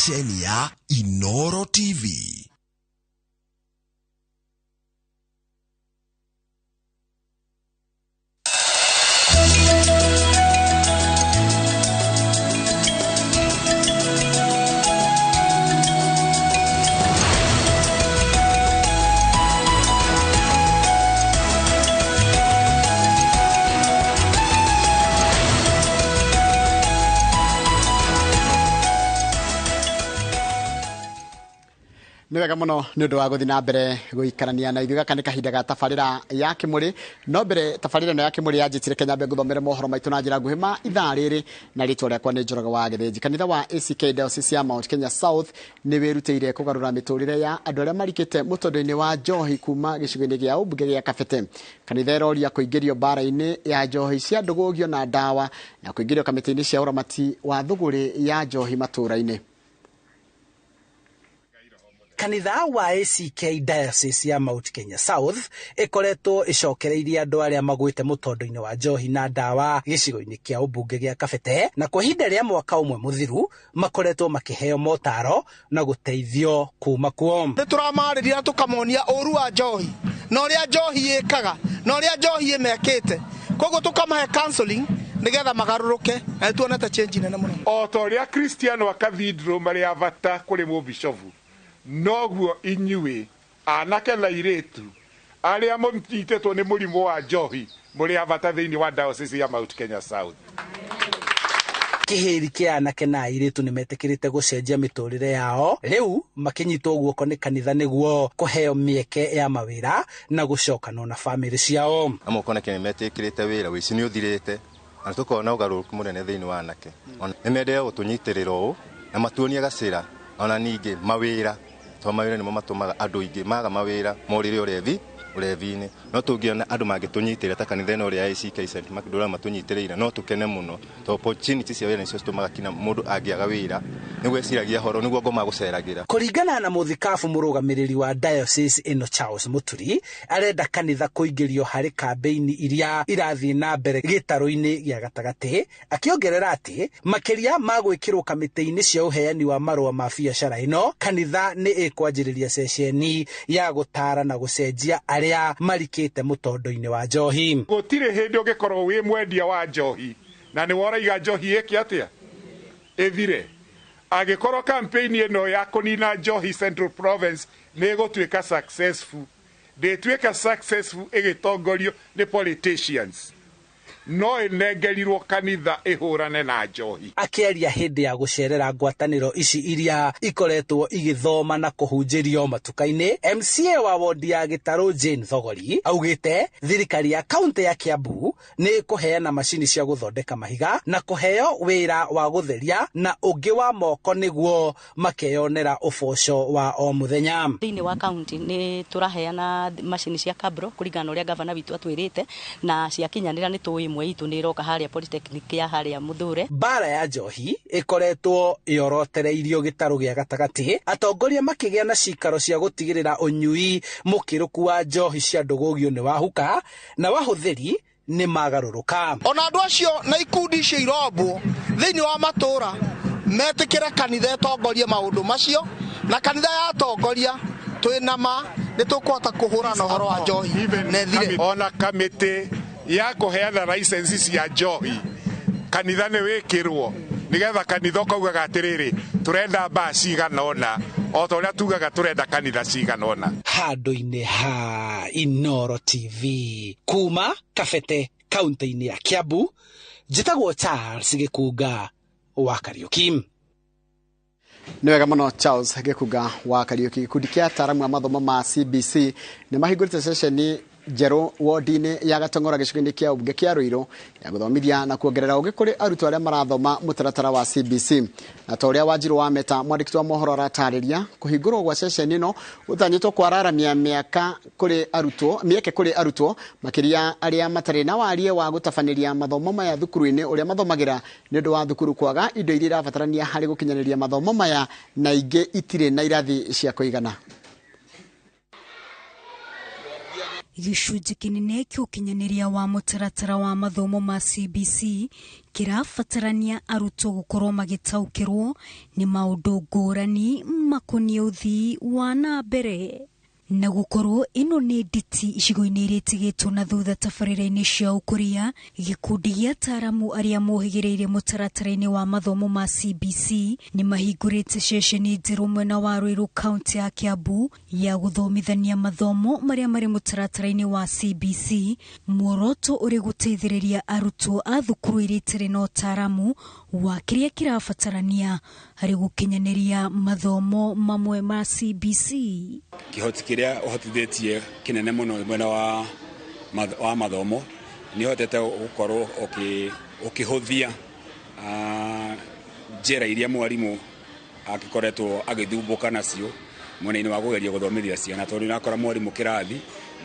Ceceni ya Inoro TV. Nĩ wega mũno nĩ ũndũ wa gũthiĩ na mbere gũikarania na ithuĩ. Gaka nĩ kahinda ga tabarĩra ya Kĩmũrĩ. No mbere tabarĩra ĩno ya Kĩmũrĩ yanjĩtire Kenya mbe ngũthomere mohoro maitũ na njĩra nguhĩ ma ithaa rĩrĩ, na rĩtwa rĩakwa nĩ Njoroge wa Gĩthĩnji. Kanitha wa ACK Diocese ya Mount Kenya South nĩ wĩrutĩire kũgarũra mĩtũrĩre ya andũ arĩa marikĩte mũtondo-inĩ wa njohi kuma gĩcigo-inĩ gĩa ũmbunge gĩa Kabete. Kanitha ĩroria kũingĩrio mbara-inĩ ya njohi cia ndũgũgio na ndawa na kũingĩrio kamĩtĩ-inĩ cia ũramati wa thũgũrĩ ya njohi matũũra-inĩ. Kanitha wa ACK Diocese ya Mount Kenya South ĩkoretwo ĩcokereirie andũ arĩa magwĩte mũtondo-inĩ wa njohi na ndawa gĩcigo-inĩ kĩa ũmbunge gĩa Kabete, na kwa ihinda rĩa mwaka ũmwe mũthiru makoretwo makĩheo motaro na gũteithio kuma kuo. Nĩ tũramarĩria na tũkamonia ũru wa njohi na ũrĩa njohi ĩkaga na ũrĩa njohi ĩmekĩte, koguo tũkamahe counseling nĩgetha magarũrũke, na nĩtuonete change nene mũno. O ta ũrĩa Kristiano a Cathedral marĩ a bata kũrĩ mũbishobu, noguo inyuĩ anake na airĩtu arĩa mũnyitĩtwo nĩ mũrimũ wa njohi mũrĩ a bata thĩinĩ wa Diocese ya Mount Kenya South. Kĩhĩri kĩa anake na airĩtu nĩ metĩkĩrĩte gũcenjia mĩtũrĩre yao rĩu makĩnyitwo guoko nĩ kanitha nĩguo kũheo mĩeke ya mawĩra na gũcokanwo na bamĩrĩ ciao. Amwe ũkona nĩ metĩkĩrĩte wĩra ũici nĩ ũthirĩte, na tũkona ũgarũrũku mũnene thĩinĩ wa anake. Nĩ mendete gũtũnyitĩrĩra ũũ na matuonie gacĩra, ona ningĩ mawĩra, tondũ mawĩra nĩmo matũmaga andũ aingĩ maga mawĩra morĩre ũrevi-inĩ. No tũngĩona andũ mangĩtũnyitĩrĩra ta kanitha ĩno ĩrĩa ya ACK St. Mark ndũra matũnyitĩrĩire, no tũkene mũno, tondũ opportunity cia wĩra nĩcio citũmaga kinya mũndũ angĩaga wĩra nĩguo eciragia horo, nĩguo ngoma gũceragĩra. Kũringana na mũthikabu mũrũgamĩrĩri wa Diocese ĩno Charles Mũturi, arenda kanitha kũingĩrio harĩ kambĩini iria irathiĩ na mbere gĩtarũ-inĩ gĩa gatagatĩ, akĩongerera atĩ makĩria ma gwĩkĩrwo kamĩtĩ-inĩ cia ũheani wa marũa ma biacara ĩno, kanitha nĩ ĩkwanjĩrĩria ceceni ya gũtara na gũcenjia arĩa marikĩte mũtondo-inĩ wa njohi. Gũtirĩ hĩndĩ ũngĩkorwo wĩ mwendia wa njohi na nĩ woraiga njohi ĩke atĩa ĩthire. Angĩkorwo campaign ĩno ya kũnina njohi Central Province nĩ ĩgũtuĩka successful, ndĩtuĩka successful ĩgĩtongorio nĩ politicians, no ĩnengerirwo kanitha ĩhũrane na njohi. Akĩaria hĩndĩ ya gũcerera ngwatanĩro ici iria ikoretwo igĩthoma na kũhunjĩrio matuka-inĩ, MCA wa wodi ya Gĩtarũ Jane Thogori augĩte thirikari ya kaunti ya Kiambu nĩ ĩkũheana macini cia gũthondeka mahiga na kũheo wĩra wa gũtheria na ũngĩ wa moko nĩguo makeyonera ũboco wa o mũthenya. Thĩinĩ wa kaunti nĩ tũraheana macini cia kabro kũringana na ũrĩa gavana witũ atwĩrĩte, na ciakinyanĩra nĩ tũĩ ĩmwe itũ nĩ ĩroka harĩa Polytechnic ya harĩa Mũthure. Mbara ya njohi ĩkoretwo yorotereirio gĩtarũ gĩa gatagatĩ, atongoria makĩgĩa na cikaro cia gũtigĩrĩra ũnyui mũkĩrũku wa njohi cia ndũgũgio nĩ wahuka na wahũthĩri nĩ magarũrũka. Ona andũ acio na ikundi icio irombwo thĩinĩ wa matũũra metĩkĩre kanitha ĩtongorie maũndũ macio, na kanitha yatongoria twĩna ma nĩ tũkũhota kũhũrana ũhoro wa njohi na ĩthire. Ona kamĩtĩ ya kũheana license cia njohi kanitha nĩ wĩkĩrwo nĩgetha kanitha ũkaugaga atĩrĩrĩ, tũrenda mbaa cigana ũna, o ta ũrĩa tugaga tũrenda kanitha cigana ũna. Handũ-inĩ ha Inoro TV kuma Kabete kaunti-inĩ ya Kiambu, njĩtagwo Charles Gĩkunga wa Kariũki. Nĩ wega mũno Charles Gĩkunga wa Kariũki. Gĩkundi kĩa ataaramu a mathomo ma CBC nĩ mahingũrĩte ceceni njerũ wodi-inĩ ya Gatong'ora gĩcigo-inĩ kĩa ũmbunge kĩa Ruiru ya gũthomithia na kuongerera ũgĩ kũrĩ arutwo arĩa marathoma mũtaratara wa CBC. Na ta ũrĩa Wanjirũ wa Meta mwandĩki wa mohoro aratarĩria, kũhingũrwo gwa ceceni ĩno gũtanyĩtwo kwararamia mĩaka kũrĩ arutwo, mĩeke kũrĩ arutwo makĩria arĩa matarĩ na warie wa gũtabanĩria mathomo maya thukuru-inĩ ũrĩa mathomagĩra nĩ ũndũ wa thukuru kwaga indo iria irabatarania harĩ gũkinyanĩria mathomo maya, na ingĩ itirĩ na irathi cia kũigana. Gĩcunjĩ kĩnene kĩa ũkinyanĩria wa mũtaratara wa mathomo ma CBC kĩrabatarania arutwo gũkorwo magĩtaũkĩrwo nĩ maũndũ ngũrani makoniĩ ũthii wa na mbere. Na gũkorwo ĩno nĩ nditi icigo-inĩ iria itigĩtwo na thutha tabarĩra-inĩ cia ũkũria, gĩkundi gĩa ataaramu arĩa mohĩgĩrĩire mũtaratara-inĩ wa mathomo ma CBC nĩ mahingũrĩte ceceni njerũ mwena wa Ruiru kaunti ya Kiambu ya gũthomithania mathomo marĩa marĩ mũtaratara-inĩ wa CBC, muoroto ũrĩ gũteithĩrĩria arutwo a thukuru iria itarĩ na ũtaaramu wa kĩrĩa kĩrabatarania harĩ gũkinyanĩria mathomo mamwe ma CBC. Kĩhoti kĩrĩa ũhotithĩtie kĩnene mũno mwena wa mathomo nĩ ũhotete gũkorwo ũkĩhũthia njĩra iria mwarimũ akĩkoretwo agĩthumbũka nacio mwena-inĩ wa kũgeria gũthomithia ciana, tondũ nĩũrakora mwarimũ kĩrathi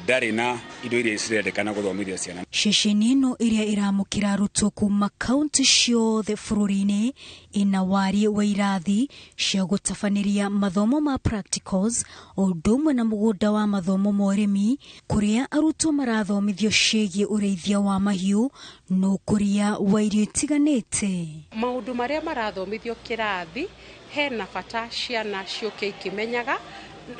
ndarĩ na indo iria cirendekana gũthomithia ciana. Ceceni ĩno ĩrĩa ĩramũkĩra arutwo kuma kaunti ciothe bũrũri-inĩ ĩna wariĩ wa irathi cia gũtabanĩria mathomo ma practicals o ũndũ ũmwe na mũgũnda wa mathomo ma ũrĩmi kũrĩa arutwo marathomithio ciĩgiĩ ũrĩithia wa mahiũ na ũkũria wa irio itiganĩte. Maũndũ marĩa marathomithio kĩrathi hena bata ciana ciũke ikĩmenyaga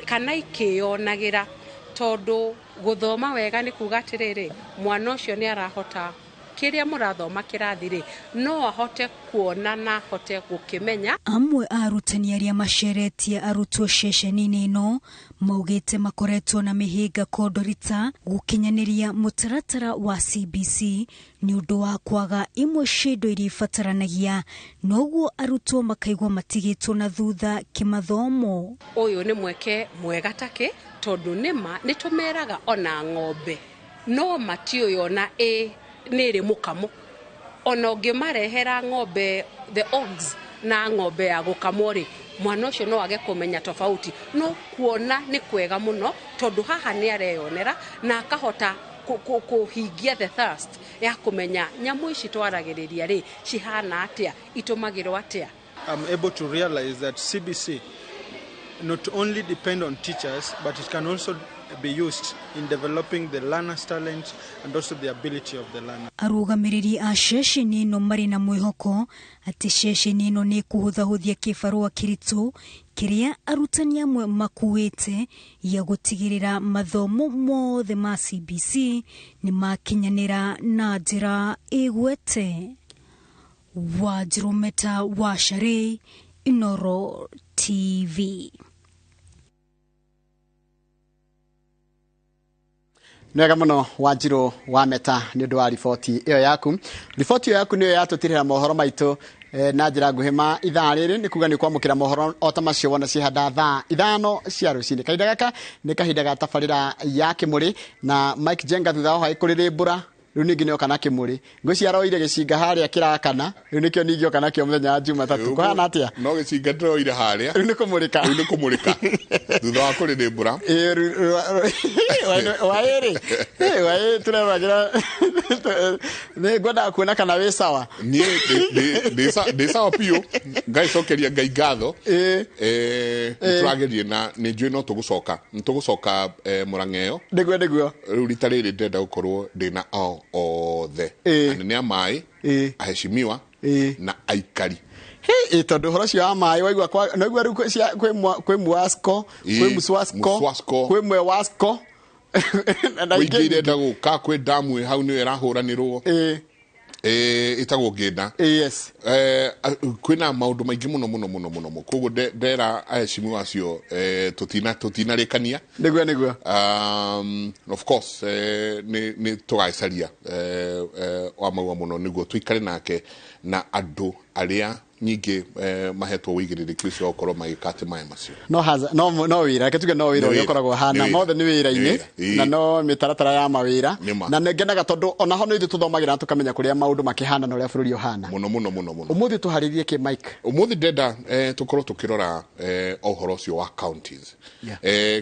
kana ikĩyonagĩra, tondũ gũthoma wega nĩ kuga atĩrĩrĩ, mwana ũcio nĩ arahota kĩrĩa mũrathoma kĩrathi rĩ, no ahote kuona na ahote gũkĩmenya. Amwe a arutani arĩa maceretie arutwo ceceni-inĩ ĩno maugĩte makoretwo na mĩhĩnga kondorita gũkinyanĩria mũtaratara wa CBC nĩ ũndũ wa kwaga imwe cia indo iria ibataranagia, noguo arutwo makaigua matigĩtwo na thutha kĩmathomo. Ũyũ nĩ mweke mwega takĩ, tondũ nĩma nĩtũmeraga ona ng'ombe no matiũĩ ona ĩ nĩ ĩrĩ mũkamo. Ona ũngĩmarehera ng'ombe the ox na ng'ombe ya gũkamwo rĩ, mwana ũcio no age kũmenya tofauti, no kuona nĩ kwega mũno tondũ haha nĩ areyonera na akahota kũhingia the thirst ya kũmenya nyamũ ici twaragĩrĩria rĩ cihana atĩa, itũmagĩrwo atĩa. I'm able to realize that CBC not only depend on teachers, but it can also be used in developing the learner's talent and also the ability of the learner. Arũgamĩrĩri a ceceni ĩno marĩ na mwĩhoko atĩ ceceni ĩno nĩ ĩkũhũthahũthia kĩbarũa kĩritũ kĩrĩa arutani amwe makuĩte ya gũtigĩrĩra mathomo mothe ma CBC nĩ makinyanĩra na njĩra ĩgwete. Wanjirũ Meta wa Sharĩ, Inooro TV. Nĩwega mũno Wanjirũ wa Meta nĩ ũndũ wa riboti ĩyo yaku. Riboti ĩyo yaku nĩyo yatũtirĩra mohoro maitũ na njĩra nguhĩ ma ithaa rĩrĩ, nĩ kuga nĩ kwamũkĩra mohoro o ta macio wona cihanda thaa 5 cia rũcinĩ. Kahinda gaka nĩ kahinda ga tabarĩra ya Kĩmũrĩ na Mike Jenga thutha wa kũrĩrĩmbũra rĩu ningĩ nĩoka na Kĩmũrĩ. Ngwĩciria aroire gĩcinga harĩa kĩrakana, rĩu nĩkĩo ningĩ oka nakĩo mũthenya wa Jumatatũ. Kũhana atĩa? No gĩcinga ndĩroire harĩa. Rĩu nĩ kũmũrĩka. Rĩu nĩ kũmũrĩka. Thutha wa kũrĩrĩmbũra. Waĩrĩ. Waĩ tũreragĩra. Nĩ ngwendaga kuona kana wĩ sawa. Niĩ ndĩ sawa biũ. Ngaicokeria Ngai ngatho. Nĩ tũragerie na nĩ njũĩ no tũgũcoka. Nĩ tũgũcoka Mũrang'a ĩyo. Nĩguo nĩguo. Rĩu rita rĩrĩ ndĩrenda gũkorwo ndĩna ao othe. Anene a maĩ, aheshimiwa na aikari. Ĩ tondũ ũhoro ũcio wa maĩ waigua naigua rĩu kwĩ Mwasco, kwĩ Muswasco, kwĩ Mwewasco. Kwĩ ingĩ irenda gũka, kwĩ damu ĩ hau nĩyo ĩrahũranĩrwo. Ĩtagwo Ngĩnda. Yes. Kwĩna maũndũ maingĩ mũno mũno mũno mũno. Koguo ndera aheshimiwa acio tũtinarĩkania. Nĩguo nĩguo. Of course nĩ tũgagĩcaria wa maua mũno nĩguo tũikare nake na andũ arĩa nyingĩ mahetwo wĩigĩrĩrĩki ũcio wa gũkorwo magĩka atĩ maĩ macio. No no wĩra, reke tuge no wĩra ũrĩa ũkoragwo hana, mothe nĩ wĩra-inĩ na no mĩtaratara ya mawĩra, na nĩ ngenaga tondũ ona ho nĩ ithuĩ tũthomagĩra na tũkamenya kũrĩa maũndũ makĩhana na ũrĩa bũrũri ũhana. Mũno mũno mũno mũno. Ũmũthĩ tũharĩrie kĩ Mike? Ũmũthĩ ndĩrenda tũkorwo tũkĩrora ũhoro ũcio wa counties.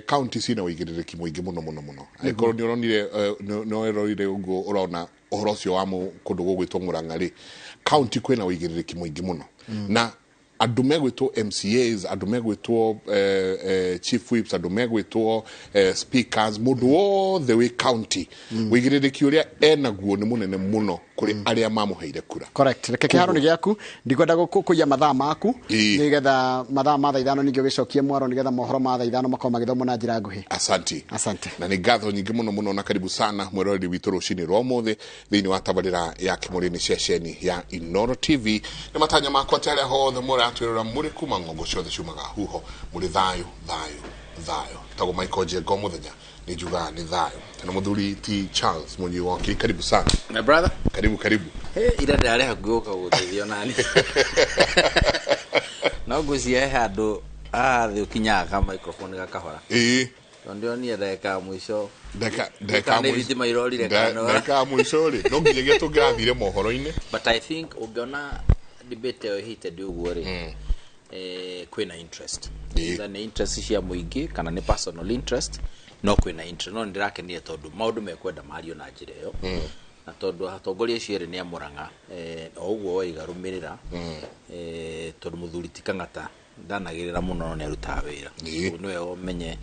Counties ina wĩigĩrĩrĩki mũingĩ mũno mũno mũno. Angĩkorwo nĩ ũronire nĩ ũrorire ũguo ũrona ũhoro ũcio wa kũndũ gũgwĩtwo Mũrang'a rĩ, county kwĩna wĩigĩrĩrĩki mũingĩ mũno. Na Andũ megwĩtwo MCAs, andũ megwĩtwo chief whips, andũ megwĩtwo speakers, mũndũ wothe wĩ county, wĩigĩrĩrĩki ũrĩa enaguo nĩ mũnene mũno kũrĩ arĩa mamũheire kura. Correct. Reke kĩharo nĩ gĩaku, ndikwenda kũiya mathaa maku, nĩgetha mathaa ma thaa 5 ningĩ ũgĩcokie mwaro, nĩgetha mohoro ma thaa 5 makorwo magĩthomwo na njĩra nguhĩ. Asanti. Asante. Na nĩ ngatho nyingĩ mũno mũno, na karibu sana mwĩroreri witũ rũcinĩ rwa ũmũthĩ thĩinĩ wa tabarĩra ya Kĩmũrĩ nĩ ceceni ya Inoro TV. Nĩ matanya makwa atĩ harĩa hothe mũratwĩrora mũrĩ kuma ng'ongo ciothe ciumaga huho, mũrĩ thayũ thayũ thayũ. Tagwo Michael Njenga, mũthenya nĩ njugaga nĩ thayũ. Na mũthuri ti Charles Mũnyui Wakiri, karibu sana. My brother. Karibu, karibu. Hey, ira ndĩrarĩ hakuhĩ gũka gũteithio nani, no ngwĩciria he handũ haha thĩ ũkinyaga ka microphone gakahora. Tondũ ndĩronire ndagĩka ya mũico. Ndagĩka ya Kana nĩ thitima irorire kana ndagĩka ya mũico rĩ, no nginyagia tũngĩrathire mohoro-inĩ. But I think ũngĩona debate ĩyo heated ũguo rĩ, kwĩna interest. Either nĩ interest cia mũingĩ kana nĩ personal interest, no kwĩna interest. No nĩndĩrakenire tondũ maũndũ mekwenda mario na njĩra ĩyo, na tondũ atongoria acio erĩ nĩ a Mũrang'a, o ũguo waiga rũmĩrĩra, tondũ mũthuri ti Kang'ata ndanagĩrĩra mũno, no nĩ arutaga wĩra. So nĩwe ũmenye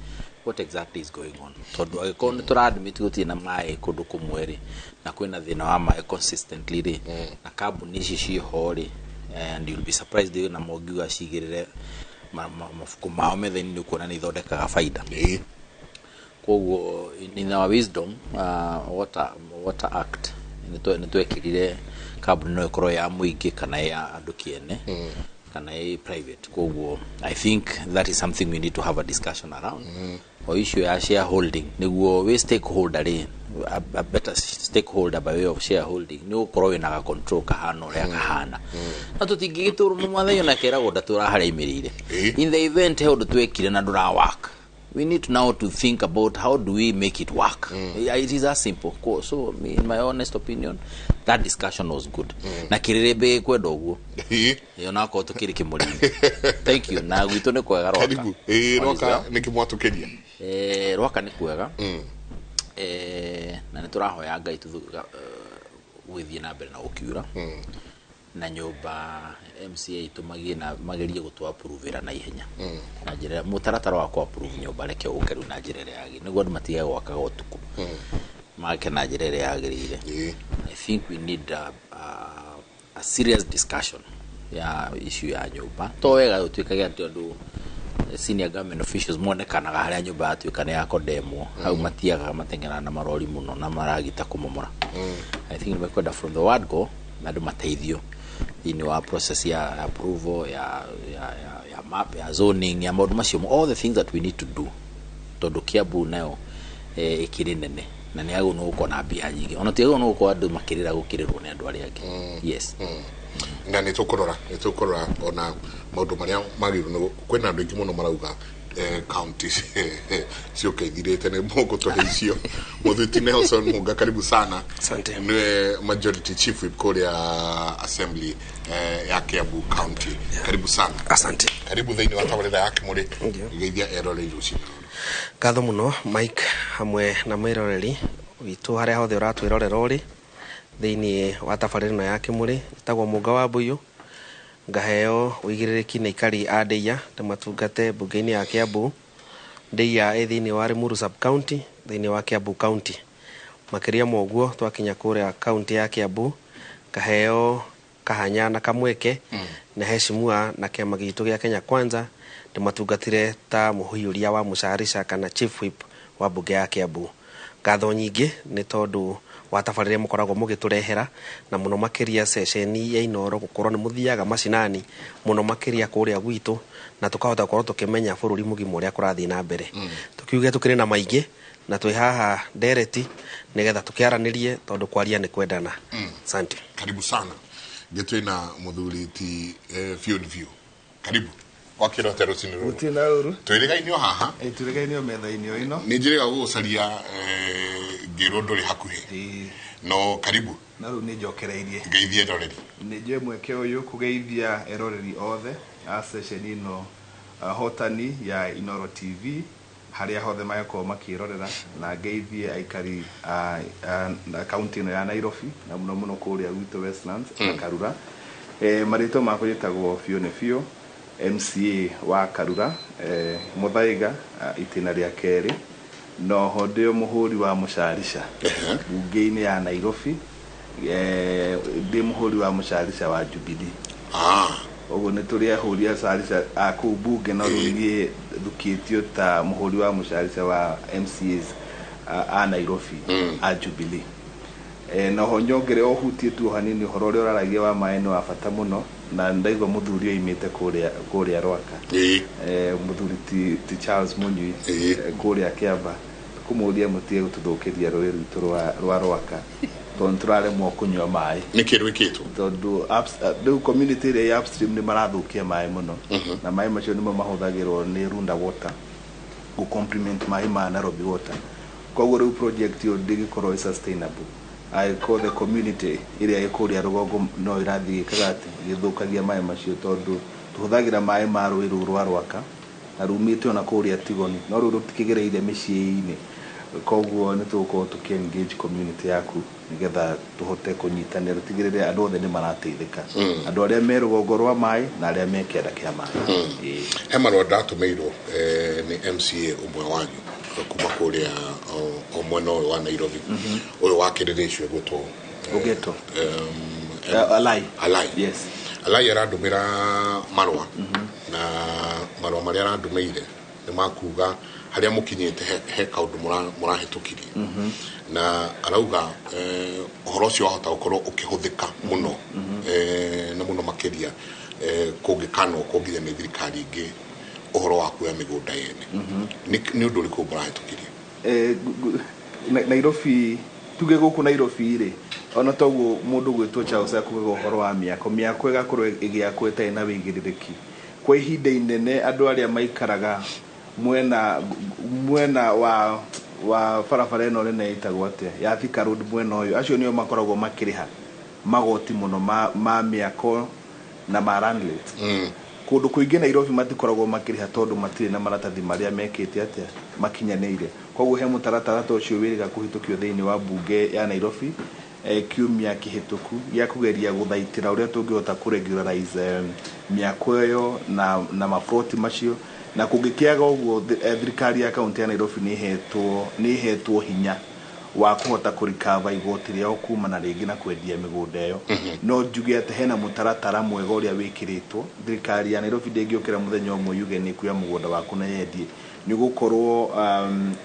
what exactly is going on, tondũ angĩkorwo nĩ tũra-admit gũtirĩ na maĩ kũndũ kũmwe rĩ, na kwĩna thĩna wa maĩ consistently rĩ, na kambuni ici ciĩho rĩ, and you'll be surprised na mongiuga cigĩrĩre mabuku mao metha-inĩ, nĩ ũkuona nĩ ithondekaga baida. Koguo in our wisdom, water act nĩ twekĩrire kambuni no ĩkorwo ya mũingĩ kana ya andũ kĩene kana ĩ private. Koguo I think that is something we need to have a discussion around, o issue ya shareholding, nĩguo wĩ stakeholder rĩ, a better stakeholder by way of shareholding nĩ ũgũkorwo wĩna ga control kahana ũrĩa kahana, na tũtingĩgĩtũrwo mwathani ona keragwo ndatũra harĩa aimĩrĩire. In the event he ũndũ twekire na ndũra work, we need to now to think about how do we make it work. Yeah, it is that simple. So me, in my honest opinion, that discussion was good, na kĩrĩrĩmbĩ gĩkwenda ũguo onakorwo tũkĩrĩ kĩmũrĩ. Thank you. Na gwitũ nĩ kwega, Rwaka. Karibu. Ĩĩ. All is Rwaka well. nĩ kĩmwatũkĩria. Rwaka nĩ kwega, na nĩ tũrahoya Ngai gũgĩthiĩ na mbere na gũkiura, na nyũmba MCA itũ magie na magerie gũtũ approve na ihenya na njĩra mũtaratara wa kũ approve nyũmba, reke ũke rĩu na njĩra ĩrĩa yagĩrĩire, nĩguo andũ matige gwakaga ũtukũ, make na njĩra ĩrĩa yagĩrĩire. I think we need a serious discussion ya issue ya nyũmba, to wega gũtuĩkage atĩ andũ senior government officials monekanaga harĩa nyũmba yatuĩka nĩ yakondemwo, hau matiagaga mateng'eraga na marori mũno na maragita kũmomora. I think nĩmekwenda from the word go na andũ mateithio thĩinĩ wa process ya approval ya map, ya zoning, ya maũndũ macio, all the things that we need to do, tondũ Kiambu nayo ĩkĩrĩ nene na nĩ yagĩrĩirwo nĩ gũkorwo na mbia nyingĩ, ona tiagĩrĩirwo nĩ gũkorwo andũ makĩrĩra gũkĩrĩrwo nĩ andũ arĩa angĩ, yes. Na nĩ tũkũrora ona maũndũ marĩa magĩrĩirwo nĩ kwĩna andũ aingĩ mũno marauga county ciũke ithirĩte, nĩ mũgũtũhe icio. Mũthuti Nelson Muga, karibu sana. Asante. Nĩwe majority chief whip kũrĩa assembly ya Kiambu County. Karibu sana. Asante. Karibu thĩinĩ wa tabarĩra ya Kĩmũrĩ. Geithia eroreri rũcinĩ. Ngatho mũno Mike, hamwe na mwĩroreri witũ harĩa hothe ũratwĩrorera ũrĩ thĩinĩ wa tabarĩra ĩno ya Kĩmũrĩ. Ĩtagwo Mũnga wa Mbũyũ, ngaheo ũigĩrĩrĩki nĩ aikari a Ndeiya ndĩmatungate mbunge-inĩ ya Kiambu. Ndeiya ĩ thĩinĩ wa Limuru sub county thĩinĩ wa Kiambu County. Makĩria ma ũguo, twakinya kũrĩa kaunti ya Kiambu, ngaheo kahanya na kamweke na heshimua na kĩama gitũ gĩa Kenya Kwanza ndĩmatungatire ta mũhũyũria wa mũcarica kana chief whip wa mbunge ya Kiambu. Ngatho nyingĩ nĩ tondũ wa tabarĩra mũkoragwo mũgĩtũrehera, na mũno makĩria ceceni ya Inoro gũkorwo nĩ mũthiaga macinani mũno makĩria kũrĩa gwitũ, na tũkahota gũkorwo tũkĩmenya bũrũri mũgima ũrĩa kũrathiĩ na mbere. Tũkiuge tũkĩrĩ na maingĩ na twĩ haha ndereti nĩgetha tũkĩaranĩrie, tondũ kwaria nĩ kwendana. Asante. Karibu sana. Ngĩ na mũthuri ti biũ nĩ biũ, karibu wakĩra atĩa rũcinĩ rũrũ? Gũtirĩ na ũru. Twĩrĩgainio haha. Ĩ, twĩrĩgainio metha-inĩ o ĩno. Nĩ njĩrĩga gũgũcaria, ngĩrwo ndũrĩ hakuhĩ, no karibu. Na rĩu nĩ njokereirie. Ngeithie eroreri. Nĩ njoe mweke ũyũ kũgeithia eroreri othe a ceceni ĩno hotani ya Inoro TV harĩa hothe mangĩkorwo makĩrorera, na ngeithie aikari a kaunti ĩno ya Nairobi, na mũno mũno kũrĩa gwitũ Westlands na Karura. Marĩtwa makwa njĩtagwo Biũ nĩ Biũ. MCA wa Karura Muthaiga itĩna rĩa kerĩ, noho ndĩ o mũhũri wa mũcarica bunge-inĩ ya Nairobi, ndĩ mũhũri wa mũcarica wa Jubilee. Ũguo nĩ tũrĩ ahũri a carica a kũu bunge, no rĩu niĩ thukĩtio ta mũhũri wa mũcarica wa MCAs a Nairobi a Jubilee. Noho nyongere o hutie tu o hanini ũhoro ũrĩa ũraragia wa maĩ nĩ wa bata mũno, na ndaigua mũthuri oimĩte kũrĩa Rwaka, mũthuri ti Charles Munyui, kũrĩa Kĩamba, kũmũria mũtige gũtũthũkĩria rũĩ rwitũ rwa Rwaka, tondũ nĩtũraremwo kũnyua maĩ. Nĩkĩ rwĩkĩtwo? Tondũ rĩu community ĩrĩa ĩ upstream nĩ marathũkia maĩ mũno, na maĩ macio nĩmo mahũthagĩrwo nĩ Runda Water gũ complement maĩ ma Nairobi Water. Koguo rĩu project ĩyo ndĩngĩkorwo ĩ sustainable angĩkorwo the community ĩrĩa ĩ kũrĩa rũgongo no ĩrathiĩ ĩkaga atĩ ĩgĩthũkagia maĩ macio, tondũ tũhũthagĩra maĩ ma rũĩ rũu rwa Rwaka na rumĩte ona kũrĩa Tigoni, no rĩu rũtikĩgereire mĩciĩ-inĩ. Koguo nĩ tũgũkorwo tũkĩ engage community yaku nĩgetha tũhote kũnyitanĩra, tũtigĩrĩre andũ othe nĩ marateithĩka, andũ arĩa me rũgongo rwa maĩ na arĩa me kĩanda kĩa maĩ. He marũa ndatũmĩirwo nĩ MCA ũmwe wanyu kuma kũrĩa o mwena ũyũ wa Nairobi, ũyũ wa kĩrĩrĩcio gwĩtwo Ũgetwo Alai. Alai. Yes. Alai arandũmĩra marũa, na marũa marĩa arandũmĩire nĩ makuga harĩa mũkinyĩte he kaũndũ mũrahĩtũkirie, na arauga ũhoro ũcio wahota gũkorwo ũkĩhũthĩka mũno, na mũno makĩria kũngĩkanokwo nginya nĩ thirikari ingĩ ũhoro wa kuoya mĩgũnda yene. Nĩ ũndũ ũrĩkũ mũrahĩtũkirie? Nairobi, tuge gũkũ Nairobi rĩ, ona toguo mũndũ gwĩtwo Charles akugaga ũhoro wa mĩako, mĩako ĩgakorwo ĩgĩakwo ĩtarĩ na wĩigĩrĩrĩki kwa ihinda inene. Andũ arĩa maikaraga mwena wa barabara ĩno nene ĩtagwo atĩa, ya Thika Road, mwena ũyũ, acio nĩo makoragwo makĩrĩha magoti mũno ma mĩako na ma land rate. Kũndũ kũingĩ Nairobi matikoragwo makĩrĩha tondũ matirĩ na maratathi marĩa mekĩte atĩa makinyanĩire. Koguo he mũtaratara ta ũcio wĩrĩga kũhĩtũkio thĩinĩ wa bunge ya Nairobi kiumia kĩhĩtũku gĩa kũgeria gũthaitĩra ũrĩa tũngĩhota kũ regularize mĩako ĩyo na mabroti macio. Na kũngĩkĩaga ũguo, thirikari ya kaunti ya Nairobi nĩ ĩhetwo hinya wa kũhota kũrikava igoti rĩao kumana rĩngĩ na kwendia mĩgũnda ĩyo. No njuge atĩ hena mũtaratara mwega ũrĩa wĩkĩrĩtwo. Thirikari ya Nairobi ndĩngĩũkĩra mũthenya ũmwe yuge nĩ ĩkuoya mũgũnda waku na yendie. Nĩ gũkorwo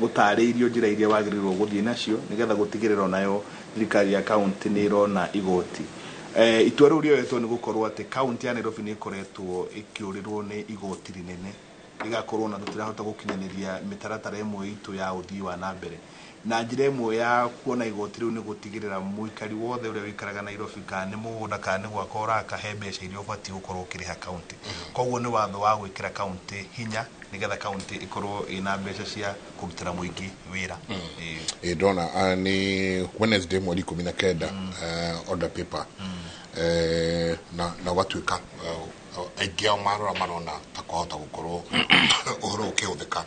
ũtarĩirio njĩra iria wagĩrĩirwo gũthiĩ nacio nĩgetha gũtigĩrĩra onayo thirikari ya kaunti nĩ ĩrona igoti. Itua rĩu rĩoetwo nĩ gũkorwo atĩ kaunti ya Nairobi nĩ ĩkoretwo ĩkĩũrĩrwo nĩ igoti rĩnene, ĩgakorwo na tũtirahota gũkinyanĩria mĩtaratara ĩmwe itũ ya ũthii wa na mbere. Na njĩra ĩmwe ya kuona igoti rĩu nĩ gũtigĩrĩra mũikari wothe ũrĩa ũikaraga Nairobi, kana nĩ mũgũnda kana nĩ gwaka ũraka, he mbeca iria ũbatiĩ gũkorwo ũkĩrĩha kaunti. Koguo nĩ watho wa gwĩkĩra kaunti hinya nĩgetha kaunti ĩkorwo ĩna mbeca cia kũrutĩra mũingĩ wĩra. Ĩ ndona nĩ Wednesday mweri 19, order paper, na ũgatuĩka aingĩ ao marora marona ta kwahota gũkorwo ũhoro ũkĩhũthĩka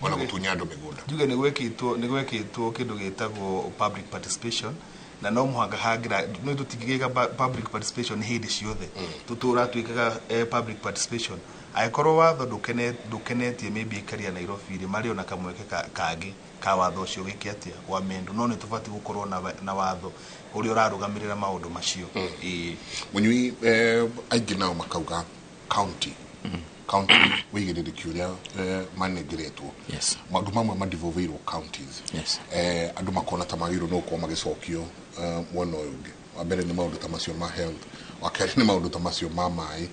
ona gũtunya andũ mĩgũnda. Njuge nĩ gwĩkĩtwo kĩndũ gĩtagwo public participation, na no mũhaka hangĩra no tũtingĩgĩka public participation hĩndĩ ciothe tũtũra twĩkaga public participation. Angĩkorwo watho ndũkenetie maybe aikari a Nairobi rĩ, marĩ ona kamweke kangĩ ka watho ũcio gĩke atĩa wamendwo, no nĩ tũbatiĩ gũkorwo na watho ũrĩa ũrarũgamĩrĩra maũndũ macio. Ĩĩ. Mũnyui, aingĩ nao makauga county wĩigĩrĩrĩki ũrĩa manengeretwo, maũndũ mamwe madevolveirwo counties, andũ makona ta magĩrĩirwo nĩ gũkorwo magĩcokio mwena ũyũ ũngĩ. Wa mbere nĩ maũndũ ta macio ma health, wa kerĩ nĩ maũndũ ta macio ma maĩ.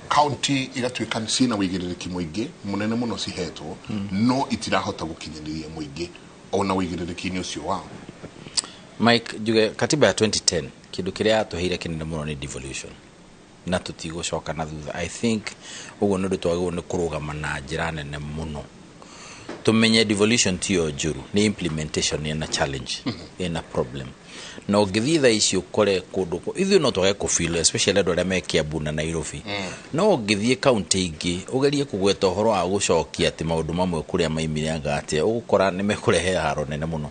County igatuĩka ciĩna wĩigĩrĩrĩki mũingĩ mũnene mũno cihetwo, no itirahota gũkinyanĩria mũingĩ ona wĩigĩrĩrĩki-inĩ ũcio wao. Mike, njuge katiba ya 2010 kindu kiria yatuheire kinene muno ni devolution, na tutigũcoka na thutha. I think ũguo nĩ ũndũ twagĩrĩirwo nĩ kũrũgama na njĩra nene mũno, tumenye devolution tiyo njũru, nĩ implementation ĩna challenge, ĩna problem. Na ũngĩthiĩ thaa ici ũkore kũndũ ithuĩ no twage kũfeel, especially andũ arĩa me Kiambu na Nairobi, no ũngĩthiĩ kaunti ingĩ ũgerie kũgweta ũhoro wa gũcokia atĩ maũndũ mamwe kũrĩa maimire anga atĩa, ũgũkora nĩ mekũrehe haro nene mũno,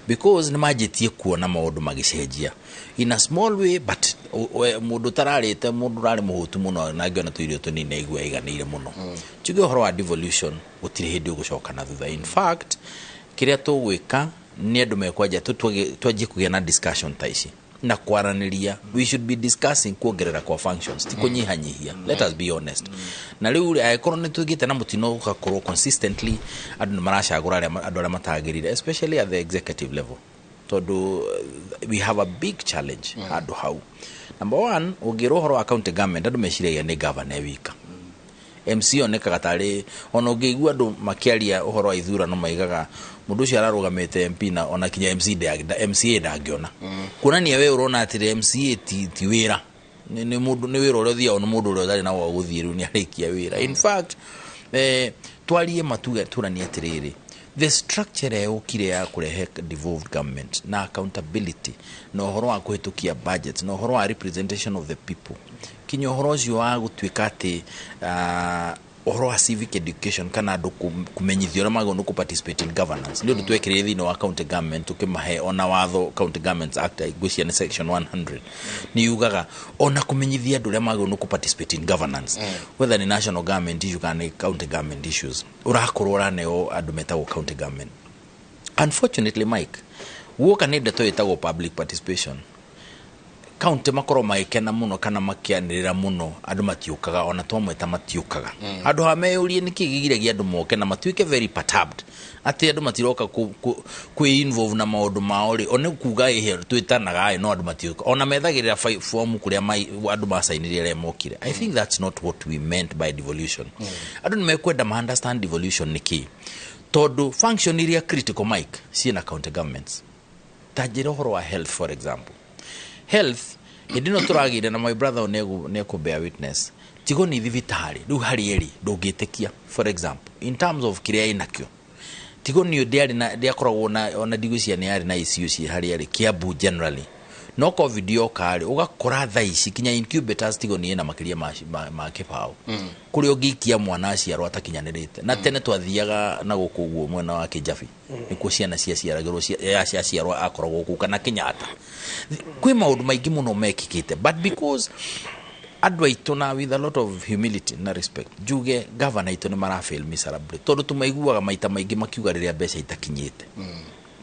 because nĩ manjĩtie kuona maũndũ magĩcenjia. In a small way, but mũndũ ũtararĩte, mũndũ ũrarĩ mũhũtu mũno, na angĩona tũirio tũnini aigua aiganĩire mũno. Tuge ũhoro wa devolution, gũtirĩ hĩndĩ ũgũcoka na thutha. In fact, kĩrĩa tũgwĩka nĩ andũ mekwanja twanjie kũgĩa na discussion ta ici na kwaranĩria. We should be discussing kuongerera kwa functions, ti kũnyihanyihia. Let us be honest. Na rĩu rĩ, angĩkorwo nĩ tũgĩte na mũtino ũgakorwo consistently andũ nĩ maracagũra andũ arĩa matagĩrĩire, especially at the executive level, tondũ we have a big challenge handũ hau. Number one, ũngĩrwo ũhoro wa county government, andũ meciragia nĩ governor wika. MC onekaga tarĩ, ona ũngĩigua andũ makĩaria ũhoro wa ithurano, maigaga mũndũ ũcio ararũgamĩte MP na ona kinya MC MCA ndangĩona. Kuonania we ũrona atĩrĩ, MCA ti wĩra, nĩ mũndũ, nĩ wĩra ũrĩa ũthiagwo nĩ mũndũ ũrĩa ũtarĩ na wa gũthiĩ, rĩu nĩ arĩkia wĩra. In fact, twarie matuge turanie atĩrĩrĩ, the structure ĩrĩa yũkire ya kũrehe devolved government na accountability na ũhoro wa kũhĩtũkia budget na ũhoro wa representation of the people, kinya ũhoro ũcio wa gũtuĩka atĩ ũhoro wa civic education kana andũ kũmenyithio ũrĩa magĩrĩirwo nĩ kũ-participate in governance, nĩ ũndũ twekĩrire thĩinĩ wa county government, tũkĩmahe ona watho, County Governments Act, ngwĩciria nĩ section 100, nĩ yugaga ona kũmenyithia andũ ũrĩa magĩrĩirwo nĩ kũ-participate in governance, whether nĩ national government issue kana nĩ county government issues, ũrakorwo ũraneo andũ metagwo county government. Unfortunately, Mike, guoka nĩ ndeto ĩtagwo public participation, county makorwo magĩkena mũno kana makĩanĩrĩra mũno, andũ matiũkaga, ona twamweta matiũkaga. Andũ ha meyũrie nĩkĩ gĩgiragia andũ moke na matuĩke very perturbed atĩ andũ matiroka kwĩ involve na maũndũ mao rĩ, o nĩ kuga ĩhe twĩtanaga ĩ, no andũ matiũka, ona methagĩrĩra fomu kũrĩa andũ macainire arĩa mokire. I think that's not what we meant by devolution. Andũ nĩ mekwenda ma understand devolution nĩ kĩ, tondũ function iria critical, Mike, ciĩna county governments. Ta njĩra ũhoro wa health, for example. Health, hĩndĩ ĩno tũragĩire na my brother nĩekũ bear witness, tigo nĩ thibitarĩ rĩu harĩ ĩrĩ ndũngĩtĩkia. For example, in terms of kĩrĩa ĩnakĩo, tigo nĩ ndĩarĩ na, ndĩakoragwo na, ona ndigwĩciria nĩ yarĩ na ICU ciĩ harĩa ĩrĩ Kiambu generally, no COVID yoka rĩ, ũgakora thaa ici kinya incubators tigo nĩ ĩna makĩria ma kĩbaũ kũrĩa ũngĩikia mwana aciarwo atakinyanĩrĩte. Na tene twathiaga na gũkũ ũguo mwena wa Kĩnjabi, nĩkuo ciana ciaciaragĩrwo, ciaciarwo akoragwo kũu, kana Kenyatta. Kwĩ maũndũ maingĩ mũno mekĩkĩte, but because andũ aitũ, na with a lot of humility na respect njuge, governor aitũ nĩ marafail miserably, tondũ tũmaiguaga maita maingĩ makiuga rĩrĩa mbeca itakinyĩte,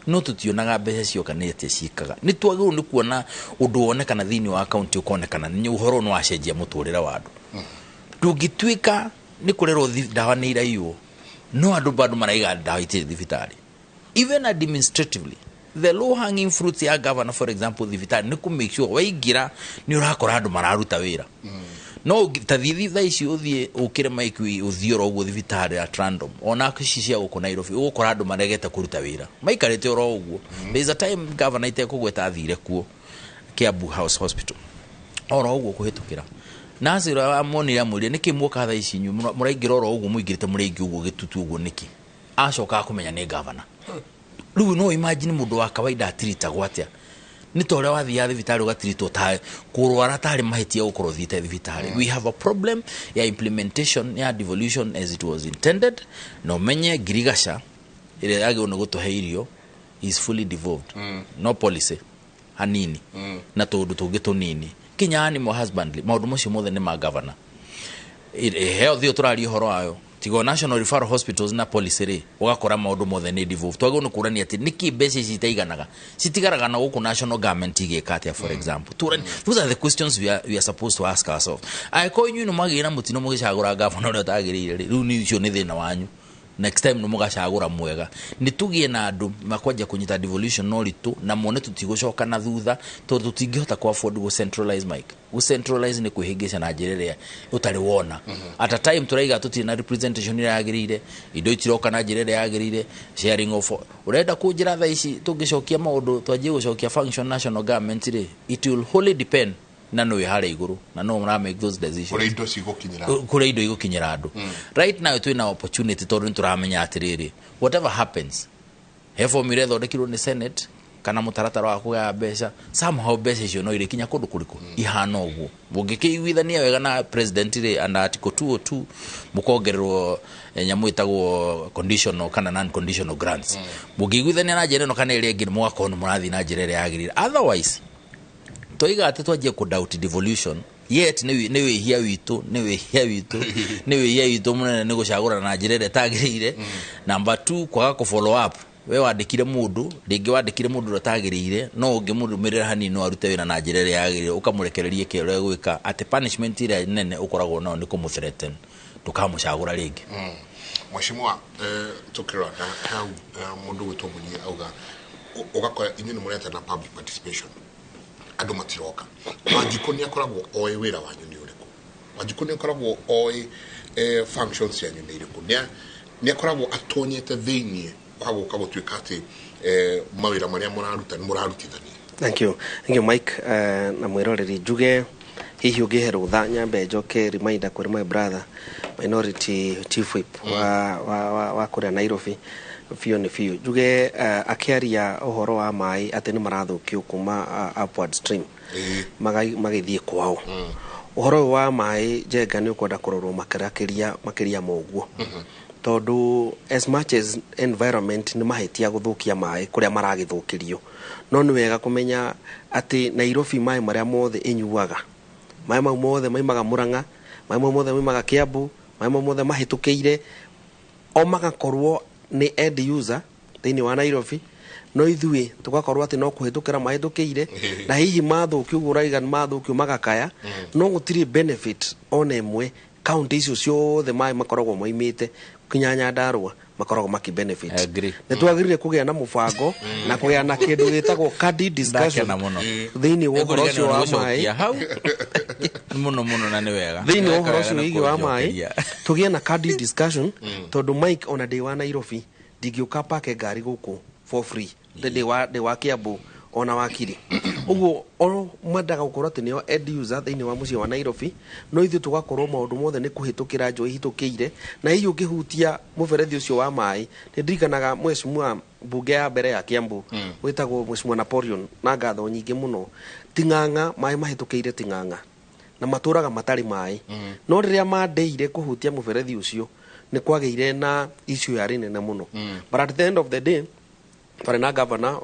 no tũtionaga mbeca cioka nĩ atĩa ciĩkaga. Nĩ twagĩrĩirwo nĩ kuona ũndũ wonekana thĩinĩ wa kaunti, ũkonekana nĩ ũhoro nĩ wacenjia mũtũrĩre wa andũ. Ndũngĩtuĩka nĩ kũrerwo ndawa nĩ iraiywo, no andũ bado maraiga ndawa itirĩ thibitarĩ. Even administratively, the low hanging fruits ya governor, for example thibitarĩ, nĩ kũ make sure waingĩra nĩ ũrakora andũ mararuta wĩra. No ta thiĩ thaa ici, ũthiĩ ũkĩre Mike, ũthiĩ oro ũguo thibitarĩ at random, ona ici cia gũkũ Nairobi, ũgũkora andũ maregete kũruta wĩra, maikarĩte oro ũguo. There is a time governor itekũgweta athire kuo Kiambu House Hospital, oro ũguo kũhĩtũkĩra nurse ũrĩa amuonire amwĩrire, "Nĩkĩ muoka thaa ici inyuĩ mũraingĩra oro ũguo, mũingĩrĩte mũrĩ aingĩ ũguo gĩtutu ũguo nĩkĩ?" Acokaga kũmenya nĩ governor. Rĩu no imagine mũndũ wa kawaida atiritagwo atĩa, nĩ ta ũrĩa wathiaga thibitarĩ ũgatiritwo ta kũrwara tarĩ mahĩtia gũkorwo ũthiĩte thibitarĩ. We have a problem ya implementation ya devolution as it was intended. Na ũmenye ngirigaca ĩrĩa yagĩrĩirwo nĩ gũtũhe irio is fully devolved, no policy hanini na tũũndũ tũngĩ tũnini, kinya animal husbandry, maũndũ macio mothe nĩ ma governor. Health ĩyo tũraria ũhoro wayo, tigo national referral hospitals na policy rĩ, ũgakora maũndũ mothe nĩ devolved. Twagĩrĩirwo nĩ kũrania atĩ nĩkĩ mbeca ici itaiganaga citigaraga na gũkũ, national government igĩka atĩa, for example. Those are the questions we are supposed to ask ourselves. Angĩkorwo inyuĩ nĩ mwagĩire na mũtino mũgĩcagũra governor ũrĩa ũtagĩrĩire rĩ, rĩu nĩ ũcio nĩ thĩna wanyu. Next time nĩ mũgacagũra mwega, nĩ tũgĩe na andũ makwanjia kũnyita devolution no ritũ na mone tũtigũcoka na thutha, tondũ tũtingĩhota ku afford gũ centralize. Mike, gũ centralize nĩ kwĩhĩngĩca na njĩra ĩrĩa ũtarĩ wona. At a time tũraiga tũtirĩ na representation ĩrĩa yagĩrĩire, indo itiroka na njĩra ĩrĩa yagĩrĩire, sharing of, ũrenda kũnjĩra thaa ici tũngĩcokia maũndũ, twanjie gũcokia function national government rĩ, it will wholly depend na nũ wĩ harĩa igũrũ na no ũra make those decisions. Kũrĩa indo cigũkinyĩra. Kũrĩa indo igũkinyĩra andũ. Right now twĩna opportunity, tondũ nĩ tũramenya atĩrĩrĩ, whatever happens, he formula ĩthondekirwo nĩ Senate kana mũtaratara wa kũgaya mbeca, somehow mbeca icio no irĩkinya kũndũ kũrĩkũ ihana ũguo mũngĩkĩiguithania wega na president rĩ, under article 202 mũkongererwo nyamũ ĩtagwo conditional kana non conditional grants. Mũngĩiguithania na njĩra ĩno kana ĩrĩa ĩngĩ, mũgakorwo nĩ mũrathiĩ na njĩra ĩrĩa yagĩrĩire. Otherwise Twoiga atĩ twanjie kũ doubt devolution, yet nĩ wĩhia witũ, nĩ wĩhia witũ, nĩ wĩhia witũ mũnene nĩ gũcagũra na njĩra ĩrĩa ĩtagĩrĩire. Number two, kwaga kũ follow up. We wandĩkire mũndũ rĩngĩ, wandĩkire mũndũ ũrĩa ũtagĩrĩire, no ũngĩmũrũmĩrĩra hanini no arute wĩra na njĩra ĩrĩa yagĩrĩire, ũkamũrekererie kĩ ũrĩa gwĩka atĩ punishment ĩrĩa nene ũkoragwo nayo nĩ kũmũ threaten ndũkamũcagũra rĩngĩ. Mheshimiwa, tukirora na hau, mundu gwitwo Munyi auga ugakora inyuĩ nĩ mũreta na public participation, andũ matiroka. Wanjikũ nĩ akoragwo oĩ wĩra wanyu nĩ ũrĩkũ? Wanjikũ nĩ akoragwo oĩ functions cianyu nĩ irĩkũ? Nĩ akoragwo atonyete thĩiniĩ wa gũka gũtuĩka atĩ mawĩra marĩa mũraruta nĩ mũrarutithania? Thank you. Thank you, Mike, na mwĩroreri. Njuge hihi ũngĩhe rũtha nyambe njoke reminder kũrĩ my brother minority chief whip wa kũrĩa Nairobi biũ nĩ biũ. Njuge akĩaria ũhoro wa maĩ atĩ nĩ marathũkio kuma upward stream magĩthiĩ kwao. Ũhoro ũyũ wa maĩ, Njenga, nĩ ũkwenda kũrorwo makĩria makĩria ma ũguo, tondũ as much as environment nĩ mahĩtia gũthũkia maĩ kũrĩa maragĩthũkĩrio, no nĩ wega kũmenya atĩ Nairobi maĩ marĩa mothe ĩnyuaga, maĩ mau mothe maimaga Mũrang'a, maĩ mau mothe maimaga Kiambu, maĩ mau mothe mahĩtũkĩire o magakorwo nĩ end user thĩinĩ wa Nairobi, no ithuĩ tũgakorwo atĩ no kũhĩtũkĩra mahĩtũkĩire, na hihi mathũkio ũguo ũraiga nĩ mathũkio magakaya, no gũtirĩ benefit ona ĩmwe kaunti icio ciothe maĩ makoragwo moimĩte kinya Nyandarũa makoragwo maki benefit. Agree. Nĩ twagĩrĩire kũgĩa na mũbango na kũgĩa na kĩndũ gĩtagwo candid discussion Ndakena mũno. thĩinĩ wa ũhoro ũcio wa Nĩngũriganĩrwo maĩ nĩ hau mũno mũno, na nĩ wega. Thĩinĩ wa Weka ũhoro wega ũcio nĩ wĩgiĩ wa maĩ, kũnjokeria. tũgĩe na candid discussion, tondũ Mike, ona ndĩ wa Nairobi ndingĩũka pake ngari gũkũ for free, ndĩ wa Kiambu ona wakiri ũguo o mendaga gũkorwo atĩ nĩo end user thĩinĩ wa mũciĩ wa Nairobi, no ithuĩ tũgakorwo maũndũ mothe nĩ kũhĩtũkĩra njũĩ ihĩtũkĩire. Na hihi ũngĩhutia mũberethi ũcio wa maĩ, nĩ ndirikanaga mheshimiwa mbunge ya mbere ya Kiambu wĩtagwo Mheshimiwa Napoleon, na ngatho nyingĩ mũno. Ting'ang'a, maĩ mahĩtũkĩire Ting'ang'a na matũraga matarĩ maĩ, no rĩrĩa mandeire kũhutia mũberethi ũcio nĩ kwagĩire na issue yarĩ nene mũno. But at the end of the day twarĩ na gavana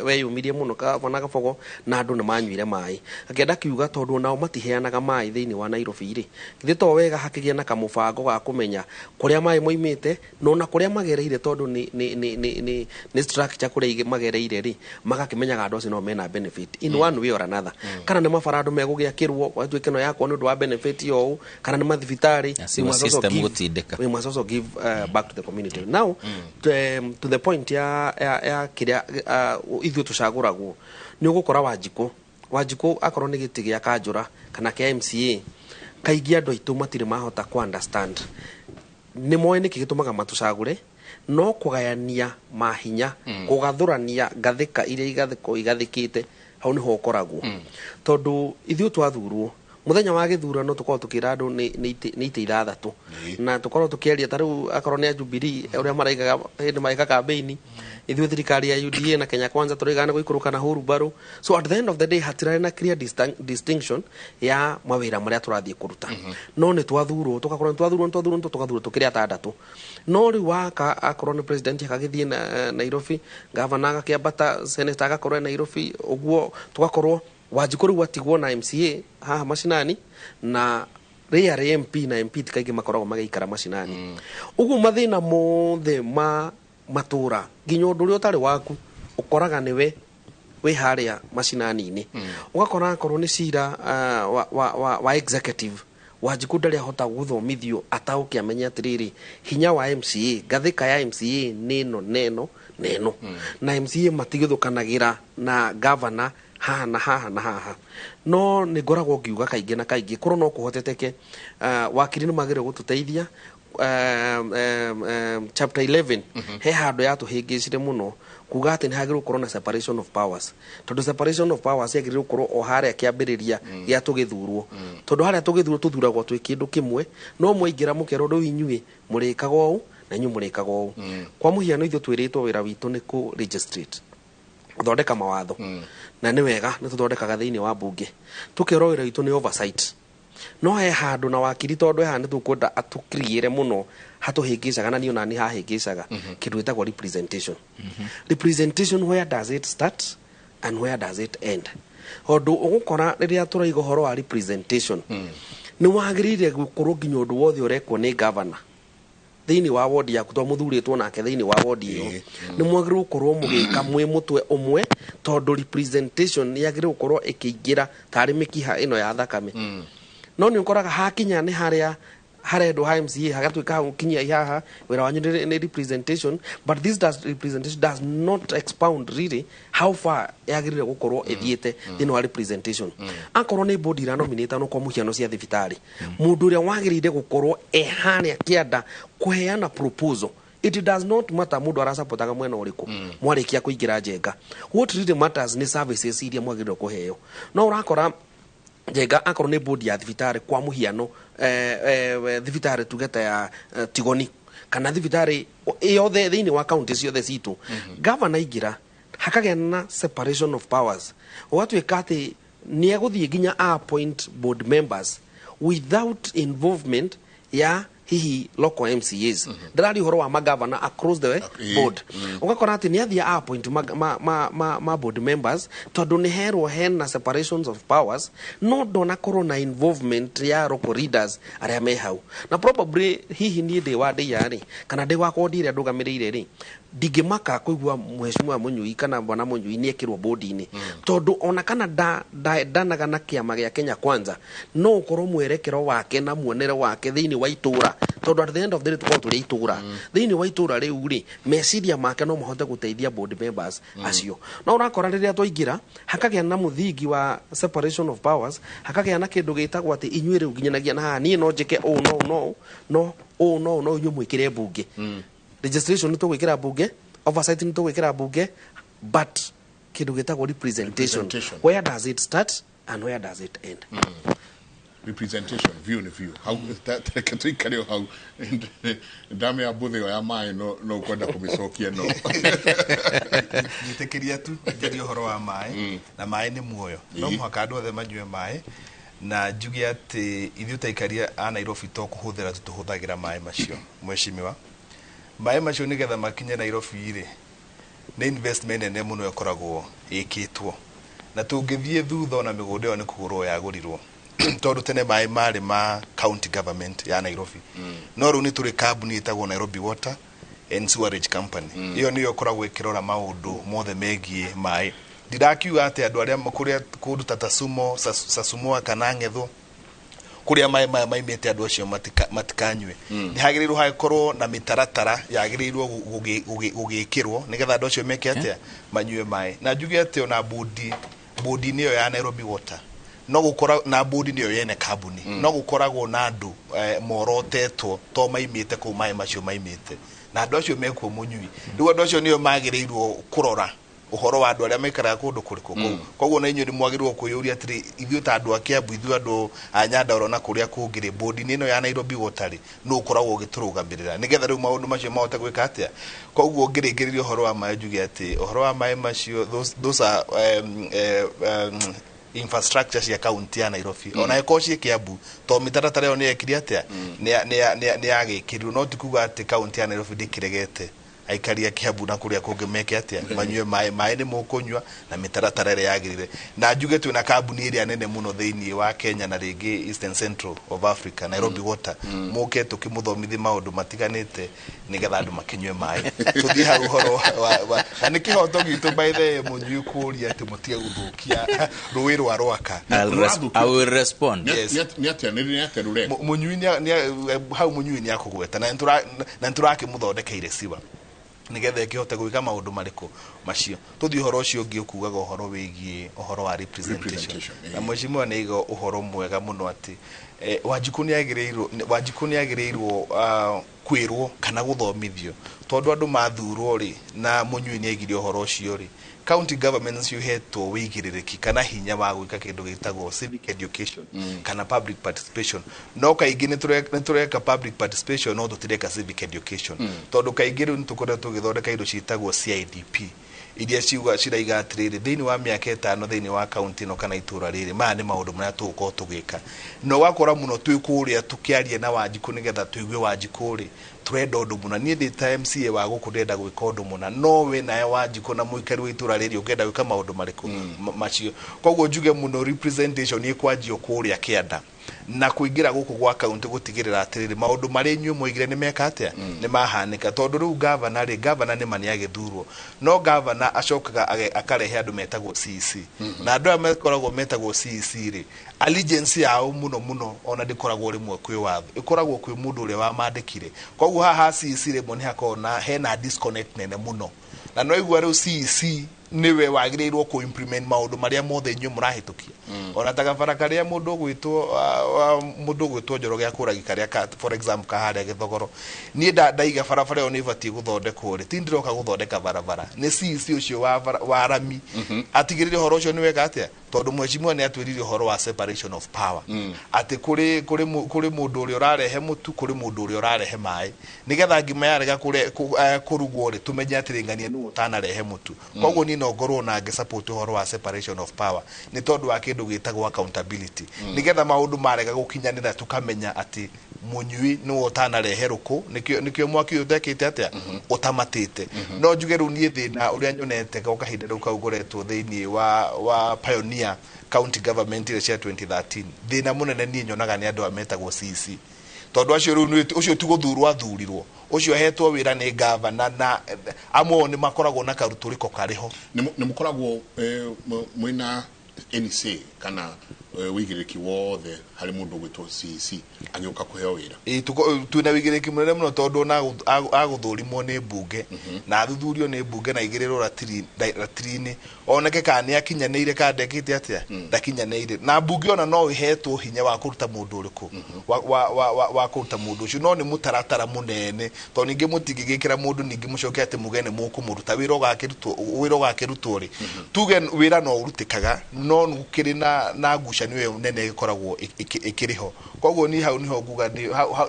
weyumirie mũno, gavana Gabogo, na andũ nĩ manyuire maĩ. Akĩenda kiuga tondũ nao matiheanaga maĩ thĩinĩ wa Nairobi rĩ, githĩ to wega hakĩgĩa na kamũbango ga kũmenya kũrĩa maĩ moimĩte na ona kũrĩa magereire, tondũ nĩ structure kũrĩa magereire rĩ, magakĩmenyaga andũ acio no mena benefit in one way or another, kana nĩ mabara andũ megũgĩakĩrwo gwatuĩka ĩno yakwo nĩ ũndũ wa benefit ya ũũ, kana nĩ mathibitarĩ. Na sewer We must also system give gũtindĩka. We must also give back to the community. Now to the point ya kĩrĩa ithuĩ tũcagũragwo, nĩ ũgũkora Wanjikũ akorwo nĩ gĩtĩ gĩa kanjũra kana kĩa MCA, kaingĩ andũ aitũ matirĩ mahota ku understand nĩ moĩ nĩkĩ gĩtũmaga matũcagũre, no kũgayania mahinya, kũgathũrania ngathĩka iria igathĩko igathĩkĩte hau nĩho ũkoragwo, tondũ ithuĩ twathurwo mũthenya wa gĩthurano tũkorwo tũkĩra andũ nĩ itĩ 6, na tũkorwo tũkĩaria ta rĩu akorwo nĩ a Jubilee ũrĩa maraigaga hĩndĩ mareka campaign, ithuĩ thirikari ya UDA na Kenya Kwanza tũraigaga nĩ gũikũrũka na hurumbarũ. So at the end of the day hatirarĩ na clear distinction ya mawĩra marĩa tũrathiĩ kũruta, no nĩ twathurwo, tũgakorwo nĩ twathurwo, nĩ twathurwo, nĩ tũgathurwo tũkĩrĩ atandatũ. No rĩu waka akorwo nĩ president agagĩthiĩ na Nairobi, gavana agakĩambata, senator agakorwo e Nairobi, ũguo tũgakorwo Wanjikũ rĩu atigwo na MCA haha macinani, na rĩarĩ MP na MP ti kaingĩ makoragwo magĩikara macinani. Ũguo mathĩna mothe ma matũra nginya ũndũ ũrĩa ũtarĩ waku ũkoraga nĩwe wĩ harĩa macinani-inĩ. Ũgakora akorwo nĩ cira wa executive, Wanjikũ ndarĩ ahota gũthomithio ataũke amenye atĩrĩrĩ, hinya wa MCA, ngathĩka ya MCA nĩ ĩno neno neno, na MCA matigĩthũkanagĩra na gavana haha na haha na haha. No nĩ ngoragwo ngiuga kaingĩ na kaingĩ korwo no kũhoteteke, wakiri nĩ magĩrĩire gũtũteithia. Chapter 11 he handũ yatũhĩngĩcire mũno kuga atĩ nĩ hagĩrĩirwo gũkorwo na separation of powers, tondũ separation of powers yagĩrĩirwo gũkorwo o harĩa kĩambĩrĩria gĩa tũgĩthurwo, tondũ harĩa tũgĩthurwo tũthuragwo twĩ kĩndũ kĩmwe, no mwaingĩra mũkerwo rĩu inyuĩ mũrĩkaga ũũ na inyuĩ mũrĩkaga ũũ. Kwa mũhiano, ithuĩ twĩrĩtwo wĩra witũ nĩ kũ legislate, gũthondeka mawatho, na nĩ wega nĩ tũthondekaga thĩinĩ wa bunge. Tũkerwo wĩra witũ nĩ oversight, no he handũ na wakiri, tondũ he handũ tũkwenda atũkiriĩre mũno hatũhĩngĩcaga, na niĩ ona nĩ hahĩngĩcaga kĩndũ gĩtagwo representation. Representation, where does it start and where does it end? Tondũ ũgũkora rĩrĩa tũraiga ũhoro wa representation, nĩ wagĩrĩire gũkorwo nginya ũndũ wothe ũrekwo nĩ governor thĩinĩ wa wodi yaku, to mũthurĩtwo nake thĩinĩ wa wodi ĩyo, nĩ mwagĩrĩirwo gũkorwo mũgĩka mwĩ mũtwe ũmwe, tondũ representation nĩ yagĩrĩirwo gũkorwo ĩkĩingĩra tarĩ mĩkiha ĩno ya thakame. No nĩ ũkoraga hakinya nĩ harĩa harendwo ha MCA, hagatuĩka hau kinyia haha wĩra wanyu nĩ representation, but this does representation does not expound really how far yagĩrĩire gũkorwo ĩthiĩte thĩinĩ wa representation. Akorwo nĩ board iranominate no kwa mũhiano cia thibitarĩ, mũndũ ũrĩa wagĩrĩire gũkorwo e harĩa kĩanda kũheana proposal, it does not matter mũndũ arasapotaga mwena ũrĩkũ. Mwarĩkia kũingĩra njenga, what really matters nĩ services iria mwagĩrĩirwo kũheo. No ũrakora njenga akorwo nĩ board ya thibitarĩ, kwa mũhiano thibitarĩ tuge ta ya Tigoni kana thibitarĩ yothe thĩinĩ wa kaunti ciothe citũ, gavana aingĩra hakagĩa na separation of powers, ũgatuĩka atĩ nĩ egũthiĩ nginya appoint board members without involvement ya hihi local MCAs. Ndĩraria ũhoro wa magavana across the board. Ũgakora atĩ nĩ athiĩ appoint ma board members tondũ nĩ herwo hena separations of powers, no ndonakorwo na involvement ya local leaders arĩa me hau. Na probably hihi niĩ ndĩ wa ndĩia rĩ, kana ndĩ wa kondi ĩrĩa ndũgamĩrĩire rĩ, ndingĩmaka kũigua mheshimiwa Mũnyui kana bwana Mũnyui nĩ ekĩrwo bodi-inĩ, tondũ ona kana ndanaga na kĩama gĩa Kenya Kwanza, no ũkorwo mwerekero wake na muonere wake thĩinĩ wa itũra, tondũ at the end of the day tũkorwo tũrĩ itũra, thĩinĩ wa itũra rĩu rĩ, meciria make no mahote gũteithia board members acio. No ũrakora rĩrĩa twaingĩra hakagĩa na mũthingi wa separation of powers, hakagĩa na kĩndũ gĩtagwo atĩ inyuĩ rĩu nginyanagia na haha, niĩ no njĩke ũũ no ũũ no ũũ no ũũ no ũũ no inyuĩ mwĩkĩre mbunge registration, nĩ tũgwĩkĩra mbunge oversight, nĩ tũgwĩkĩra mbunge, but kĩndũ gĩtagwo representation, Representation. where does it start and where does it end? Representation view nĩ view hau. Reke tũikare o hau. Ndamĩa mbũthĩ ĩyo ya maĩ, no ũkwenda kũmĩcokia no Njĩtĩkĩria tu njarie ũhoro wa maĩ, na maĩ nĩ muoyo, no mũhaka andũ othe manyue maĩ. Na njuge atĩ ithuĩ ta aikaria a Nairobi to kũhũthĩra tu tũhũthagĩra maĩ macio, mheshimiwa. Maĩ macio nĩgetha makinye Nairobi rĩ, nĩ investment nene mũno ĩkoragwo ĩkĩtwo, na tũngĩthiĩ thutha ona mĩgũnda ĩyo nĩ kũgũrwo yagũrirwo, tondũ tene maĩ marĩ ma county government ya Nairobi, no rĩu nĩ tũrĩ kambuni ĩtagwo Nairobi Water and Sewerage Company. Ĩyo nĩyo ĩkoragwo ĩkĩrora maũndũ mothe megiĩ maĩ. Ndirakiuga atĩ andũ arĩa kũrĩa kũndũ ta Tasumo, Sasumua kana Ng'etho, kũrĩa maĩ maya maimĩte, andũ acio matikanyue. Nĩ hagĩrĩirwo hagĩkorwo na mĩtaratara yagĩrĩirwo gũgĩkĩrwo nĩgetha andũ acio meke atĩa? Manyue maĩ. Na njuge atĩ ona bodi-inĩ ĩyo ya Nairobi Water, no gũkora na bodi nĩyo yene kambuni, no gũkoragwo na andũ morotetwo to maimĩte kũu maĩ macio maimĩte, na andũ acio mekuo mũnyui. Rĩu andũ acio nĩo magĩrĩirwo kũrora ũhoro wa andũ arĩa maikaraga kũndũ kũrĩkũ kũu. Koguo na inyuĩ nĩ mwagĩrĩirwo kwĩyũria atĩrĩ, ithuĩ ta andũ a Kiambu, ithuĩ andũ a Nyandarua na kũrĩa kũngĩ rĩ, bodi-inĩ ĩno ya Nairobi Water rĩ, nũ ũkoragwo ũgĩtũrũgamĩrĩra nĩgetha rĩu maũndũ macio mahote gwĩka atĩa? Koguo ngĩrĩkĩrĩria ũhoro wa maĩ, njuge atĩ ũhoro wa maĩ macio, those are infrastructure cia kaunti ya Nairobi. Ona ĩkorwo ciĩ Kiambu, to mĩtaratara ĩyo nĩ yekire atĩa? Nĩ yagĩkĩrirwo. No ti kuga atĩ kaunti ya Nairobi ndĩkĩregete aikari a Kiambu na kũrĩa kũngĩ meke atĩa? Manyue maĩ. Maĩ nĩ mũkũnyua na mĩtaratara ĩrĩa yagĩrĩire. Na njuge twĩna kambuni ĩrĩa nene mũno thĩinĩ wa Kenya na rĩngĩ Eastern Central of Africa, Nairobi Water. Mũke tũkĩmũthomithie maũndũ matiganĩte nĩgetha andũ makĩnyue maĩ. Tũthiĩ hau ũhoro na nĩ kĩhoto gitũ, by the way, mũnyui kũũria atĩ mũtige gũthũkia rũĩ rwa Rwaka. I will respond. Yes. Nĩ atĩa nĩ atĩa rũreka? Mũnyui hau mũnyui nĩ akũgweta, na nĩtũrakĩmũthondekeire siwa nĩgetha ĩkĩhote gwĩka maũndũ marĩkũ macio. Tũthiĩ ũhoro ũcio ũngĩ ũkugaga ũhoro wĩgiĩ ũhoro wa representation. Representation, Na mheshimiwa nĩ aiga ũhoro mwega mũno atĩ Wanjikũ nĩ agĩrĩirwo kwĩrwo kana gũthomithio, tondũ andũ mathurwo rĩ, na mũnyui nĩ aigire ũhoro ũcio rĩ, county governments cihetwo wĩigĩrĩrĩki kana hinya wa gwĩka kĩndũ gĩtagwo civic education kana public participation. No kaingĩ nĩ tũreka public participation no tũtireka civic education, tondũ kaingĩ rĩu nĩ tũkoretwo tũgĩthondeka indo ciĩtagwo CIDP. Iria ciuga ciraiga atĩrĩrĩ, thĩinĩ wa mĩaka 5 thĩinĩ wa kaunti ĩno kana itũra rĩrĩ, maya nĩ maũndũ marĩa tũgũkorwo tũgĩka. Na ũgakora mũno twĩ kũrĩa tũkĩaria na Wanjikũ nĩgetha tũigue Wanjikũ rĩ, tũrenda ũndũ mũna. Niĩ ndĩ ta MCA wa gũkũ ndĩrenda gwĩka ũndũ mũna, no we nawe Wanjikũ na mũikari wa itũra rĩrĩ ũngĩenda gwĩka maũndũ marĩkũ macio. Koguo njuge mũno representation ĩkwanjio kũrĩa kĩanda na kũingĩra gũkũ gwa kaunti gũtigĩrĩra atĩrĩrĩ, maũndũ marĩa inyuĩ mwoigire nĩ meka atĩa, nĩ mahanĩka. Tondũ rĩu gavana rĩ, gavana nĩ ma nĩ agĩthurwo, no gavana acokaga akarehe andũ metagwo CEC. Na andũ aya makoragwo metagwo CEC rĩ, allegiance yao mũno mũno ona ndĩkoragwo rĩmwe kwĩ watho, ĩkoragwo kwĩ mũndũ ũrĩa wamandĩkire. Koguo haha CEC rĩmwe nĩ hakoragwo na hena disconnect nene mũno, na no igua rĩu CEC nĩwe wagĩrĩirwo kũ implement maũndũ marĩa mothe inyuĩ mũrahĩtũkia. Ona ta gabara karĩa mũndũ ũgwĩtwo Njoroge akũragi karĩa ka, for example, kaharĩa Gĩthogoro, niĩ ndaiga barabara ĩyo nĩ ĩbatiĩ gũthondekwo rĩ, ti ndĩroka gũthondeka barabara, nĩ CEC ũcio wa rami atigĩrĩre ũhoro ũcio nĩ weka atĩa, tondũ mheshimiwa nĩ atwĩrire ũhoro wa separation of power, atĩ kũrĩ mũndũ ũrĩa ũrarehe mũtu, kũrĩ mũndũ ũrĩa ũrarehe maĩ, nĩgetha ngima yarega kũrugwo rĩ, tũmenye atĩrĩ, ng'ania nĩwe ũtanarehe mũtu. Koguo niĩ no ngorwo na ngĩ support ũhoro wa separation of power nĩ tondũ wa kĩndũ gĩtagwo accountability, nĩgetha maũndũ marega gũkinyanĩra tũkamenya atĩ mũnyui nĩwe ũtanarehe rũkũ, nĩkĩo mwaki ũyũ ũtekĩte atĩa, ũtamatĩte. No njuge rĩu niĩ thĩna ũrĩa nyonete gwa kahinda rĩu kau ngoretwo thĩinĩ wa pioneer county government iria cia 2013, thĩna mũnene niĩ nyonaga nĩ andũ aya metagwo CEC, tondũ acio rĩu ũcio ti gũthurwo athurirwo, ũcio ahetwo wĩra nĩ gavana, na amwe ao nĩ makoragwo na karutũrĩko karĩ ho. Nĩ mũkoragwo mwĩna NC kana wĩigĩrĩrĩki wothe harĩ mũndũ ũgwĩtwo CEC agĩũka kũheo wĩra? Ĩĩ, twĩna wĩigĩrĩrĩki mũnene mũno, tondũ ona agũthũrimwo nĩ mbunge na athuthurio nĩ mbunge na aigĩrĩrwo ratiri-inĩ, oneke kana nĩ akinyanĩire kana ndekĩte atĩa, ndakinyanĩire. Na mbunge ona no ĩhetwo hinya wa kũruta mũndũ ũrĩkũ, wa kũruta mũndũ ũcio, no nĩ mũtaratara mũnene, tondũ ningĩ mũtingĩgĩkĩra mũndũ ningĩ mũcoke atĩ muge nĩ mũkũmũruta. Wĩra ũgakĩrutwo rĩ, tuge wĩra no ũrutĩkaga, no gũkĩrĩ na ngucanio ĩyo nene ĩkoragwo ĩkĩrĩ ho. Koguo niĩ hau niho nguga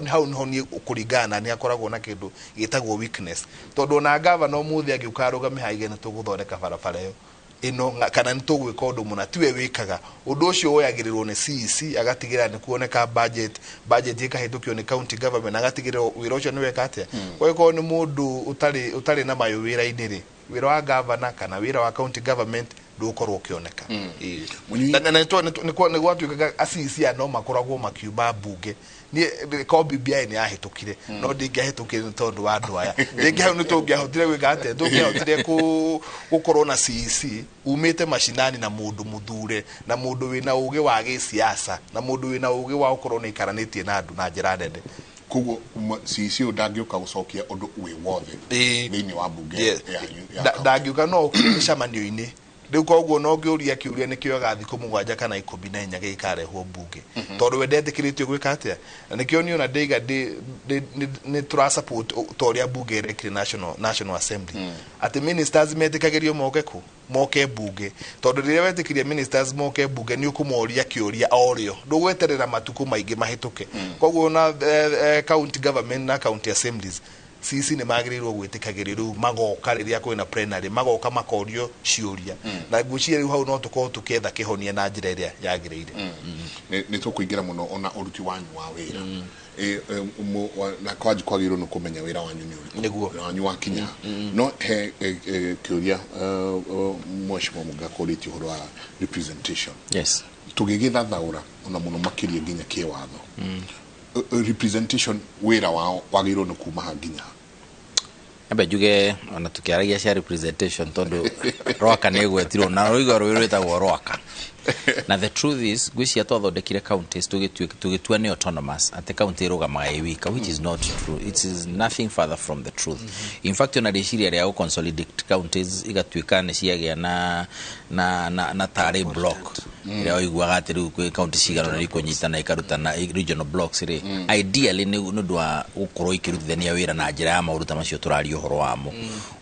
hau niho niĩ kũringana na nĩ hakoragwo na kĩndũ gĩtagwo weakness, tondũ ona gavana ũmũthĩ angĩũka arũgame haige nĩ tũgũthondeka barabara ĩyo ĩno kana nĩ tũgwĩka ũndũ mũna, tiwe wĩkaga ũndũ ũcio, woyagĩrĩrwo nĩ CEC, agatigĩrĩra nĩ kuoneka budget ĩkahĩtũkio nĩ county government, agatigĩrĩra wĩra ũcio nĩ weka atĩa. Kwa hiyo nĩ mũndũ ũtarĩ na mayũ wĩra-inĩ rĩ, wĩra wa gavana kana wĩra wa county government ndũgũkorwo ũkĩoneka. Na nĩ gwatuĩkaga ACC aya no makoragwo makiuma mbunge. Niĩ ko BBI nĩ yahĩtũkire, no ndĩngĩahĩtũkire nĩ tondũ wa andũ aya. Rĩngĩ hau nĩ tũngĩahotire gwĩka atĩa, tũngĩahotire gũkorwo na CEC umĩte macinani, na mũndũ mũthure, na mũndũ wĩna ũgĩ wa gĩsiasa, na mũndũ wĩna ũgĩ wa gũkorwo nĩ aikaranĩtie na andũ na njĩra nene. Koguo CEC ũyũ ndangĩũka gũcokia ũndũ wĩ wothe thĩinĩ wa mbunge yanyu ya county? Ndangĩũka, no ũkire mĩcemanio-inĩ rĩu. Koguo no ngĩũria kĩũria nĩkĩoyaga thikũ 7 kana 14 gĩkarehwo mbunge, tondũ we ndetĩkĩrĩtio gwĩka atĩa. Na nĩkĩo niĩ ona ndĩiga nĩ tũra support ta ũrĩa mbunge ĩrekire National Assembly, atĩ ministers metĩkagĩrio moke kũ moke mbunge, tondũ rĩrĩa wetĩkirie ministers moke mbunge, nĩ ũkũmoria kĩũria o rĩo, ndũgweterera matukũ maingĩ mahĩtũke. Koguo na county government na county assemblies, CEC nĩ magĩrĩirwo gwĩtĩkagĩrio rĩu magoka rĩrĩa kwĩna plenary, magoka makorio ciũria, na ngwĩciria rĩu hau no tũkorwo tũkĩetha kĩhonia na njĩra ĩrĩa yagĩrĩire. Nĩ tũkũingĩra mũno ona ũruti wanyu wa wĩra. Na kwanji kwagĩrĩirwo nĩ kũmenya wĩra wanyu nĩ ũrĩkũ, Nĩguo. wĩra wanyu wakinya. No he kĩũria mheshimiwa Mũga kũrĩtie ũhoro wa representation. Tũgĩgĩthathaũra ona mũno makĩria nginya kĩwatho, representation wĩra wao wagĩrĩirwo nĩ kuma ha nginya ha? Ambe njuge ona tukiaragia cia representation, tondu Rwaka nĩ ĩgwetirwo na rũiga rũĩ rwĩtagwo Rwaka, na the truth is ngwĩciria twathondekire counties tũgĩtua nĩ autonomous, atĩ county ĩrũgamaga ĩ wika, which is not true. It is nothing further from the truth. In fact, ona rĩciria rĩa gũ-consolidate counties igatuĩka nĩ ciagĩa na tarĩ block ĩrĩa ũiguaga atĩ rĩu kwĩ county cigana ũna ikũnyitana ikarutana regional blocks rĩ, ideally nĩ ũndũ wa gũkorwo ikĩrutithania wĩra na njĩra ya maũndũ ta macio tũraria ũhoro wamo.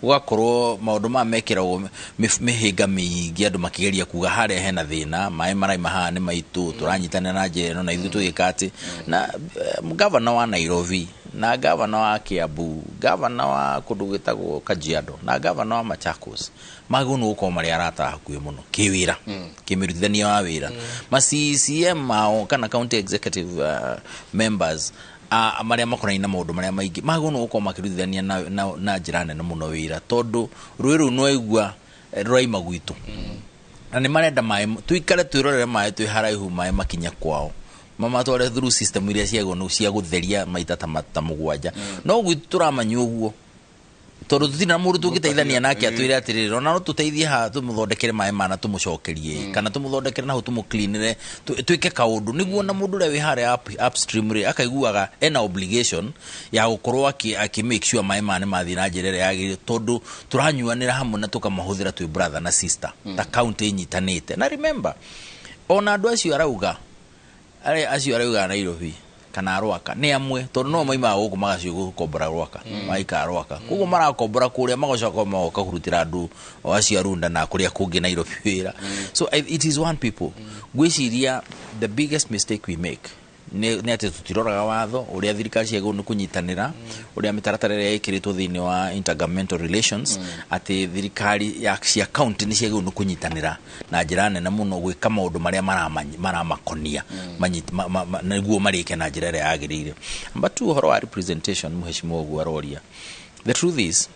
Gũgakorwo maũndũ maya mekĩragwo mĩhĩnga mĩingĩ, andũ makĩgeria kuga harĩa hena thĩna, maĩ maraima haha nĩ maitũ, tũranyitanĩra na njĩra ĩno na ithuĩ tũgĩka atĩ. Na gavana wa Nairobi Na gavana wa Kiambu, gavana wa kũndũ gwĩtagwo Kajiado na gavana wa Machakos magĩrĩirwo nĩ gũkorwo marĩ arata a hakuhĩ mũno kĩwĩra, kĩmĩrutithania wa wĩra. Ma CCM mao kana county executive members marĩa makonainie na maũndũ marĩa maingĩ magĩrĩirwo nĩ gũkorwo makĩrutithania na njĩra nene mũno wĩra, tondũ rũĩ rũu nĩwaigua rũraima gwitũ na nĩ marenda maĩ tuikare twĩrorere maĩ twĩ haraihu, maĩ makinye kwao mamatware through system iria ciagwo cia gũtheria maita ta 7. No gwitũ tũramanyua ũguo tondũ tũtirĩ na mũndũ tũngĩteithania nake atwĩre atĩrĩrĩ, ona no tũteithie haha tũmũthondekere maĩ mana tũmũcokerie, kana tũmũthondekere nahu tũmũcleanĩre, twĩke kaũndũ nĩguo na mũndũ ũrĩa wĩ harĩa upstream rĩ akaiguaga ena obligation ya gũkorwo akĩ make sure maĩ maya nĩ mathiĩ na njĩra ĩrĩa yagĩrĩire, tondũ tũranyuanĩra hamwe na tũkamahũthĩra twĩ brother na sister ta county ĩnyitanĩte. Na remember, ona andũ acio arauga arĩa acio arauga Nairobi kana Rwaka nĩ amwe, tondũ no maimaga gũkũ magaciĩ gũkombora Rwaka, magaikara Rwaka, koguo marakombora kũrĩa magacoka magoka kũrutĩra andũ o acio Arunda na kũrĩa kũngĩ Nairobi wĩra. So it is one people. Ngwĩciria the biggest mistake we make nĩ atĩ tũtiroraga watho ũrĩa thirikari ciagĩrĩirwo nĩ kũnyitanĩra, ũrĩa mĩtaratara ĩrĩa ĩkĩrĩtwo thĩinĩ wa intergovernmental relations, atĩ thirikari cia county nĩ ciagĩrĩirwo nĩ kũnyitanĩra na njĩra nene mũno gwĩka maũndũ marĩa maramakonia nĩguo marĩke na njĩra ĩrĩa yagĩrĩire. Number two, ũhoro wa representation, mheshimiwa ũguo aroria, the truth is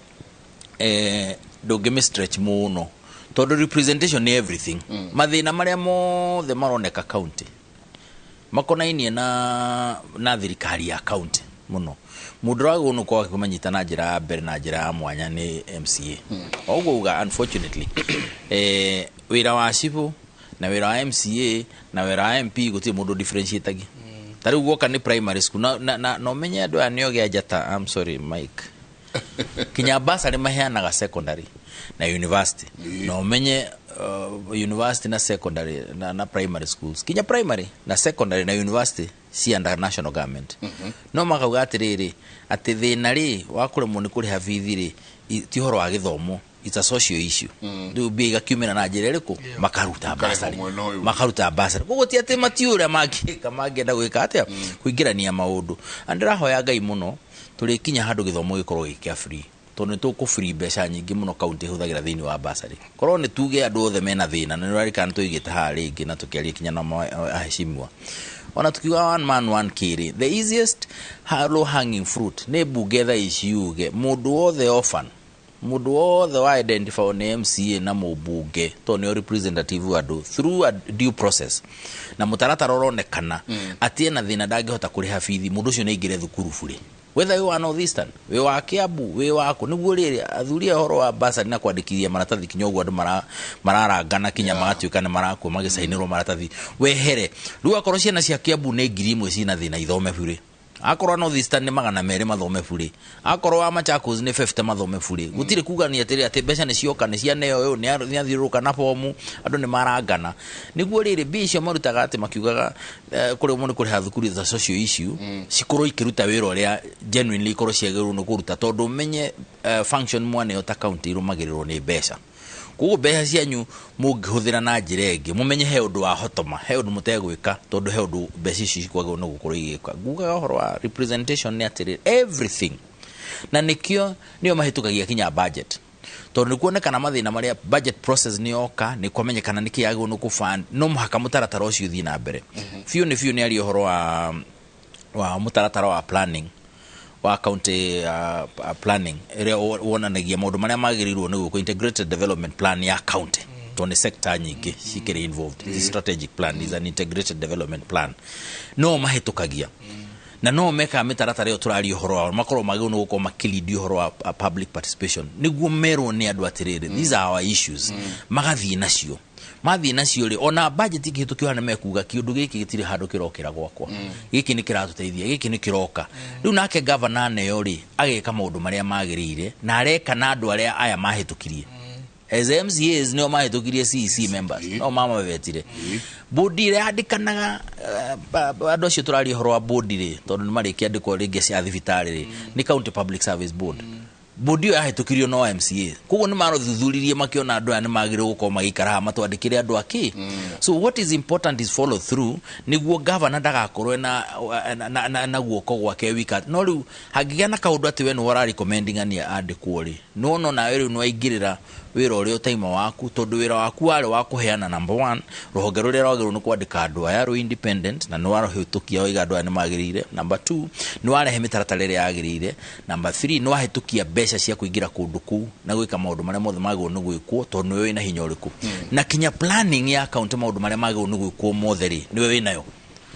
ndũngĩmĩ stretch mũno tondũ representation nĩ everything. Mathĩna marĩa mothe maroneka county makonainie na thirikari ya county mũno, mũndũ ũragĩrĩirwo nĩ gũkorwo akĩmanyita na njĩra ya mbere na njĩra ya mwanya nĩ MCA. Ũguo uga unfortunately wĩra wa cibũ na wĩra wa MCA na wĩra wa MP gũtirĩ mũndũ differentiatagia. Ta rĩu guoka nĩ primary school na ũmenye andũ aya nĩ ogĩa njata. I'm sorry Mike, kinya basarĩ maheanaga secondary na university, na ũmenye university na secondary na primary schools, kinya primary na secondary na university ci under national government. No makauga atĩrĩrĩ, atĩ thĩna rĩ wa kũremwo nĩ kũrĩha bithi rĩ ti ũhoro wa gĩthomo, it's a social issue. Rĩu mbia igakiumĩra na njĩra ĩrĩkũ? Makaruta basarĩ, makaruta basarĩ. Koguo ti atĩ matiũĩ ũrĩa mangĩka, mangĩenda gwĩka atĩa kũingĩrania maũndũ. Na ndĩrahoya Ngai mũno tũrĩkinya handũ gĩthomo gĩkorwo gĩ kĩa free, tondũ nĩ tũkũ free mbeca nyingĩ mũno kaunti ĩhũthagĩra thĩinĩ wa basarĩ. Korwo nĩ tuge andũ othe mena thĩna, na nĩũrarikana tũigĩte haha rĩngĩ na tũkĩaria kinya na aheshimiwa, ona tukiuga one man one K rĩ, the easiest low hanging fruit nĩ mbunge thaa ici yuge mũndũ wothe orphan, mũndũ wothe wa identify nĩ MCA na mũmbunge tondũ nĩo representative wa andũ through a due process na mũtaratara ũronekana atĩ ena thĩna ndangĩhota kũrĩha bithi, mũndũ ũcio nĩ aingĩre thukuru bure, whether wĩ wa North Eastern, wĩ wa Kiambu, wĩ wa kũ. Nĩguo rĩrĩ athuri a ũhoro wa basarĩ na kwandĩkithia maratathi kinya ũguo andũ mararangana kinya magatuĩka nĩ marakua magĩcainĩrwo maratathi wehere. Rĩu akorwo ciana cia Kiambu nĩ 1000 cina thĩna ithome bure, akorwo North Eastern nĩ 200 mathome bure, akorwo wa Machakos nĩ 50 mathome bure, gũtirĩ kugania atĩrĩ atĩ mbeca nĩ cioka nĩ cianeo ũyũ nĩ athiũrũrũka na bomu, andũ nĩ marangana. Nĩguo rĩrĩ mbia icio marutaga atĩ makiugaga kũrĩ mũndũ kũrĩha thukuru za social issue cikorwo ikĩruta wĩra ũrĩa genuinely ikorwo ciagĩrĩirwo nĩ kũruta, tondũ ũmenye function mwaneo ta county irũmagĩrĩrwo nĩ mbeca. Koguo mbeca cianyu mũngĩhũthĩra na njĩra ĩngĩ, mũmenye he ũndũ wa hotoma, he ũndũ mũtegwĩka, tondũ he ũndũ mbeca ici cikwagĩrĩirwo nĩ gũkorwo igĩka. Ngugaga ũhoro wa representation nĩ atĩrĩrĩ, everything, na nĩkĩo nĩo mahĩtũkagia kinya budget, tondũ nĩ kuonekana mathĩna marĩa budget process nĩ yoka, nĩ kwamenyekana nĩkĩ yagĩrĩirwo nĩ kũfund, no mũhaka mũtaratara ũcio ũthiĩ na mbere. Biũ nĩ biũ nĩ aria ũhoro wa mũtaratara wa planning wa county planning ĩrĩa wonanagia maũndũ marĩa magĩrĩirwo nĩ gwĩkwo, integrated development plan ya county, tondũ nĩ sector nyingĩ cikĩrĩ involved. This strategic plan is an integrated development plan, no mahĩtũkagia na no mekaga mĩtaratara ĩyo tũraria ũhoro wao, makorwo magĩrĩirwo nĩ gũkorwo makĩlead ũhoro wa public participation nĩguo merwo nĩ andũ atĩrĩrĩ, these are our issues, magathiĩ nacio, mathiĩ nacio rĩ, ona budget ikĩhĩtũkio hana mekuga kĩũndũ gĩkĩ gĩtirĩ handũ kĩrokĩra gwakwa, gĩkĩ nĩ kĩratũteithia, gĩkĩ nĩ kĩroka. Rĩu nake governor neo rĩ ageka maũndũ marĩa magĩrĩire na areka na andũ arĩa aya mahĩtũkirie as MCAs nĩo mahĩtũkirie CEC members, no mamavetire bodi ĩrĩa yandĩkanaga andũ acio tũraria ũhoro wa bodi rĩ, tondũ nĩ marĩkĩandĩkwo rĩngĩ cia thibitarĩ rĩ, nĩ County Public Service Board. Bodi ĩyo yahĩtũkirio no MCA, koguo nĩ marothuthuririe makĩona andũ aya nĩ magĩrĩirwo gũkorwo magĩikara haha matwandĩkĩre andũ akĩ. So what is important is follow through, nĩguo governor ndagakorwo na guoko gwake wika. No rĩu hangĩgĩa na kaũndũ atĩ we nĩwe ũrarecommending ng'ania andĩkwo rĩ, nĩwona nawe rĩu nĩwaingĩrĩra wĩra ũrĩa ũtaima waku, tondũ wĩra waku warĩ wa kũheana number one rũhonge rũrĩa rwagĩrĩirwo nĩ kwandĩka andũ aya rwĩ independent, na nĩ warũhĩtũkia waiga andũ aya nĩ magĩrĩire. Number two, nĩ warehe mĩtaratara ĩrĩa yagĩrĩire. Number three, nĩ wahĩtũkia mbeca cia kũingĩra kũndũ kũu na gwĩka maũndũ marĩa mothe magĩrĩirwo nĩ gwĩkwo, tondũ nĩwe wĩna hinya ũrĩkũ na kinya planning ya county, maũndũ marĩa magĩrĩirwo nĩ gwĩkwo mothe rĩ, nĩwe wĩnayo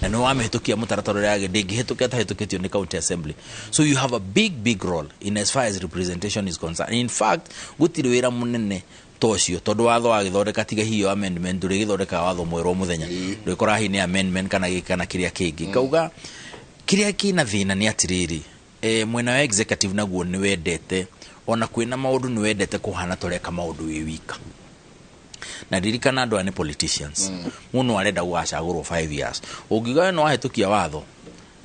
na nĩ wamĩhĩtũkia mũtaratara ũrĩa yagĩrĩire. Ndĩngĩhĩtũka ĩtahĩtũkĩtio nĩ county assembly. So you have a big, big role in as far as representation is concerned. In fact, gũtirĩ wĩra mũnene ta ũcio, tondũ watho wagĩthondeka, tiga hiyo amendment, ndũrĩgĩthondekaga watho mwerũ o mũthenya. Ndũgĩkora hihi nĩ amendment kana gĩkĩ kana kĩrĩa kĩngĩ. Kauga kĩrĩa kĩna thĩna nĩ atĩrĩrĩ, mwena wa executive naguo nĩ wendete ona kwĩna maũndũ, nĩ wendete kũhana tũreka maũndũ wĩ wika. Na ririkana andũ aya nĩ politicians. Mũndũ arenda gũgacagũrwo 5 years. Ũngiuga we nĩ wahĩtũkia watho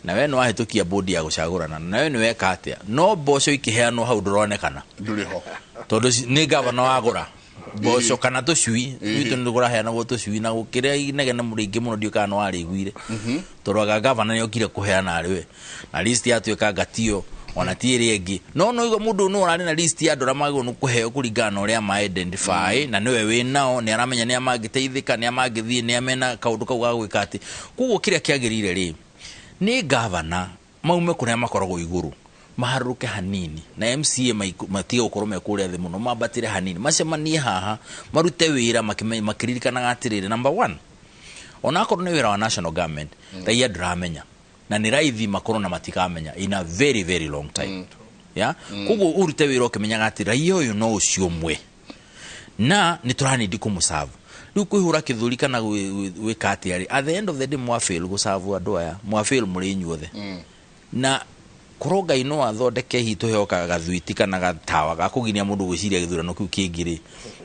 na we nĩ wahĩtũkia bodi ya gũcagũrana na we nĩ weka atĩa, no mboco ikĩheanwo hau ndũronekana. Ndũrĩ ho. Tondũ nĩ gavana wagũra mboco kana tũcui. Gwitũ nĩ kũraheanagwo tũcui na gũkĩrĩa inegene rĩingĩ mũno, ndiũ kana nĩ warĩiguire, tondũ anga gavana nĩ okire kũheana arĩ we na list yatuĩka ngatio ona ti ĩrĩa ĩngĩ. No igua mũndũ no ũrarĩ na list ya andũ arĩa magĩrĩirwo nĩ kũheo kũringana na ũrĩa ma identify, na nĩwe wĩ nao, nĩ aramenya nĩ mangĩteithĩka, nĩ mangĩthiĩ, nĩ mena kaũndũ kau ga gwĩka atĩ. Koguo kĩrĩa kĩagĩrĩire rĩ, nĩ gavana maume kũrĩa makoragwo igũrũ, maharũrũke hanini, na MCA matige gũkorwo me kũrĩa thĩ mũno, mambatĩre hanini, macemanie haha, marute wĩra makĩririkanaga atĩrĩrĩ, number one, onakorwo nĩ wĩra wa national government, raia ndũramenya na nĩ raithi makorwo na matikamenya in a very, very long time, yeah? Koguo ũrute wĩra ũkĩmenyaga atĩ raia ũyũ no ũcio ũmwe na nĩ tũranindi kũmũserve. Rĩu kwĩhũra kĩthũri kana gwĩka atĩa rĩ, at the end of the day mwafail gũserve andũ aya, mwafail mũrĩ inyuothe. Na korwo Ngai no athondeke hihi tũheo gathuiti kana gatawa ga kũgiria mũndũ gwĩciria gĩthurano kĩu kĩngĩ rĩ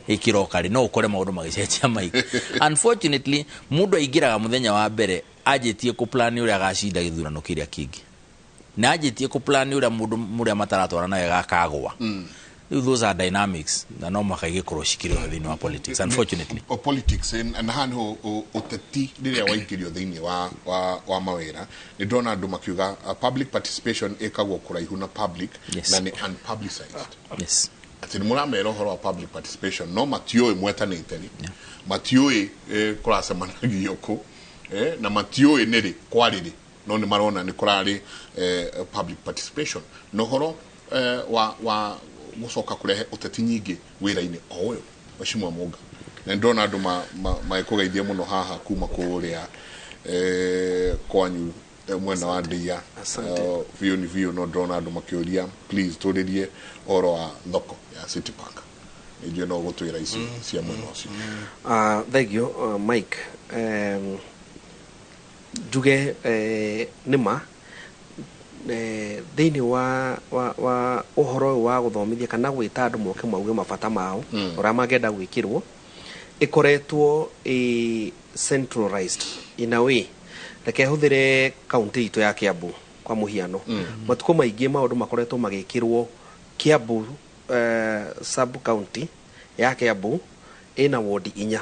ĩkĩroka rĩ, no ũkore maũndũ magĩcenjia maingĩ. Unfortunately, mũndũ aingĩraga mũthenya wa mbere anjĩtie kũplan ũrĩa agacinda gĩthurano kĩrĩa kĩngĩ, na anjĩtie kũplan ũrĩa mũndũ mũrĩa mataratwarana nawe gakagwa. Rĩu those are dynamics na no mũhaka igĩkorwo cikĩrĩ ho thĩinĩ wa politics, unfortunately. O politics na haha niho ũteti rĩrĩa waingĩrio thĩinĩ wa mawĩra, nĩ ndĩrona andũ makiuga public participation ĩkagwo kũraihu na public na nĩ unpublicized, atĩ nĩ mũramera ũhoro wa public participation no matiũĩ mwetanĩte rĩ, matiũĩ kũracemanagio kũ, na matiũĩ nĩ rĩ kwarĩ rĩ, no nĩ marona nĩ kũrarĩ public participation. Na ũhoro wa gũcoka kũrehe ũteti nyingĩ wĩra-inĩ o ũyũ, Mheshimiwa Mũnga, na nĩ ndĩrona andũ magĩkũgeithia mũno haha kuma kũrĩa kwanyu, mwena wa Ndeiya. Asante. Biũ nĩ biũ, no ndĩrona andũ makĩũria, please tũrĩrie ũhoro wa thoko ya City Park. Nĩ njũĩ no gũtwĩra ici cia mwena ũcio. Thank you, Mike. Njuge nĩ ma thĩinĩ wa ũhoro ũyũ wa gũthomithia kana gwĩta andũ moke mauge mabata mao ũrĩa mangĩenda gwĩkĩrwo, ĩkoretwo ĩ centralized in a way. Reke hũthĩre kaunti itũ ya Kiambu kwa mũhiano. Matukũ maingĩ maũndũ makoretwo magĩkĩrwo Kiambu, sub county ya Kiambu ĩna wodi 4.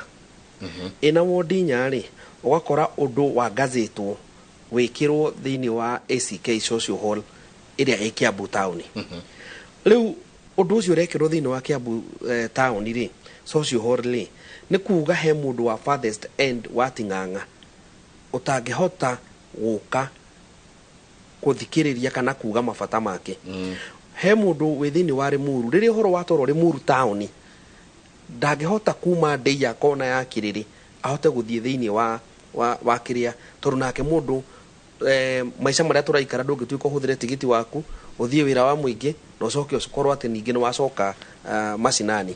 Ĩna wodi 4 rĩ, ũgakora ũndũ wa gazĩtwo wĩkĩrwo thĩinĩ wa ACK Social Hall ĩrĩa ĩ Kiambu town. Rĩu ũndũ ũcio ũrekĩrwo thĩinĩ wa Kiambu town rĩ, social hall rĩ, nĩ kuga he mũndũ wa farthest end wa Ting'ang'a ũtangĩhota gũka gũthikĩrĩria kana kuga mabata make. He mũndũ wĩ thĩinĩ wa Limuru, rĩrĩa ũhoro watwarwo Limuru town, ndangĩhota kuma Ndeiya kona ya Kĩrĩrĩ ahote gũthiĩ thĩinĩ wa kĩrĩa, tondũ nake mũndũ maica marĩa tũraikara, ndũngĩtuĩka ũhũthĩre tigiti waku ũthiĩ wĩra wa mũingĩ na ũcoke ũkorwo atĩ ningĩ nĩ wacoka macinani.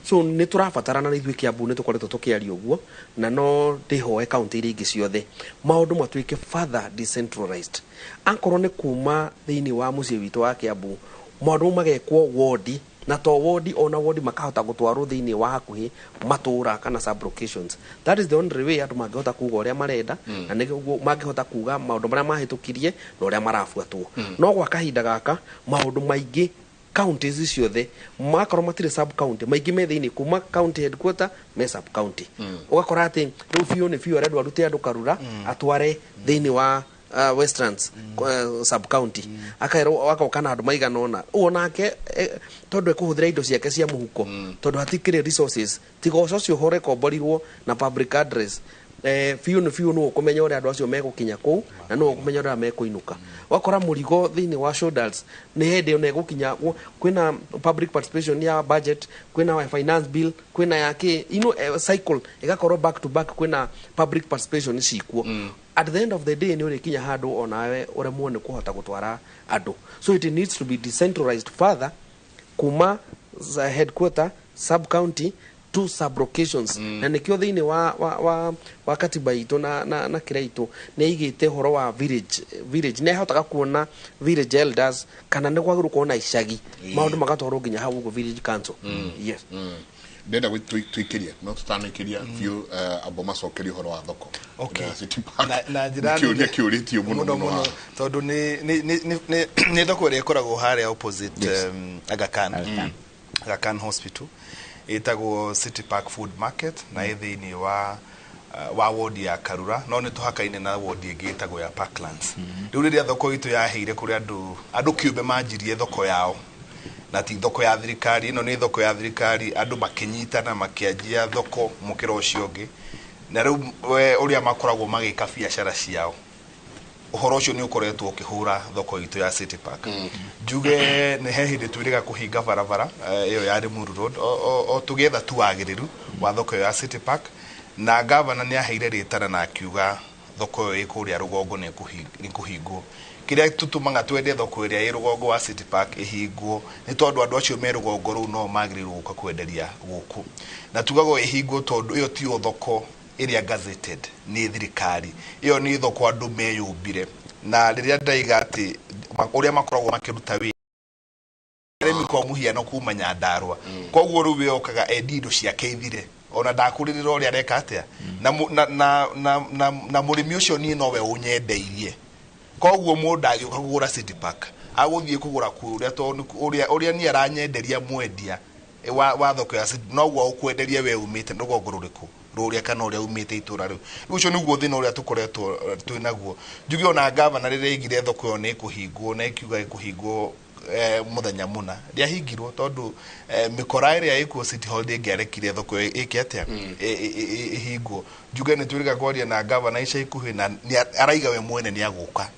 So nĩ tũrabatarana na ithuĩ Kiambu nĩ tũkoretwo tũkĩaria ũguo, na no ndĩhoe kaunti iria ingĩ ciothe maũndũ matuĩke further decentralized. Akorwo nĩ kuma thĩinĩ wa mũciĩ witũ wa Kiambu, maũndũ magekwo wodi, na to wodi, ona wodi makahota gũtwarwo thĩinĩ wa hakuhĩ matũra kana sub locations. That is the only way andũ mangĩhota kuga ũrĩa marenda na nĩguo mangĩhota kuga maũndũ marĩa mahĩtũkirie na ũrĩa marabuatwo. No gwa kahinda gaka maũndũ maingĩ Counties ciothe makorwo matirĩ sub county, maingĩ me thĩinĩ kuma county headquarter me sub county. Ũgakora atĩ rĩu biũ nĩ biũ arendwo arute andũ Karura atware thĩinĩ wa Westlands sub county, akaerwo agoka na andũ maigana ũna. Ũguo nake tondũ ekũhũthĩra indo ciake cia mũhuko, tondũ hatikĩrĩ resources, tiga ũcio ũrekomborirwo na public address, biũ nĩ biũ nũ ũkũmenya ũrĩa andũ acio megũkinya kũu na nũ ũkũmenya ũrĩa mekũinũka. Wakora mũrigo thĩinĩ wa shoulders nĩ hĩndĩ ona ĩgũkinya kwĩna public participation ya budget, kwĩna finance bill, kwĩna ya kĩ, you know, cycle ĩgakorwo back to back, kwĩna public participation cikuo. At the end of the day nĩ ũrĩkinya handũ onawe ũremwo nĩ kũhota gũtwara andũ. So it needs to be decentralized further kuma headquarter, sub county to sub locations. Na nĩkĩo thĩinĩ wa katiba itũ na kĩrĩa itũ nĩ aigĩte ũhoro wa village, nĩ ahotaga kuona village elders kana nĩ kwagĩrĩirwo kuona icagi maũndũ magatwarwo nginya hau ũguo village council. Yes. Ndenda twikĩrie no tũtanĩkĩria biũ, amba macokerie ũhoro wa thoko. Okay. Na City Park. Na njĩra kĩũria kĩũrĩtio mũno mũno mũno. Tondũ nĩ thoko ĩrĩa ĩkoragwo harĩa opposite Aga Khan. Aga Khan Hospital, ĩtagwo City Park Food Market, na ĩ thĩinĩ wa ward ya Karura, no nĩ tũhakaine na ward ĩngĩ ĩtagwo ya Parklands. Rĩu rĩrĩa thoko itũ yaheire kũrĩ andũ kĩũmbe manjirie thoko yao, na ti thoko ya thirikari, ĩno nĩ thoko ya thirikari, andũ makĩnyitana makĩanjia thoko mũkĩra ũcio ũngĩ, na rĩu ũrĩa makoragwo magĩka biacara ciao, ũhoro ũcio nĩ ũkoretwo ũkĩhũra thoko itũ ya City Park. Njuge nĩ he hĩndĩ twĩrĩga kũhinga barabara ĩyo ya Limuru Road o tũgĩetha tu wagĩrĩru wa thoko ĩyo ya City Park, na gavana nĩ aheire rĩtana na akiuga thoko ĩyo ĩ kũrĩa rũgongo nĩ ĩkũhingwo. Kĩrĩa tũtũmaga twende thoko ĩrĩa ĩ rũgongo wa City Park ĩhingwo nĩ tondũ andũ acio me rũgongo rũu no magĩrĩirwo gũka kwenderia gũkũ, na tugagwo ĩhingwo tondũ ĩyo tiyo thoko ĩrĩa gazetted nĩ thirikari, ĩyo nĩ thoko andũ meyũmbire. Na rĩrĩa ndaiga atĩ ũrĩa makoragwo makĩruta wĩra arĩmi kwa mũhiano kuma Nyandarua, koguo rĩu we okaga endi indo ciake ithire, ona ndakũrĩrĩra ũrĩa areka atĩa, na mũrĩmi ũcio niĩ nowe ũnyendeirie, koguo mũndũ agĩũka kũgũra City Park agũthiĩ kũgũra kũrĩa tondũ ũrĩa niĩ aranyenderia mwendia wa thoko ya City noguo ũkwenderia we umĩte rũgongo rũrĩkũ rũrĩa kana ũrĩa umĩte itũra rĩu. Rĩu ũcio nĩguo thĩna ũrĩa tũkoretwo twĩ naguo. Njuge ona gavana rĩrĩa aigire thoko ĩyo nĩ ĩkũhingwo, na ĩkiuga ĩkũhingwo mũthenya mũna, ndĩahingirwo tondũ mĩkora ĩrĩa ĩkuo City Hall ndĩngĩarekire thoko ĩyo ĩke atĩa, ĩhingwo. Njuge nĩ twĩrĩga kwaria na gavana ica ikuhĩ, na araiga we mwene nĩ agũka,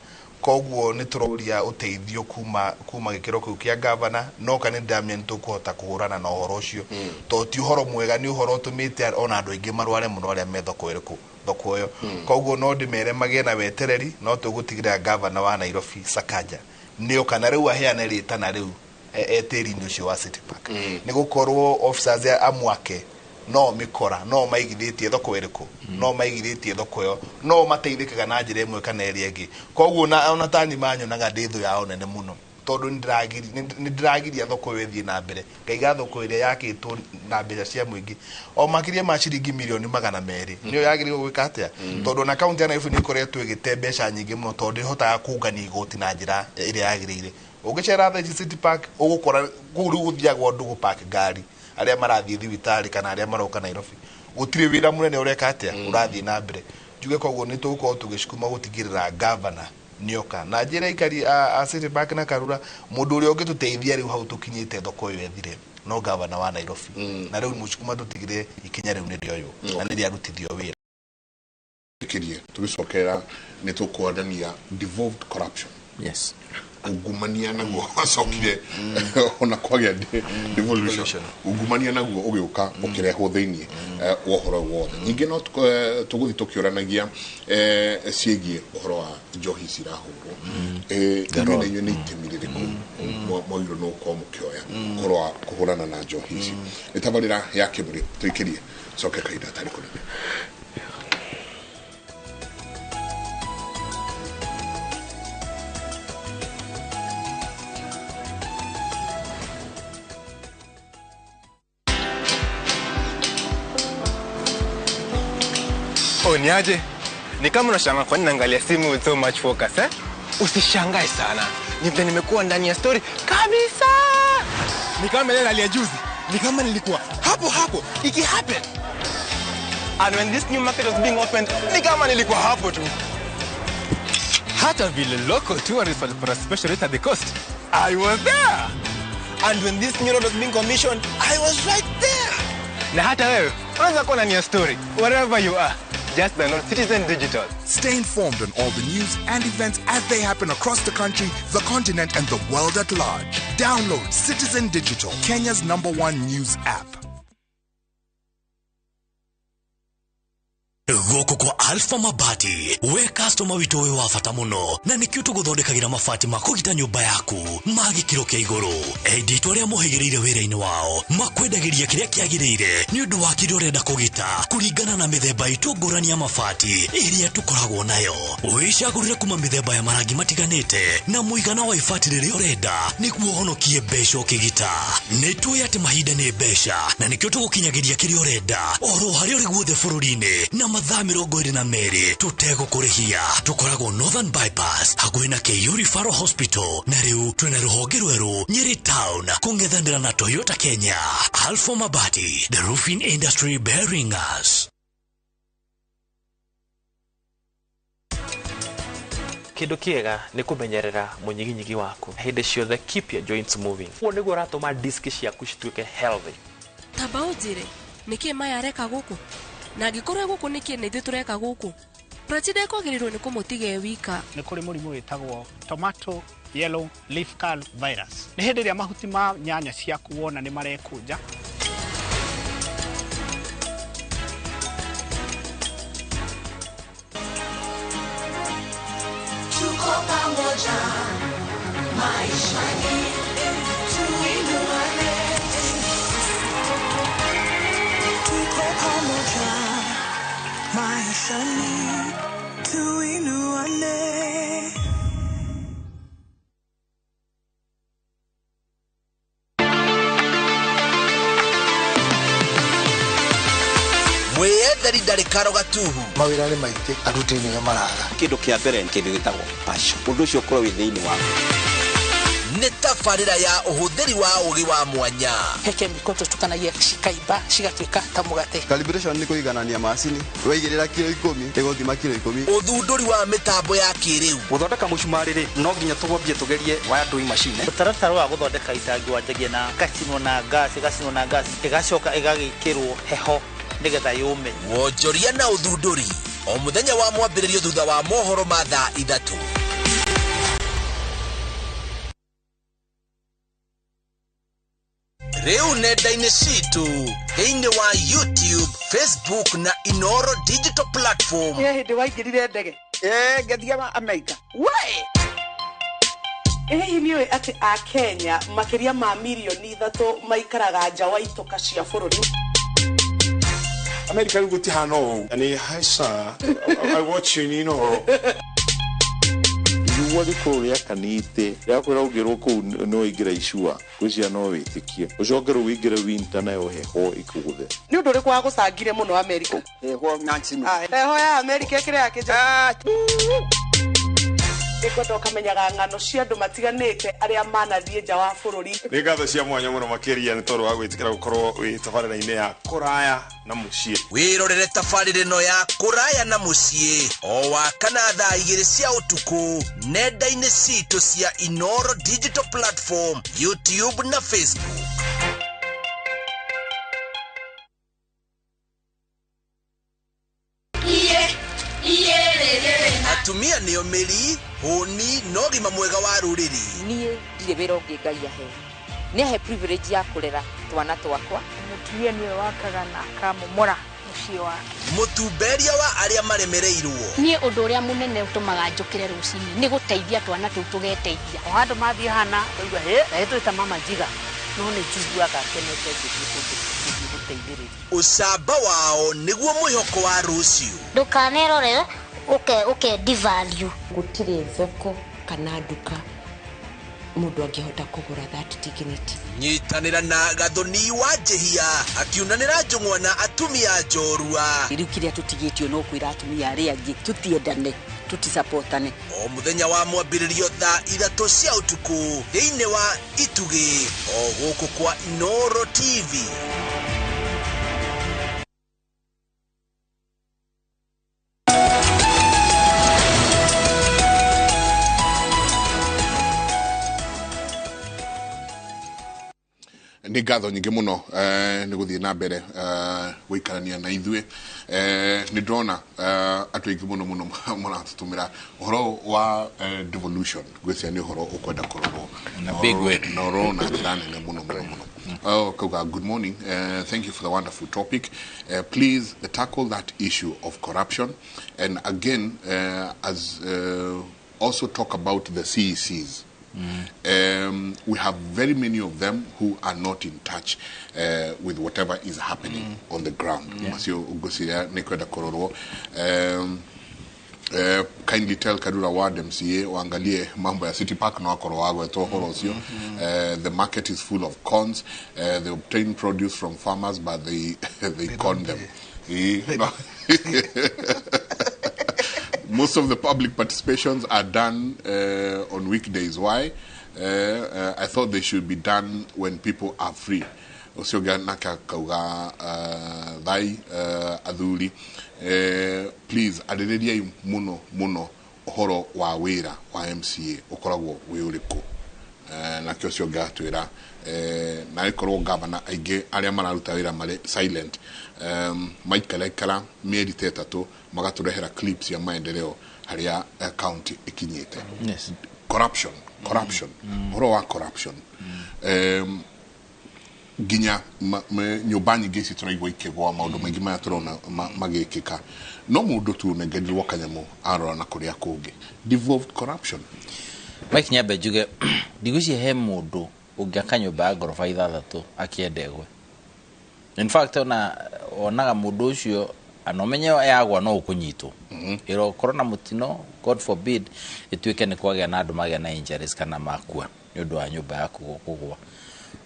koguo nĩ tũroria ũteithio kuma gĩkĩro kĩu kĩa gavana, no kana nĩ ndamenya nĩ tũkũhota kũhũrana na ũhoro ũcio, tondũ ti ũhoro mwega, nĩ ũhoro ũtũmĩte ona andũ aingĩ marware mũno arĩa me thoko ĩrĩkũ thoko ĩyo. Koguo no ndĩmere magĩe na wetereri, no tũgũtigĩrĩra gavana wa Nairobi Sakaja nĩoka, na rĩu aheane rĩtana rĩu tĩri-inĩ ũcio wa City Park, nĩ gũkorwo officers amwake no mĩkora no maigithĩtie thoko ĩrĩkũ, no maigithĩtie thoko ĩyo, no mateithĩkaga na njĩra ĩmwe kana ĩrĩa ĩngĩ. Koguo ona tani manyonaga ndĩ thũ yao nene mũno, tondũ nĩ ndĩragiria thoko ĩyo ĩthiĩ na mbere, ngaiga thoko ĩrĩa yakĩtwo na mbeca cia mũingĩ o makĩria ma ciringi mirioni 200 nĩyo yagĩrĩirwo gwĩka atĩa, tondũ ona kaunti ya Nairobi nĩ ĩkoretwo ĩgĩte mbeca nyingĩ mũno, tondũ ĩhotaga kũngania igoti na njĩra ĩrĩa yagĩrĩire. Ũngĩcera thaa ici City Park ũgũkora kũu rĩu gũthiagwo andũ gũpark ngari, arĩa marathiĩ thibitarĩ kana arĩa maroka Nairobi, gũtirĩ wĩra mũnene ũreka atĩa ũrathiĩ na mbere. Njuge koguo nĩ tũgũkorwo tũgĩcukuma gũtigĩrĩra gavana nĩoka, na njĩra aikari a City Park na Karura, mũndũ ũrĩa ũngĩtũteithia rĩu hau tũkinyĩte thoko ĩyo ethire no gavana wa Nairobi, na rĩu mũcukuma tũtigĩrĩre ikinya rĩu nĩrĩoywo na nĩrĩarutithio wĩra. Kirie tũgĩcokera nĩ tũkwarania devolved corruption. Yes. Ungumania naguo wacokire ona kwagĩa devolution, ungumania naguo ũgĩũka ũkĩrehwo thĩinĩ wa ũhoro wothe. Ningĩ no tũgũthiĩ tũkĩũranagia ciĩgiĩ ũhoro wa njohi cirahũrwo. Inyuĩ na inyuĩ nĩ itemi rĩrĩkũ mwagĩrĩirwo nĩ gũkorwo mũkĩoya ũhoro wa kũhũrana na njohi ici? Nĩ tabarĩra ya Kĩmũrĩ, tũikĩrie coke kahinda gatarĩ kũnene. Oh, ni aje? Ni kama unashangaa kwa nini naangalia simu with so much focus, eh? Usishangae sana. Ni vile nimekuwa ndani ya story kabisa. Ni kama ile rally ya juzi. Ni kama nilikuwa hapo hapo iki happen. And when this new market was being opened, ni kama nilikuwa hapo tu. Hata vile local tourists walipata special rate at the coast, I was there. And when this new road was being commissioned, I was right there. Na hata wewe unaweza kuwa na new story wherever you are. Just download Citizen Digital. Stay informed on all the news and events as they happen across the country, the continent, and the world at large. Download Citizen Digital, Kenya's #1 news app. Gũkũ kwa Alpha Mabati we customer witũ wĩ wa bata mũno na nĩkĩo tũgũthondekagĩra mabati ma kũgita nyũmba yaku ma gĩkĩro kĩa igũrũ. Endia itũ arĩa mohĩgĩrĩire wĩra-inĩ wao makwendagĩria kĩrĩa kĩagĩrĩire nĩ ũndũ wa kĩrĩa ũrenda kũgita kũringana na mĩthemba itũ ngũrani ya mabati ĩrĩa tũkoragwo nayo. Wĩcagũrĩre kuma mĩthemba ya marangi matiganĩte na mũigana wa ibati rĩrĩa ũrenda nĩguo ũhonokie mbeca ũkĩgita. Nĩ tũĩ atĩ mahinda nĩ mbeca na nĩkĩo tũgũkinyagĩria kĩrĩa ũrenda oro harĩa ũrĩ guothe bũrũri-inĩ na mathaa 22 tũtegũkũrĩhia. Tũkoragwo Northern Bypass hakuhĩ na KU Referral Hospital na rĩu twĩna rũhonge rwerũ Nyeri Town kũng'ethanĩra na Toyota Kenya. Alpha Mabati, the roofing industry bearing us. Kĩndũ kĩega nĩ kũmenyerera mũnyiginyigi waku hĩndĩ ciothe, keep your joints moving. Ũguo nĩguo ũratũma disk ciaku cituĩke healthy. Tamba ũnjĩre nĩkĩ maya areka gũkũ na angĩkorwo gũkũ nĩkĩ na ithuĩ tũreka gũkũ. Prachi ndekwagĩrĩirwo nĩ kũmũtiga e wika. Nĩ kũrĩ mũrimũ wĩtagwo tomato yellow leaf curl virus. Nĩ hĩndĩ ĩrĩa mahuti ma nyanya ciaku wona nĩ marekũnja. Tuko pamoja maishani, tuinuane. Tuko pamoja maishani, tuinuane. Mwĩyetheri ndarĩ karo gatuhu. Mawĩra nĩ maingĩ, aruti nĩo maraga. Kĩndũ kĩa mbere nĩ kĩndũ gĩtagwo passion. Ũndũ ũcio ũkorwo wĩ thĩinĩ waku. Nĩ tabarĩra ya ũhũthĩri wa ũgĩ wa mwanya. He kemiko tũtukanagia cikaimba cigatuĩka ta mũgate. Calibration nĩ kũiganania macini, waigĩrĩra kiro 10 ĩgũthima kiro 10. Ũthundũri wa mĩtambo ya kĩrĩu. Gũthondeka mũcumarĩ rĩ, no nginya tũgwambie tũgerie wire drawing machine. Mũtaratara wa gũthondeka itangi wanjagia na gacinwo na gas, ĩgacinwo na gas, ĩgacoka ĩgagĩkĩrwo heho nĩgetha yũme. Wonjoria na ũthundũri o mũthenya wa mwambĩrĩrio thutha wa mohoro ma thaa 3. Rĩu nenda-inĩ citũ thĩinĩ wa YouTube, Facebook na Inoro digital platform. Nĩ hĩndĩ waingĩrire ndege? Ngĩthiĩ Amerika. We! Hihi nĩ ũĩ atĩ a Kenya makĩria ma mirioni 3 maikaraga nja wa itoka cia bũrũri? Amerika rĩu gũtihana ũũ. Nĩ hi sir, I watch you in Inoro. Riũa rĩkorwo rĩakanĩte rĩakwĩra ũngĩrwo kũu no ũingĩre icua gwĩciria no wĩtĩkie ũcoke rĩu ũingĩre winter nayo heho ĩkũgũthe. Nĩ ũndũ ũrĩkũ wagũcangire mũno Amerika? Heho na njino. Heho ya Amerika ĩkĩrĩ ya kĩnja. Nĩngwenda ũkamenyaga ng'ano cia andũ matiganĩte arĩa manathiĩ nja wa bũrũri. Nĩ ngatho cia mwanya mũno makĩria nĩ tondũ wa gwĩtĩkĩra gũkorwo wĩ tabarĩra-inĩ ya kũraya na mũciĩ. Wĩrorere tabarĩra ĩno ya kũraya na mũciĩ o wa kana thaa 2 cia ũtukũ nenda-inĩ citũ cia Inoro digital platform, YouTube na Facebook. Atumia nĩo mĩri hũni na ũgima mwega wa rũrĩrĩ. Niĩ ndirĩ wĩra ũngĩ Ngai ahe. Nĩ ahe privilege ya kũrera twana twakwa. Mũtumia nĩwe wakaga na akamomora mũciĩ wake. Mũtumberia wa arĩa maremereirwo. Niĩ ũndũ ũrĩa mũnene ũtũmaga njũkĩre rũcinĩ nĩ gũteithia twana tũu tũgeteithia. O handũ mathiĩ hana ũkaigua hĩ na ĩtwĩta mama njiga no nĩ njiguaga kenete ngĩthiĩ kũndũ gũthiĩ gũteithĩrĩria. Ũcamba wao nĩguo mwĩhoko wa rũciũ. Ndũkanerorere ũke devalue. Gũtirĩ thoko kana nduka mũndũ angĩhota kũgũra that dignity. Nyitanĩra na Gathoni wa Njĩhia akiunanĩra njũng'wa na atumia njorua. Rĩu kĩrĩa tũtigĩtio no kwĩra atumia arĩa angĩ tũtiendane. Tũticapotane. O mũthenya wa mwambĩrĩrio thaa 3 cia ũtukũ thĩinĩ wa Itugĩ o gũkũ kwa Inooro TV. Nĩ ngatho nyingĩ mũno nĩ gũthiĩ na mbere gũikarania na ithuĩ. Nĩ ndĩrona andũ aingĩ mũno mũno maratũtũmĩra ũhoro wa devolution, ngwĩciria nĩ ũhoro ũkwenda kũrorwo Na big way. Na ũrorwo na njĩra nene mũno mũno mũno. Oh, Kauga, good morning. Thank you for the wonderful topic. Please tackle that issue of corruption, and again, as also talk about the CECs. We have very many of them who are not in touch with whatever is happening on the ground. Macio ngwĩciria nĩ kwenda kũrorwo. Kindly tell Karura Ward MCA waangalie mambo ya City Park na wakorwo wagwetwo ũhoro ũcio. The market is full of cons. They obtain produce from farmers, but they con them. No. Most of the public participations are done on weekdays. Why? I thought they should be done when people are free. Ũcio ũngĩ nake akauga thai athuri, please arĩrĩriai mũno mũno ũhoro wa wĩra wa MCA ũkoragwo wĩ ũrĩkũ. Nake ũcio ũngĩ atwĩra na ĩkorwo gavana aingĩ arĩa mararuta wĩra marĩ silent, maikaraikara mĩeri ta 3 magatũrehera clips ya maendeleo harĩa county ĩkinyĩte. Corruption, corruption, ũhoro wa corruption, nginya nyũmba nyingĩ ici tũraigua ikĩgwa, maũndũ maingĩ maya tũrona magĩkĩka, no mũndũ tu ũnengerirwo kanyamũ arora na kũrĩa kũngĩ, devolved corruption. Mike, nyambe njuge ndigwĩciria he mũndũ ũngĩaka nyũmba ya ngoroba 6 akĩenda ĩgwe. In fact, ona onaga mũndũ ũcio ana ũmenye yagwa no ũkũnyitwo, ĩrokorwo na mũtino, God forbid, ĩtuĩke nĩ kwagĩa na andũ magĩa na injuries kana makua nĩ ũndũ wa nyũmba yaku kũgwa,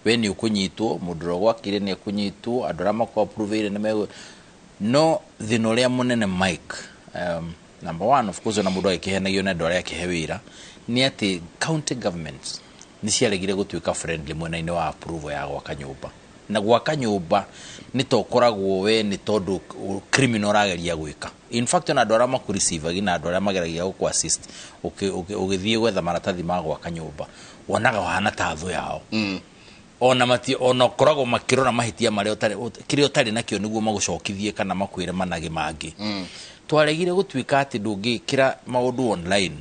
we nĩ ũkũnyitwo, mũndũ ũrĩa ũgwakire nĩ ekũnyitwo, andũ arĩa makũ-approve-ire nĩ megũ. No thĩna ũrĩa mũnene, Mike, number one, of course, ona mũndũ agĩkĩhenagio nĩ andũ arĩa akĩhe wĩra, nĩ atĩ county governments nĩ ciaregire gũtuĩka friendly mwena-inĩ wa approval ya gwaka nyũmba. Na gwaka nyũmba nĩ to ũkoragwo we nĩ tondũ criminal ũrageria gwĩka. In fact, ona andũ arĩa makũreceive na andũ arĩa mageragia gũkũ assist ũgĩthiĩ gwetha maratathi ma gwaka nyũmba, wonaga wahana ta thũ yao. Ona mati ona koragwo makĩrora mahĩtia marĩa ũtarĩ kĩrĩa ũtarĩ nakĩo nĩguo magũcokithie kana makwĩre manage mangĩ. Twaregire gũtuĩka atĩ ndũngĩkĩra maũndũ online.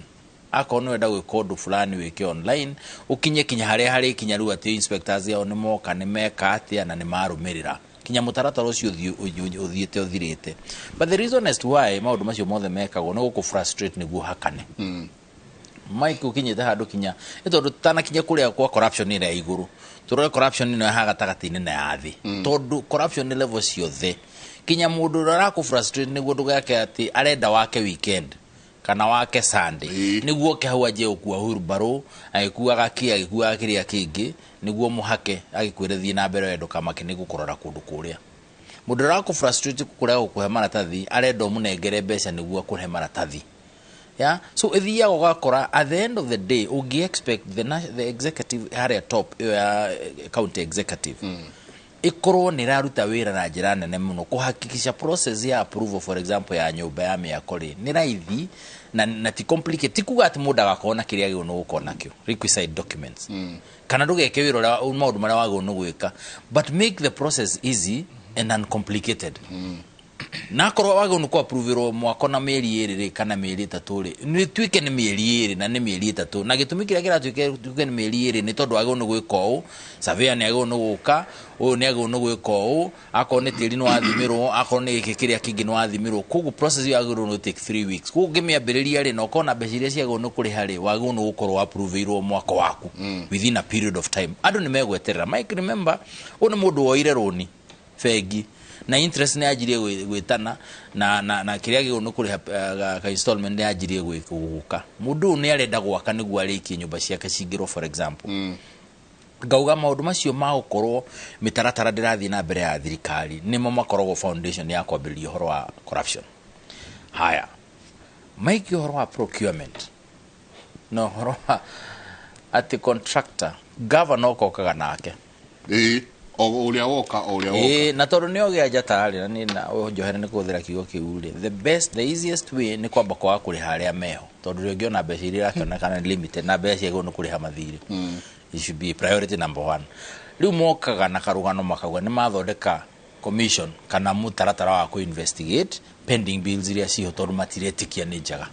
Akorwo nĩ wenda gwĩka ũndũ fulani, wĩke online, ũkinye kinya harĩa harĩkinya rĩu atĩ inspectors ao nĩ moka, nĩ meka atĩa na nĩ marũmĩrĩra kinya mũtaratara ũcio ũthiĩte ũthirĩte. But the reason as to why maũndũ macio mothe mekagwo nĩ gũkũ frustrate nĩguo hakane. Mike, ũkinyĩte handũ kinya nĩ tondũ tũtanakinya kũrĩa kwa corruption ĩrĩa ya igũrũ, tũrore corruption ĩno ya haha gatagatĩ-inĩ na ya thĩ, tondũ corruption nĩ level ciothe, kinya mũndũ ũrĩa arakũ frustrate nĩguo ndũgeke atĩ arenda wake weekend kana wake Sunday nĩguo oke hau anjie gũkua wheelbarrow, agĩkuaga kĩ, agĩkuaga kĩrĩa kĩngĩ, nĩguo mũhake agĩkwĩre thiĩ na mbere, we ndũkamake nĩ gũkũrora kũndũ kũrĩa. Mũndũ ũrĩa arakũ frustrate kũrĩa gũkũhe maratathi arenda ũmũnengere mbeca nĩguo akũhe maratathi. Yeah? So ĩthiaga ũgakora at the end of the day ũngĩ expect the executive harĩa top ĩyo ya county executive ĩkorwo nĩ ĩraruta wĩra na njĩra nene mũno kũhakikisha process ya approval, for example, ya nyũmba ya mĩako rĩ, nĩ raithi na ti complicate. Ti kuga atĩ mũndũ agakorwo na kĩrĩa agĩrĩirwo nĩ gũkorwo nakĩo, requisite documents, kana ndũgeke wĩra ũrĩa maũndũ marĩa wagĩrĩirwo nĩ gwĩka, but make the process easy and uncomplicated. Na akorwo wagĩrĩirwo nĩ kũ-approve-ĩrwo mwako na mĩeri 2 rĩ, kana mĩeri 3 rĩ, nĩ tuĩke nĩ mĩeri 2 na nĩ mĩeri 3. Na gĩtũmi kĩrĩa kĩratuĩke tuĩke nĩ mĩeri 2 nĩ tondũ wagĩrĩirwo nĩ gwĩka ũũ, surveyor nĩ agĩrĩirwo nĩ gũka, ũyũ nĩ agĩrĩirwo nĩ gwĩka ũũ, akorwo nĩ tĩri nĩ wathimĩrwo, akorwo nĩ gĩkĩ kĩrĩa kĩngĩ nĩ wathimĩrwo, koguo process ĩyo yagĩrĩirwo nĩ take 3 weeks. Koguo ũngĩmĩambĩrĩria rĩ, na ũkorwo na mbeca iria ciagĩrĩirwo nĩ kũrĩha rĩ, wagĩrĩirwo nĩ gũkorwo approve-ĩirwo mwako waku within a period of time. Andũ nĩ megweterera. Mike, remember, ũyũ nĩ mũndũ woire rũni bengi na interest nĩ yanjirie gwĩtana na kĩrĩa agĩrĩirwo nĩ kũrĩha ka installment nĩ yanjirie gũka. Mũndũ ũyũ nĩ arenda gwaka nĩguo arĩkie nyũmba ciake cingĩrwo, for example. Ngauga maũndũ macio ma gũkorwo mĩtaratara ndĩrathiĩ na mbere ya thirikari nĩmo makoragwo foundation ya kwambĩrĩria ũhoro wa corruption. Haya, Mike, ũhoro wa procurement na ũhoro wa atĩ contractor, governor ũkokaga nake. Ĩĩ, o ũrĩa woka, o ũrĩa woka. Ĩĩ, na tondũ nĩ ogĩa njata rĩ, na niĩ na njohere nĩ kũhũthĩra kiugo kĩu rĩ, the best, the easiest way nĩ kwamba kwaga kũrĩha arĩa meho, tondũ rĩngĩ ona mbeca iria irakĩonekana nĩ limited na mbeca ciagĩrĩirwo nĩ kũrĩha mathirĩ. It should be priority number one. Rĩu mokaga na karũgano makauga nĩ mathondeka commission kana mũtaratara wa kũ investigate pending bills iria ciho, tondũ matiretĩkia nĩ njega.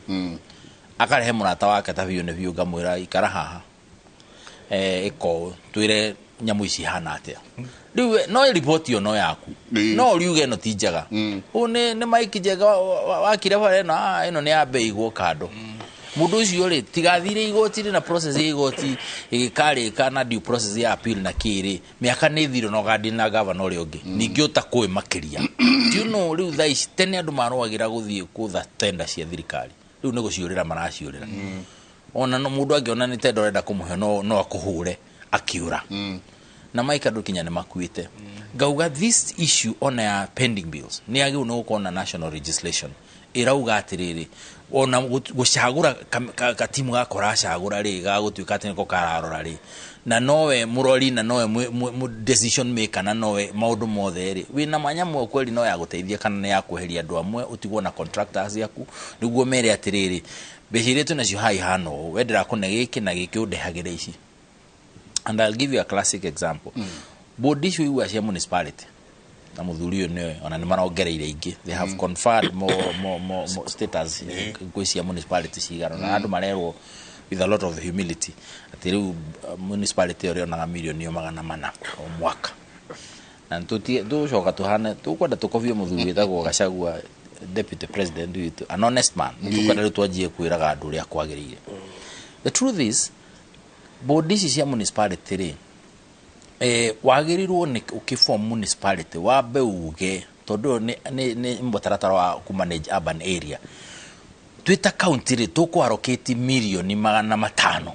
Akarehe mũrata wake ta biũ nĩ biũ, ngamwĩra, "Ikara haha, ĩka ũũ, twĩre nyamũ ici ihana atĩa." Rĩu we, no riboti ĩyo no yaku, no ũriuge ĩno ti njega. Ũũ nĩ Mike Njega wakire bara ĩno, ĩno nĩ ya ĩigwo kando. Mũndũ ũcio rĩ, tigathire igoti-rĩ, na process ya igoti ĩgĩkarĩka na due process ya appeal na kĩrĩ, mĩaka nĩ thiro na ũgandini na gavana ũrĩa ũngĩ ningĩ ũtakũĩ makĩria. Do you know, rĩu thaa ici, tene andũ marũagĩra gũthiĩ kũtha tenda cia thirikari, rĩu nĩ gũciũrĩra maraciũrĩra. Ona no mũndũ angĩona nĩ tenda ũrenda kũmũhe, no akũhũre akiũra. Na Mike, andũ kinya nĩ makuĩte. Ngauga this issue ona ya pending bills nĩ yagĩrĩirwo nĩ gũkorwo na national legislation ĩrauga atĩrĩrĩ, ona gũcagũra katimu gaka ũracagũra rĩ, gagũtuĩka atĩ nĩko kararora rĩ, na nowe mũrori na nowe decision maker na nowe maũndũ mothe rĩ, wĩna manyamũ kweli no ya gũteithia kana nĩ ya kweheria andũ amwe, ũtigwo na contractors yaku nĩguo mere atĩrĩrĩ, mbeca iria twĩnacio haha ihana ũũ, we ndĩrakũne gĩkĩ na gĩkĩ, ũndehagĩre ici. And I'll give you a classic example. Board icio igua cia municipality na mũthuri ũyũ nĩwe ona nĩ marongereire ingĩ, they have conferred more status gwĩ cia municipality cigana na andũ marerwo with a lot of humility atĩ rĩu municipality ĩyo ĩrĩonaga mirioni 400 o mwaka. Na tũgũcoka tũhane tũkwenda tũkobie mũthuri wĩtagwo Gachagua, deputy president witũ, an honest man. Tũkwenda rĩu twanjie kwĩraga andũ ũrĩa kwagĩrĩire. The truth is, board ici cia municipality rĩ, wagĩrĩirwo nĩ ũkĩform municipality wambe uge, tondũ ũyũ nĩ mũtaratara wa kũ manage urban area, twĩ ta county rĩ, tũkũ allocate mirioni 500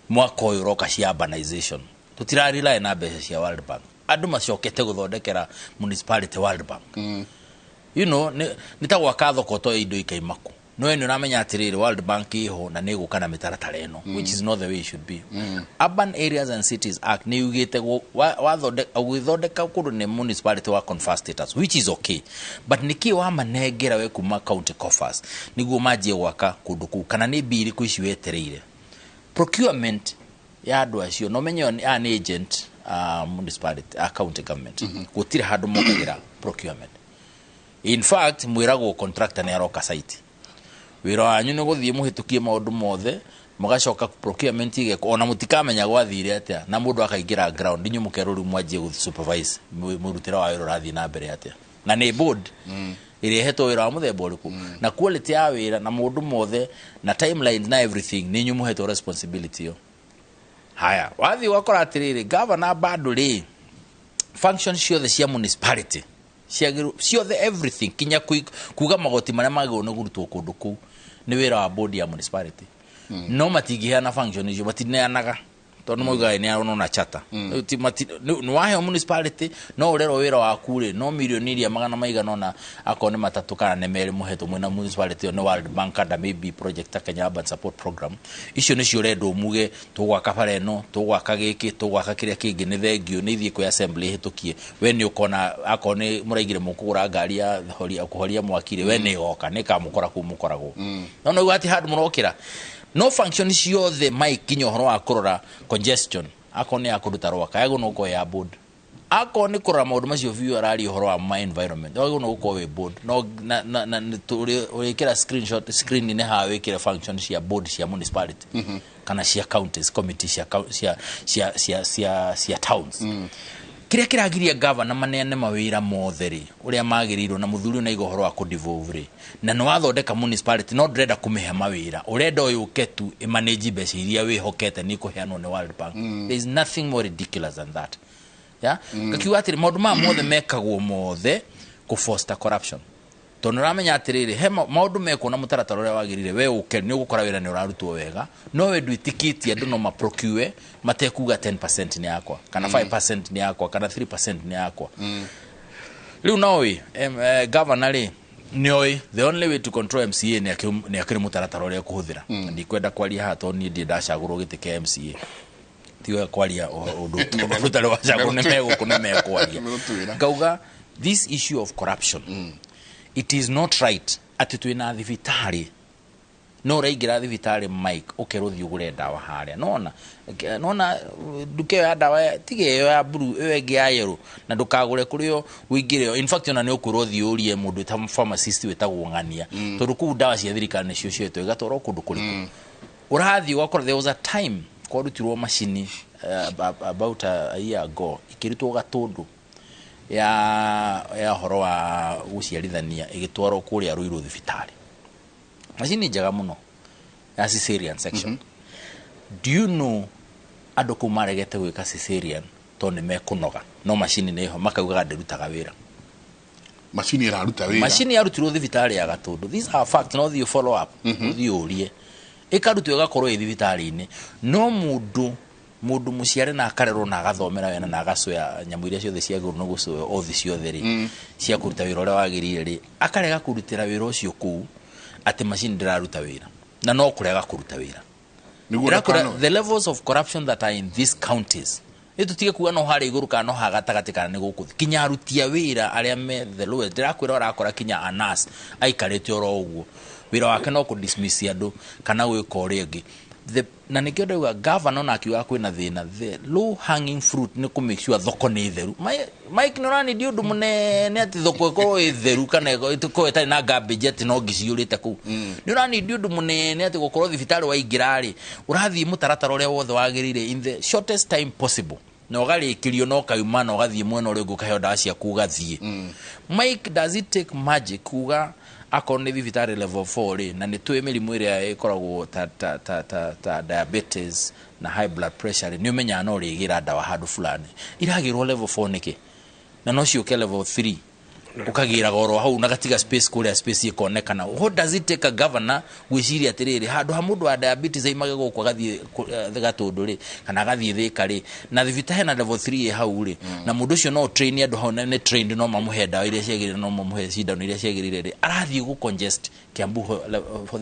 mwaka ũyũ ũroka cia urbanization. Tũtirarely na mbeca cia World Bank. Andũ macokete gũthondekera municipality World Bank. Nĩ ta gwaka thoko to indo ikaimaku, no we nĩ ũramenya atĩrĩrĩ, World Bank ĩho na nĩ ĩgũka na mĩtaratara ĩno, which is not the way it should be. Urban Areas and Cities Act nĩ yugĩte ũgĩthondeka kũndũ nĩ municipality wa confer status, which is okay, but nĩkĩ wamanengera we kuma county coffers nĩguo manjie gwaka kũndũ kũu, kana nĩ mbia irĩkũ ici wetereire procurement ya andũ acio? No menye aya nĩ agent municipality, county government. Gũtirĩ handũ mokagĩra procurement. In fact, mwĩragwo contractor nĩ aroka site, wĩra wanyu nĩ gũthiĩ mũhĩtũkie maũndũ mothe, mũgacoka procurement igekwo, ona mũtikamenya gwathire atĩa, na mũndũ akaingĩra ground, inyuĩ mũkerwo rĩu mwanjie gũ supervise mũrutĩre wa wĩra ũrathiĩ na mbere atĩa, na nĩ board ĩrĩa ĩhetwo wĩra wa mũthemba ũrĩkũ na quality ya wĩra na maũndũ mothe na timelines na everything, nĩ inyuĩ mũhetwo responsibility ĩyo. Haya, wathiĩ ũgakora atĩrĩrĩ, governor bado rĩ, function ciothe cia municipality ciagĩrĩirwo ciothe, everything, kinya kuga magoti marĩa magĩrĩirwo nĩ kũrutwo kũndũ kũu nĩ wĩra wa board ya municipality. No matingĩheana function icio, matineanaga, tondũ maugaga nĩ na charter. Rĩu nĩ waheo municipality no ũrerwo wĩra waku rĩ, no mirioni iria magana maigana ona akorwo nĩ matatũ kana nĩ merĩ mũhetwo mwĩna municipality ĩyo nĩ World Bank under maybe project ta Kenya Urban Support Program, icio nĩcio ũrendwo muge tũgwaka bara ĩno, tũgwaka gĩkĩ, tũgwaka kĩrĩa kĩngĩ. Nĩ thengio, nĩ ithiĩ kwĩ assembly ĩhĩtũkie. We nĩ ũkona akorwo nĩ mũraigire mũkũgũra ngari ya kũhoria mwaki rĩ, we nĩ ĩgoka, nĩ ĩkamũkora kũu mũkoragwo. No no atĩ handũ mũrokĩra no function ciothe, Mike, kinya ũhoro wa kũrora congestion, akorwo nĩ ya kũruta rwaka, yagĩrĩirwo nĩ gũkorwo ya board, akorwo nĩ kũrora maũndũ macio biũ, araria ũhoro wa ma environment, wagĩrĩirwo nĩ gũkorwo wĩ board. No na ũrĩkĩra screenshot screen-inĩ haha, wĩkĩre function cia board cia municipality kana cia counties committee cia towns. Kĩrĩa kĩragiria gavana maneane mawĩra mothe rĩ, ũrĩa magĩrĩirwo, na mũthuri ũyũ naiga ũhoro wa kũdevolve rĩ, na nĩ wathondeka municipality no ndũrenda kũmĩhe mawĩra, ũrenda ũyũ ũke tu ĩmanage mbeca iria wĩhokete nĩ ikũheanwo nĩ World Bank. There is nothing more ridiculous than that, yeah? Ngakiuga atĩrĩ, maũndũ maya mothe mekagwo mothe kũ foster corruption, tondũ nĩũramenya atĩrĩrĩ, he maũndũ mekwo na mũtaratara ũrĩa wagĩrĩire, we ũke nĩ ũgũkora wĩra nĩ ũrarutwo wega, no we ndwĩtĩkĩtie andũ no maprocure matekuga 10% nĩ yakwa kana 5% nĩ yakwa kana 3% nĩ yakwa. Rĩu no ĩ governor rĩ, Nĩoĩ the only way to control MCA nĩ akĩrĩ mũtaratara ũrĩa ekũhũthĩra. Na ndikwenda kwaria haha tondũ niĩ ndirĩ ndacagũrwo gĩtĩ kĩa MCA. Tiga kwaria ũndũ ũtarĩ wacagũrwo, nĩ megũkũ nĩ mekwaria. Megũtwĩra. Ngauga this issue of corruption, it is not right atĩ twĩna thibitarĩ, no ũraingĩra thibitarĩ, Mike, ũkerwo thiĩ ũgũre ndawa harĩa, nona nona nduka ĩyo ya ndawa, tiga ĩyo ya blue, ĩyo ĩngĩ ya yellow, na ndũkagũre kũrĩ o ũingĩre. In fact, ona nĩ ũkwĩrwo thiĩ ũrie mũndũ wĩta pharmacist wĩtagwo Ng'ania, tondũ kũu ndawa cia thirikari nĩcio cioetwo igatwarwo kũndũ kũrĩkũ ũrathiĩ ũgakora. There was a time kwarutirwo macini, about a year ago, ikĩrutwo Gatũndũ ya ũhoro wa gũciarithania, ĩgĩtwarwo kũrĩa Ruiru thibitarĩ, macini njega mũno ya cesarean section. Do you know andũ kũu maregete gwĩka cesarean tondũ nĩ mekũnoga, no macini nĩho makaugaga ndĩrutaga wĩra? Macini ĩraruta wĩra? Macini yarutirwo thibitarĩ ya Gatũndũ, these are facts, no thiĩ follow up, ũthiĩ ũrie, ĩkarutwo ĩgakorwo ĩ thibitarĩ-inĩ, no mũndũ mũciare na akarerwo na agathomera wena na agacoya nyamũ iria ciothe ciagĩrĩirwo nĩ gũcoya othi ciothe rĩ, cia kũruta wĩra ũrĩa wagĩrĩire rĩ, akarega kũrutĩra wĩra ũcio kũu atĩ macini ndĩraruta wĩra, na no kũrega kũruta wĩra. Nĩguo Ndĩrakwĩra, ndakanoe. the levels of corruption that are in these counties, nĩ tũtige kuga no harĩa igũrũ kana no ha gatagatĩ kana nĩ gũkũ thĩ. Kinya aruti a wĩra arĩa me the lowest, ndĩrakwĩra ũrakora kinya a nurse aikarĩte oro ũguo, wĩra wake no kũ dismiss andũ kana gwĩka ũrĩa ũngĩ. Na nĩkĩo ndauga governor ona akiuga kwĩna thĩna, the low hanging fruit nĩ kũ make sure thoko nĩ theru. Mike, nĩ ũranindi ũndũ mũnene atĩ thoko ĩkorwo ĩ theru kana ĩkorwo ĩtarĩ na garbage atĩ no ngĩciyũrĩte kũu. Nĩ ũranindi ũndũ mũnene atĩ gũkorwo thibitarĩ waingĩra rĩ, ũrathiĩ mũtaratara ũrĩa wothe wagĩrĩire in the shortest time possible, na ũgarĩkĩrio na ũkauma na ũgathiĩ mwena ũrĩa ũngĩ, ũkaheo ndawa ciaku ũgathiĩ. Mike, does it take magic kuga akorwo nĩ thibitarĩ level 4 rĩ, na nĩ tũĩ mĩrimũ ĩrĩa ĩkoragwo ta diabetes na high blood pressure rĩ, nĩ ũmenyaga no ũrĩgĩra ndawa handũ fulani, iragĩrwo level 4 nĩkĩ na no ciũke level 3, ũkagĩraga oro hau na gatiga space kũrĩa, space ĩkonekana? What does it take a governor gwĩciria atĩrĩrĩ, handũ ha mũndũ wa diabetes aimage gũkũ agathiĩ Gatũndũ rĩ, kana agathiĩ Thĩka rĩ, na thibitarĩ hena level 3 ĩ hau rĩ, na mũndũ ũcio no train andũ hau na nĩ trained, no mamũhe ndawa iria ciagĩrĩire, no mamũhe cindano iria ciagĩrĩire rĩ, arathiĩ gũ congest Kiambu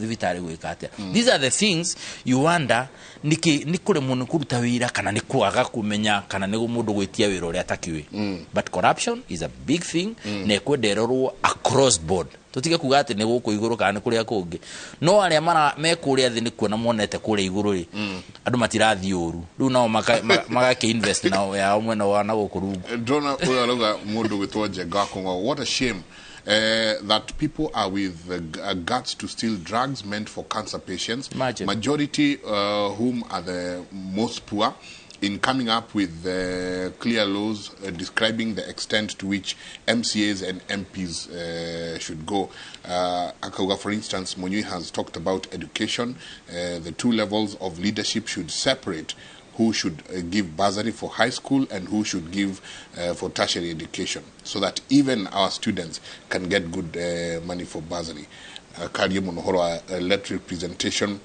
thibitarĩ gwĩka atĩa? These are the things you wonder, nĩkĩ nĩ kũremwo nĩ kũruta wĩra kana nĩ kwaga kũmenya kana nĩ mũndũ gwĩtia wĩra ũrĩa atakiũĩ. But corruption is a big thing, na ĩkwenda ĩrorwo across board. Tũtige kuga atĩ nĩ gũkũ igũrũ kana nĩ kũrĩa kũngĩ, no arĩa mara me kũrĩa thĩ nĩ kuona monete kũrĩa igũrũ rĩ, andũ matirathiĩ ũru, rĩu nao magakĩ invest nao yao mwena wa na gũkũ rungu. Ndona ũyũ arauga, mũndũ gwĩtwo Njenga wa Kũng'wa, "What a shame that people are with the guts to steal drugs meant for cancer patients." Imagine. Majority whom are the most poor. In coming up with clear laws describing the extent to which MCAs and MPs should go. Akauga, for instance, Munyui has talked about education. The two levels of leadership should separate who should give bursary for high school and who should give for tertiary education, so that even our students can get good money for bursary. Karie mũno ũhoro wa let representation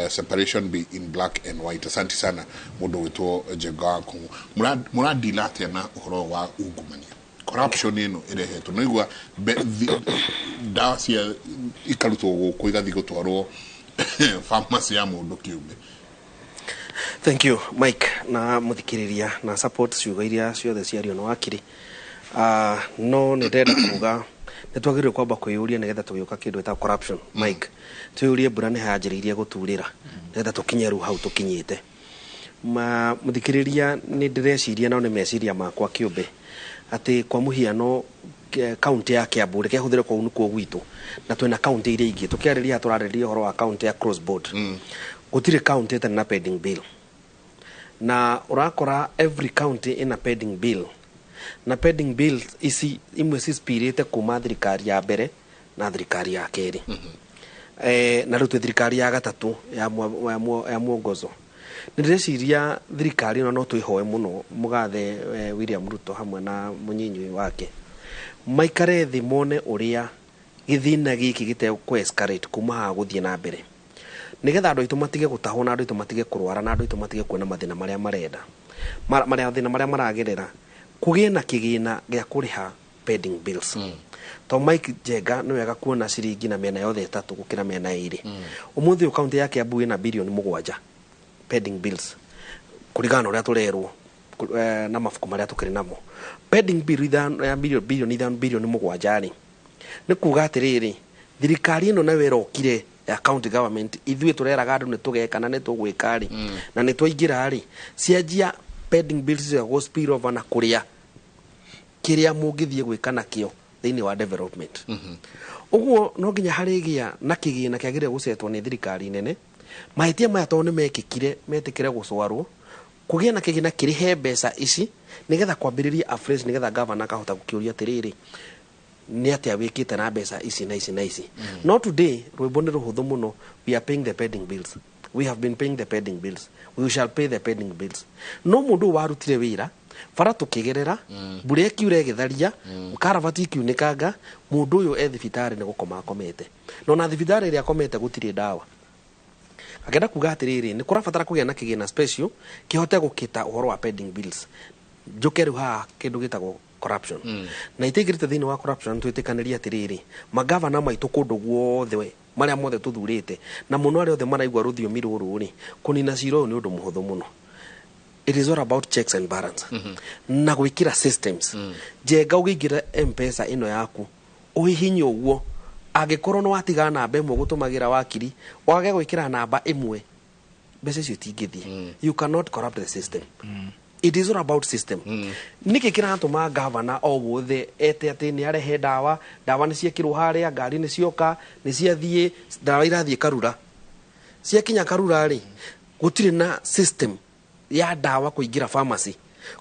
separation be in black and white. Asante sana, mũndũ wĩtwo Njenga wa Kũng'ũ. Mũradila atĩa na ũhoro wa ungumania, corruption ĩno ĩrehetwo? Naigua ndawa cia ikarutwo gũkũ igathiĩ gũtwarwo pharmacy ya mũndũ kĩũmbe. Thank you, Mike, na muthikiriria na support ciugo iria ciothe ciario na wakiri. No nĩ ndĩrenda kuga nĩ twagĩrĩirwo kwamba kwĩyũria nĩgetha tũgĩũka kĩndũ ĩtagwo corruption, Mike, twĩyũrie mbura nĩ yanjĩrĩirie gũturĩra nĩgetha tũkinye rĩu hau tũkinyĩte. Ma mũthikĩrĩria, nĩ ndĩreciria, no nĩ meciria makwa kĩũmbe, atĩ kwa mũhiano kaunti ya Kiambu, reke hũthĩre kũu nĩkuo gwitũ, na twĩna kaunti iria ingĩ tũkĩarĩria, tũrarĩrĩria ũhoro wa kaunti ya cross board, gũtirĩ kaunti ĩtarĩ na pending bill, na ũrakora every county ĩna pending bill, na pending bill ici imwe cispirĩte kuma thirikari ya mbere na thirikari ya kerĩ, na rĩu twĩ thirikari ya gatatũ ya mwongozo. Nĩ ndĩreciria thirikari ĩno no twĩhoe mũno mũgathe William Ruto hamwe na mũnyinyi wake maikare thĩ mone ũrĩa gĩthĩna gĩkĩ gĩtegũ escalate kuma haha gũthiĩ na mbere, nĩgetha andũ aitũ matige gũtahwo, na andũ aitũ matige kũrwara, na andũ aitũ matige kuona mathĩna marĩa marenda, marĩa thĩna marĩa maragerera, kũgĩe na kĩgĩna gĩa kũrĩha. Pending bills, to Mike Njenga, nĩ wega kuona ciringi na mĩena yothe ĩtatũ gũkĩra mĩena ĩrĩ. Ũmũthĩ ũyũ kaunti ya Kiambu ĩna 7 bilioni pending bills, kũringana na ũrĩa tũrerwo na mabuku marĩa tũkĩrĩ namo. Pending bill ithano ya 5 bilioni, 7 bilioni rĩ, nĩ kuga atĩrĩrĩ, thirikari ĩno nayo ĩrokire ya county government, ithuĩ tũreraga andũ nĩ tũgeka na nĩ tũgwĩka rĩ, na nĩ twaingĩra rĩ, cianjia pending bills cia gũ spill over na kũrĩa kĩrĩa mũngĩthiĩ gwĩka nakĩo thĩinĩ wa development. Ũguo no nginya harĩgĩa na kĩgĩna kĩagĩrĩire gũcetwo nĩ thirikari nene. Mahĩtia maya tondũ nĩ mekĩkire, metĩkĩre gũcwarwo, kũgĩe na kĩgĩna kĩrĩhe mbeca ici nĩgetha kwambĩrĩria afresh, nĩgetha gavana akahota gũkĩũria atĩrĩrĩ, nĩ atĩa wĩkĩte na mbeca ici na ici na ici? No today rwĩmbo nĩ rũhũthũ mũno. We are paying the pending bills, we have been paying the pending bills, we shall pay the pending bills. No mũndũ ũyũ warutire wĩra bara tũkĩgerera, mbura ĩkiura ĩgĩtharia, karabati ikiunĩkanga, mũndũ ũyũ e thibitarĩ nĩ gũkoma akomete, no na thibitarĩ ĩrĩa akomete gũtirĩ ndawa. Akenda kuga atĩrĩrĩ, nĩ kũrabatara kũgĩa na kĩgĩna special kĩhote gũkĩta ũhoro wa pending bills. Njũke rĩu haha kĩndũ gĩtagwo corruption, na itaingĩrĩte thĩinĩ wa corruption, twĩtĩkanĩrie atĩrĩrĩ, magavana maitũ kũndũ guothe marĩa mothe tũthurĩte na mũno arĩa othe maraigua rũthiomi rũrũ rĩ, kũnina cira ũyũ nĩ ũndũ mũhũthũ mũno. It is all about checks and balance na gwĩkĩra systems. Njenga, ũngĩingĩra Mpesa ĩno yaku ũhihinye ũguo, angĩkorwo nĩ watiga namba ĩmwe gũtũmagĩra wakiri, wage gwĩkĩra namba ĩmwe, mbeca icio itingĩthiĩ. You cannot corrupt the system. It is all about system. Nĩkĩ kĩratũma gavana o wothe ete atĩ nĩ arehe ndawa, ndawa nĩ ciekĩrwo harĩa, ngari nĩ cioka, nĩ ciathiĩ, ndawa irathiĩ Karura, ciakinya Karura rĩ, gũtirĩ na system ya ndawa kũingĩra pharmacy,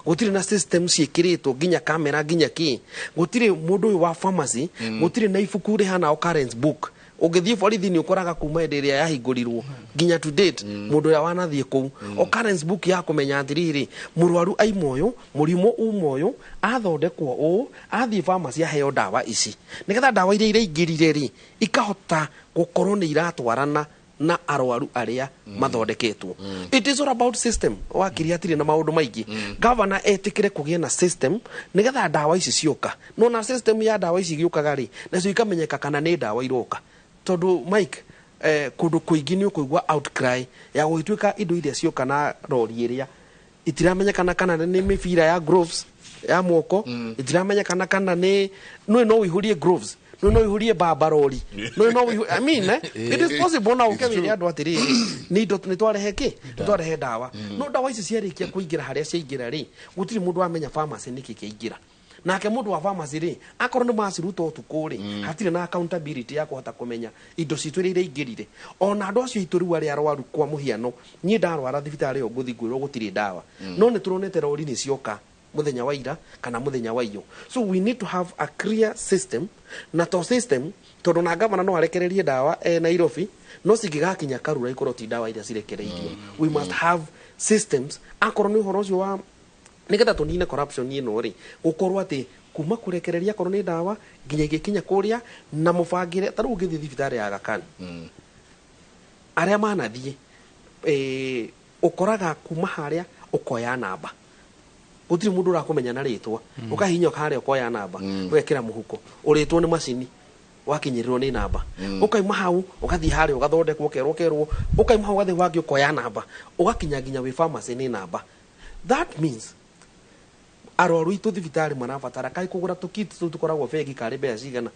gũtirĩ na system ciĩkĩrĩtwo nginya kamera nginya kĩ, gũtirĩ mũndũ ũyũ wa pharmacy, gũtirĩ na ibuku rĩhana occurrence book. Ũngĩthiĩ borithi nĩ ũkoraga kuma hĩndĩ ĩrĩa yahingũrirwo nginya to date, mũndũ ũrĩa wanathiĩ kũu, occurrence book ya kũmenya atĩrĩrĩ, mũrwaru aima ũyũ, mũrimũ uma ũyũ, athondekwo ũũ, athiĩ pharmacy aheo ndawa ici, nĩgetha ndawa iria iraingĩrire rĩ, ikahota gũkorwo nĩ iratwarana na arwaru arĩa mathondeketwo. It is all about system, wakiri, hatirĩ na maũndũ maingĩ. Gavana etĩkĩre kũgĩe na system nĩgetha ndawa ici cioka, no na system ya ndawa ici igĩũkaga rĩ, nacio ikamenyeka kana nĩ ndawa iroka, tondũ Mike, kũndũ kũingĩ nĩ ũkũigua outcry ya gũgĩtuĩka indo iria cioka na rori ĩrĩa itiramenyekana kana nĩ mĩbira ya gloves ya moko, itiramenyekana kana nĩ no no ũihũrie gloves, no ũihũrie mbamba rori, no I mean, it is possible na ũke wĩre andũ atĩrĩrĩ, nĩ indo nĩ twarehe kĩ, nĩ twarehe ndawa, no ndawa ici ciarĩkia kũingĩra harĩa ciaingĩra rĩ, gũtirĩ mũndũ wamenya pharmacy nĩkĩ kĩaingĩra. Nake mũndũ wa pharmacy rĩ, akorwo nĩ maciruta ũtukũ rĩ, hatirĩ na accountability ya kũhota kũmenya indo citũ iria iraingĩrire. Ona andũ acio aitũ rĩu arĩa arwaru, kwa mũhiano niĩ ndarwara thibitarĩ ĩyo ngũthiĩ ngwĩrwo gũtirĩ ndawa, no nĩ tũronete rori nĩ cioka mũthenya wa ira kana mũthenya wa iyo. So we need to have a clear system, na to system tondũ na gavana no arekererie ndawa e Nairobi, no cingĩgakinya Karura ikorwo ti ndawa iria cirekereirio. We must have systems akorwo nĩ ũhoro ũcio wa nigetha tũnine corruption ĩno rĩ, gũkorwo atĩ kuma kũrekereria akorwo nĩ ndawa nginya igĩkinya kũrĩa na mũbangĩre. Ta rĩu ũngĩthiĩ thibitarĩ ya Aga Khan, arĩa manathiĩ, ũkoraga kuma harĩa ũkoya namba, gũtirĩ mũndũ ũrakũmenya na rĩtwa, ũkahihinya harĩa ũkoya namba, ũgekĩra mũhuko, ũrĩtwo nĩ macini, wakinyĩrĩrwo nĩ namba, ũkauma hau ũgathiĩ harĩa ũgathondekwo, ũkerwo ũkerwo, ũkauma hau ũgathiĩ wangĩ ũkoya namba, ũgakinya nginya wĩ pharmacy nĩ namba. That means arwaru aitũ thibitarĩ marabatara kaĩ kũgũra tũkit tũu tũkoragwo bengi karĩ mbeca cigana?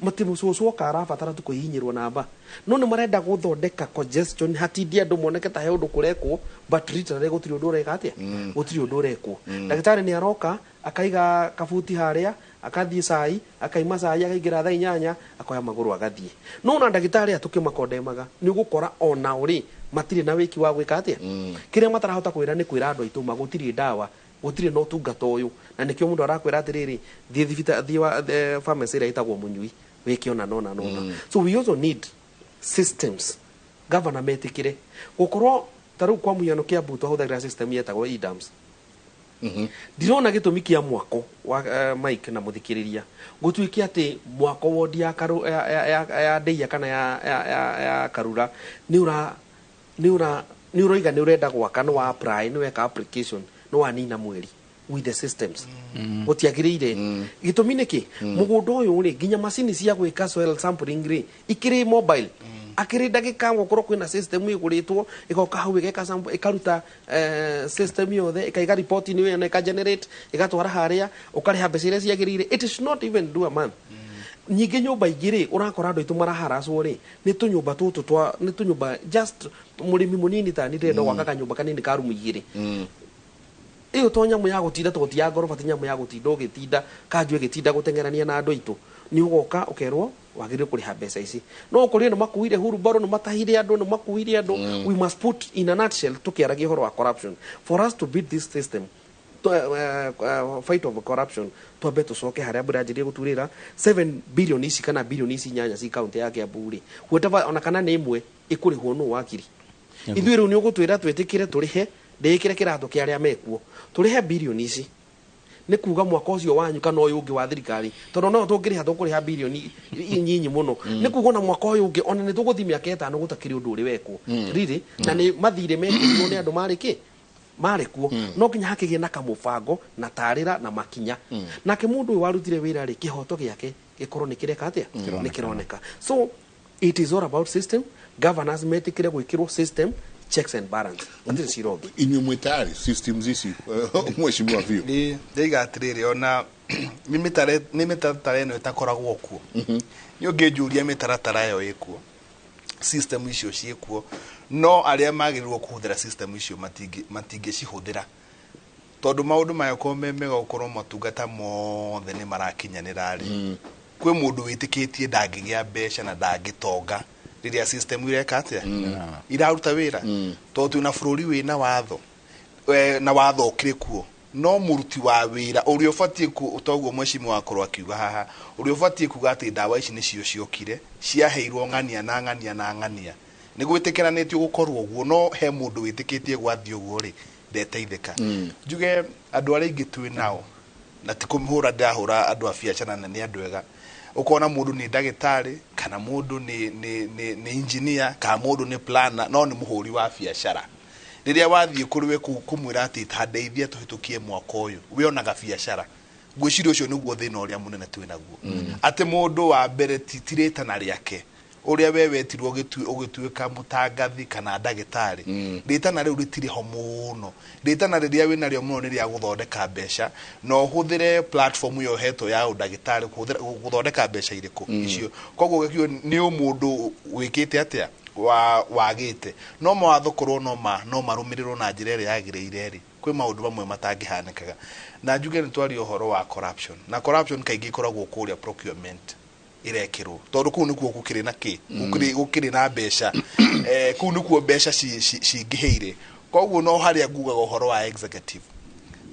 Mati mũcũcũ oka arabatara tu kũhihinyĩrwo namba, no nĩ marenda gũthondeka congestion, hatindie andũ moneke ta he ũndũ kũrekwo, but literally gũtirĩ ũndũ ũreka. Atĩa? Gũtirĩ ũndũ ũrekwo. Ndagĩtarĩ nĩ aroka akaiga kabuti harĩa, akathiĩ cai, akaima cai, akaingĩra thaa 8, akoya magũrũ agathiĩ. No na ndagĩtarĩ aya tũkĩmakondemaga nĩ ũgũkora onao rĩ, matirĩ na wĩki wa gwĩka atĩa. Kĩrĩa matarahota kwĩra nĩ kwĩra andũ aitũ ma gũtirĩ ndawa, gũtirĩ na ũtungata ũyũ, na nĩkĩo mũndũ arakwĩra atĩrĩrĩ, thiĩ thibita, thiĩ wa pharmacy ĩrĩa ĩtagwo mũnyui wĩke ona nona nona. So we also need systems. Governor metĩkĩre gũkorwo ta rĩu kwa mũhiano Kiambu twahũthagĩra system yetagwo eDAMS. Ndirona gĩtũmi kĩa mwako wa Mike na mũthikĩrĩria gũtuĩke atĩ mwako wodi ya, karu, ya Ndeia kana ya Karura nĩ ũra nĩ ũra nĩ ũroiga nĩ ũrenda gwaka, nĩ wa apply, nĩ weka application, nĩ wanina mweri. with the systems. Gũtiagĩrĩire. Gĩtũmi nĩ kĩ? Mũgũnda ũyũ rĩ, nginya macini cia gwĩka soil sampling rĩ, ikĩrĩ mobile, akĩrĩ ndagĩka gũkorwo kwĩna system ĩgũrĩtwo, ĩgoka hau, ĩgeka sample, ĩkaruta system yothe, ĩkaiga report inĩ ĩyo na ĩka generate, ĩgatwara harĩa, ũkarĩha mbeca iria ciagĩrĩire. It is not even do a month. Nyingĩ nyũmba ingĩ rĩ, ũrakora andũ aitũ maraharacwo rĩ, nĩ tũnyũmba tũtũ twa, nĩ tũnyũmba just mũrĩmi mũnini ta niĩ ndĩrenda gwaka kanyũmba kanini ka rumu 2. Ĩyo to nyamũ ya gũtinda, to ti ya ngoroba, ti nyamũ ya gũtinda ũgĩtinda kanjũ ĩgĩtinda gũteng'erania na andũ aitũ. Nĩ ũgoka ũkerwo wagĩrĩirwo kũrĩha mbeca ici, no ũkorire nĩ makuire hurubaro, nĩ matahire andũ, nĩ makuire andũ. We must put in a nutshell, tũkĩaragia ũhoro wa corruption, for us to beat this system to, fight of corruption, twambe tũcoke harĩa mbura yanjĩrĩrie gũturĩra. 7 billion ici kana billion ici 8 ci kaunti ya Kiambu rĩ, whatever, ona kana nĩ ĩmwe ĩkũrĩhwo nũ wakiri? Ithuĩ rĩu nĩ ũgũtwĩra twĩtĩkĩre tũrĩhe, ndĩĩkĩre kĩratũ kĩa arĩa mekuo, tũrĩhe bilioni ici, nĩ kuga mwaka ũcio wanyu kana ũyũ ũngĩ wa thirikari, tondũ no tũngĩrĩha, tũkũrĩha bilioni nyinyi mũno, nĩ kuga ona mwaka ũyũ ũngĩ, ona nĩ tũgũthiĩ mĩaka 5 gũtakĩrĩ ũndũ ũrĩ wekwo. Riri na nĩ mathirĩ mekĩrirwo nĩ andũ marĩ kĩ marĩ kuo. No nginya hakĩgĩe na kamũbango na tarĩra na makinya, nake mũndũ ũyũ warutire wĩra rĩ, kĩhoto gĩake gĩkorwo nĩ kĩreka atĩa, nĩ kĩroneka. So it is all about system. Governors metĩkĩre gwĩkĩrwo system, checks and balance, hatirĩ cira ũngĩ. Inyuĩ mwĩ tayari systems ici, mheshimiwa biũ? Nĩ ndaiga atĩrĩrĩ, ona nĩ mĩtaratara ĩno ĩtakoragwo kuo, nĩ ũngĩnjũria mĩtaratara ĩyo ĩkuo, system icio ciĩkuo, no arĩa magĩrĩirwo kũhũthĩra system icio matingĩcihũthĩra, tondũ maũndũ maya korwo me mega, gũkorwo motungata mothe nĩ marakinyanĩra rĩ, kwĩ mũndũ wĩtĩkĩtie ndangĩgĩa mbeca na ndangĩtonga rĩrĩa system ireka atĩa, iraruta wĩra, tondũ twĩna bũrũri wĩna watho na watho ũkĩrĩ kuo, no mũruti wa wĩra ũrĩa ũbatiĩ toguo mheshimiwa wakorwo akiuga haha, ũrĩa ũbatiĩ kuga atĩ ndawa ici nĩcio ciokire, ciaheirwo ng'ania na ng'ania na ng'ania, nĩ gwĩtĩkĩranĩtio gũkorwo ũguo, no he mũndũ wĩtĩkĩtie gwathiĩ ũguo rĩ, ndeteithĩka. Njuge andũ arĩa aingĩ twĩ nao, na ti kũmĩhũra ndĩrahũra andũ a biacara, na nĩ andũ ega, ũkona mũndũ nĩ ndagĩtarĩ kana mũndũ nĩ engineer kana mũndũ nĩ planner, no nĩ mũhũri wa biacara. Rĩrĩa wathiĩ kũrĩ we kũmwĩra atĩ ta ndeithia tũhĩtũkie mwaka ũyũ, we onaga biacara. Ngwĩciria ũcio nĩguo thĩna ũrĩa mũnene twĩ naguo, atĩ mũndũ wa mbere ti rĩtana rĩake ũrĩa we wetirwo ũgĩtuĩka mũtangathi kana ndagĩtarĩ. Rĩtana rĩu rĩtirĩ ho mũno. Rĩtana rĩrĩa wĩnarĩo mũno nĩ rĩa gũthondeka mbeca, na ũhũthĩre platform ĩyo ũhetwo ya ũndagĩtarĩ gũthondeka mbeca irĩkũ icio. Koguo gĩkiugo nĩ ũmũndũ wĩkĩte atĩa wa wagĩte, no mawatho korwo no marũmĩrĩrwo na njĩra ĩrĩa yagĩrĩire rĩ, kwĩ maũndũ mamwe matangĩhanĩkaga. Na njuge nĩ twaria ũhoro wa corruption, na corruption kaingĩ ĩkoragwo kũrĩa procurement irekĩrwo, tondũ kũu nĩkuo gũkĩrĩ na kĩ, gũkĩrĩ na mbeca, kũu nĩkuo mbeca cingĩhĩire. Koguo no harĩa ngugaga ũhoro wa executive,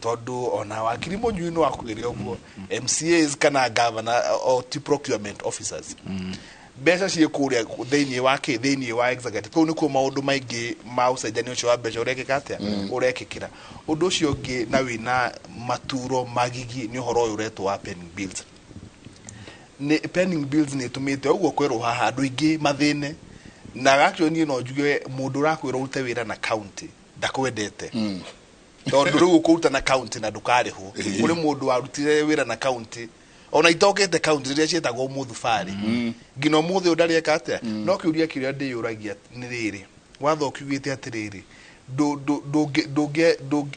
tondũ ona wakiri Mũnyui no akwĩre ũguo, MCAs kana governor o ti procurement officers, mbeca ciĩ kũrĩa thĩinĩ wa kĩ, thĩinĩ wa executive. Kũu nĩkuo maũndũ maingĩ ma ũcenjania ũcio wa mbeca ũrekĩka atĩa, ũrekĩkĩra. Ũndũ ũcio ũngĩ na wĩna maturo magigi nĩ ũhoro ũyũ ũretwo wa pending bills. Nĩ pending bills nĩ ĩtũmĩte ũguo kwerwo haha andũ aingĩ mathĩne, na actually niĩ no njuge mũndũ ũrakwĩra ũrute wĩra na county ndakwendete, tondũ rĩu ũkũruta na county na ndũkarĩhwo. Kũrĩ mũndũ warutire wĩra na county ona itokĩte county rĩrĩa ciĩtagwo mũthubarĩ, nginya ũmũthĩ ũyũ ndarĩeka atĩa. No kĩũria kĩrĩa ndĩyũragia nĩ rĩrĩ, watho ũkiugĩte atĩrĩrĩ,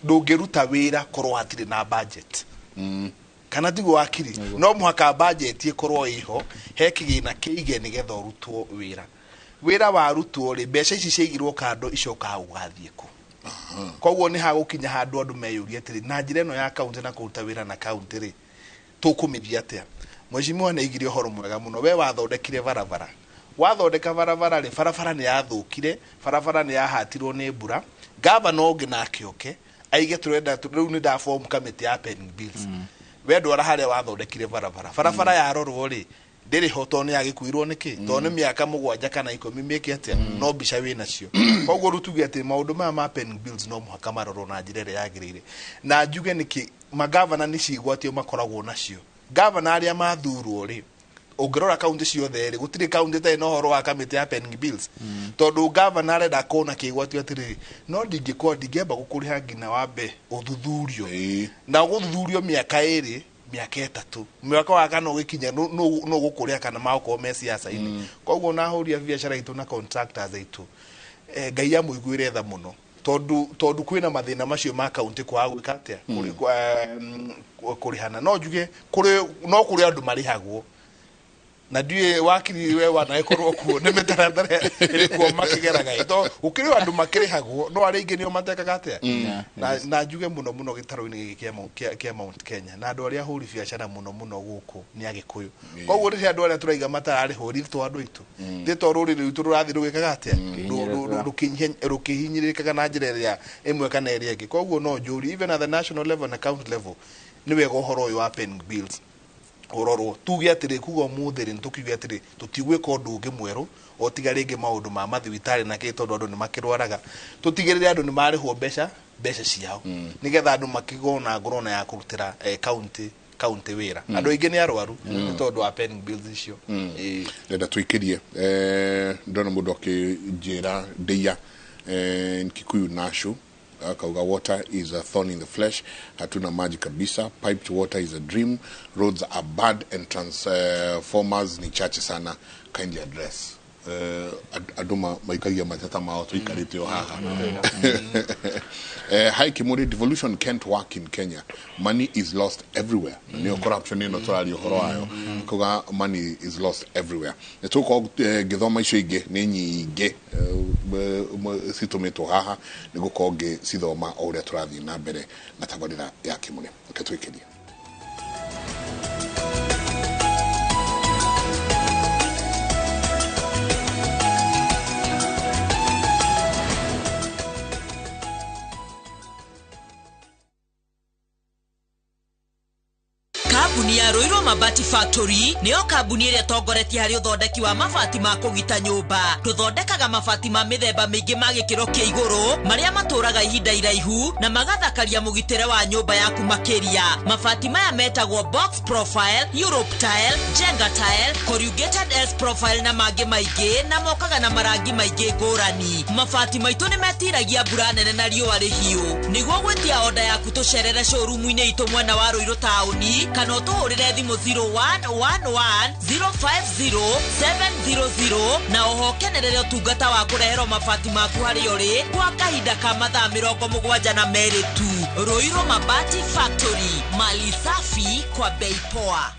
ndũngĩruta wĩra korwo hatirĩ na budget, kana tiguo wakiri? No mũhaka budget ĩkorwo ĩho, he kĩgĩna kĩige nĩgetha ũrutwo wĩra. Wĩra warutwo rĩ, mbeca ici ciaigirwo kando icokaga gũgathiĩ kũ? Koguo nĩ hagũkinya handũ andũ meyũrie atĩrĩ, na njĩra ĩno ya kaunti na kũruta wĩra na kaunti rĩ, tũkũmĩthiĩ atĩa? Mheshimiwa nĩ aigire ũhoro mwega mũno. We wathondekire barabara, wathondeka barabara rĩ, barabara nĩ yathũkire, barabara nĩ yahatirwo nĩ mbura. Gavana ũngĩ nake oke aige tũrenda rĩu nĩ ndaform committee ya pending bills. We ndwara harĩa wathondekire barabara, barabara yarorwo rĩ, ndĩrĩ ho, tondũ nĩ yagĩkuirwo nĩ kĩ, tondũ nĩ mĩaka 7 kana 10 mĩke atĩa, no mbica wĩ nacio. Koguo rĩu tuge atĩ maũndũ maya ma pending bills no mũhaka marorwo na njĩra ĩrĩa yagĩrĩire. Na njuge nĩkĩ magavana nĩ cigwatio makoragwo nacio. Gavana arĩa mathurwo rĩ, Ũngĩrora kaunti ciothe rĩ, gũtirĩ kaunti ĩtarĩ na ũhoro wa kamĩtĩ ya pending bills, tondũ gavana arenda kuona kĩgwatio atĩrĩrĩ, no ndingĩkorwo ndingĩamba gũkũrĩha nginya wambe ũthuthurio, na ũgũthuthurio mĩaka 2, mĩaka 3, mwaka wa kana ũgĩkinya no gũkũrĩa kana magũkorwo me siasa-inĩ. Koguo na ahũri a biacara aitũ na contractors aitũ, Ngai amũiguĩre tha mũno, tondũ kwĩna mathĩna macio ma kaunti kwaga gwĩka atĩa, kũrĩhana. No njuge kũrĩ no kũrĩ andũ marĩhagwo, na ndiũĩ wakiri we wanagĩkorwo kuo nĩ mĩtaratara ĩrĩkuo makĩgeraga, to gũkĩrĩ andũ makĩrĩhagwo, no arĩa aingĩ nĩo matekaga atĩa. Na njuge mũno mũno gĩtarũ-inĩ gĩkĩ kĩa Mount Kenya, na andũ arĩa ahũri biacara mũno mũno gũkũ nĩ Agĩkũyũ. Koguo rĩrĩa andũ arĩa tũraiga matararĩhwo rĩ, to andũ aitũ, thĩ to rũrĩrĩ rwitũ rũrathiĩ rũgĩkaga atĩa, rũkĩhinyĩrĩrĩkaga na njĩra ĩrĩa ĩmwe kana ĩrĩa ĩngĩ. Koguo no njũrie, even at the national level na county level, nĩ wega ũhoro ũyũ wa pending bills ũrorwo. Tuge atĩrĩ, kuga ũmũthĩ rĩ, nĩtũkiuge atĩrĩ, tũtigwĩka ũndũ ũngĩ mwerũ o tiga rĩngĩ maũndũ ma mathibitarĩ na kĩ, tondũ andũ nĩ makĩrwaraga. Tũtigĩrĩre andũ nĩ marĩhwo mbeca ciao, nĩgetha andũ makĩgwo na ngoro na ya kũrutĩra county wĩra. Andũ aingĩ nĩ arwaru nĩ tondũ wa pending bills icio. Ndenda tũikĩrie, ndona mũndũ akĩnjĩra ndeia, Kikuyu Nashu akauga, "Water is a thorn in the flesh. Hatuna maji kabisa. Piped water is a dream. Roads are bad and transformers ni chache sana. Kindly address." Andũ maikagia mateta mao tũikarĩte o haha. Hi Kimuri, devolution can't work in Kenya. Money is lost everywhere. Nĩyo corruption ĩno tũraria ũhoro wayo. Kuga money is lost everywhere. Nĩ tũgũkorwo ngĩthoma icio ingĩ, nĩ nyingĩ citũmĩtwo haha, nĩ gũkorwo ngĩcithoma o ũrĩa tũrathiĩ na mbere na tabarĩra ya Kimuri. Reke twĩkĩrie. Kambuni ya Ruiru Mabati Factory nĩyo kambuni ĩrĩa ĩtongoretie harĩ ũthondeki wa mabati ma kũgita nyũmba. Tũthondekaga mabati ma mĩthemba mĩingĩ ma gĩkĩro kĩa igũrũ, marĩa matũraga ihinda iraihu na magathakaria mũgitĩre wa nyũmba yaku makĩria. Mabati maya metagwo box profile, Europe tile, Jenga tile, corrugated S profile na mangĩ maingĩ, na mokaga na marangi maingĩ ngũrani. Mabati maitũ nĩ metiragia mbura nene na riũa rĩhiũ. Nĩguo gwĩtia oda yaku, tũcerere showroom-inĩ itũ mwena wa Ruiru taũni, kana ũtũhũrĩre thimũ 0111 050 700, na oho kenerere ũtungata wa kũreherwo mabati maku harĩa ũrĩ kwa kahinda ka mathaa 72 tu. Ruiru Mabati Factory, mali safi kwa bei poa.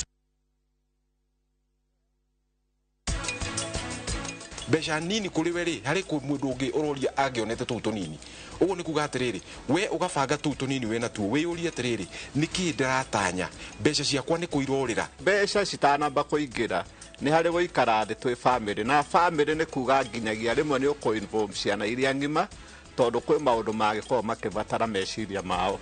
Mbeca nini kũrĩ we rĩ, harĩ mũndũ ũngĩ ũroria angĩonete tũu tũnini. Ũguo nĩ kuga atĩrĩrĩ, we ũgabanga tũu tũnini wĩna tuo, wĩyũrie atĩrĩrĩ, nĩkĩĩ ndĩratanya, mbeca ciakwa nĩ kũ irorĩra? Mbeca citanamba kũingĩra, nĩ harĩ gũikara thĩ twĩ family, na family nĩ kuga nginyagia rĩmwe nĩ ũkũ involve ciana iria ng'ima, tondũ kwĩ maũndũ mangĩkorwo makĩbatara meciria mao.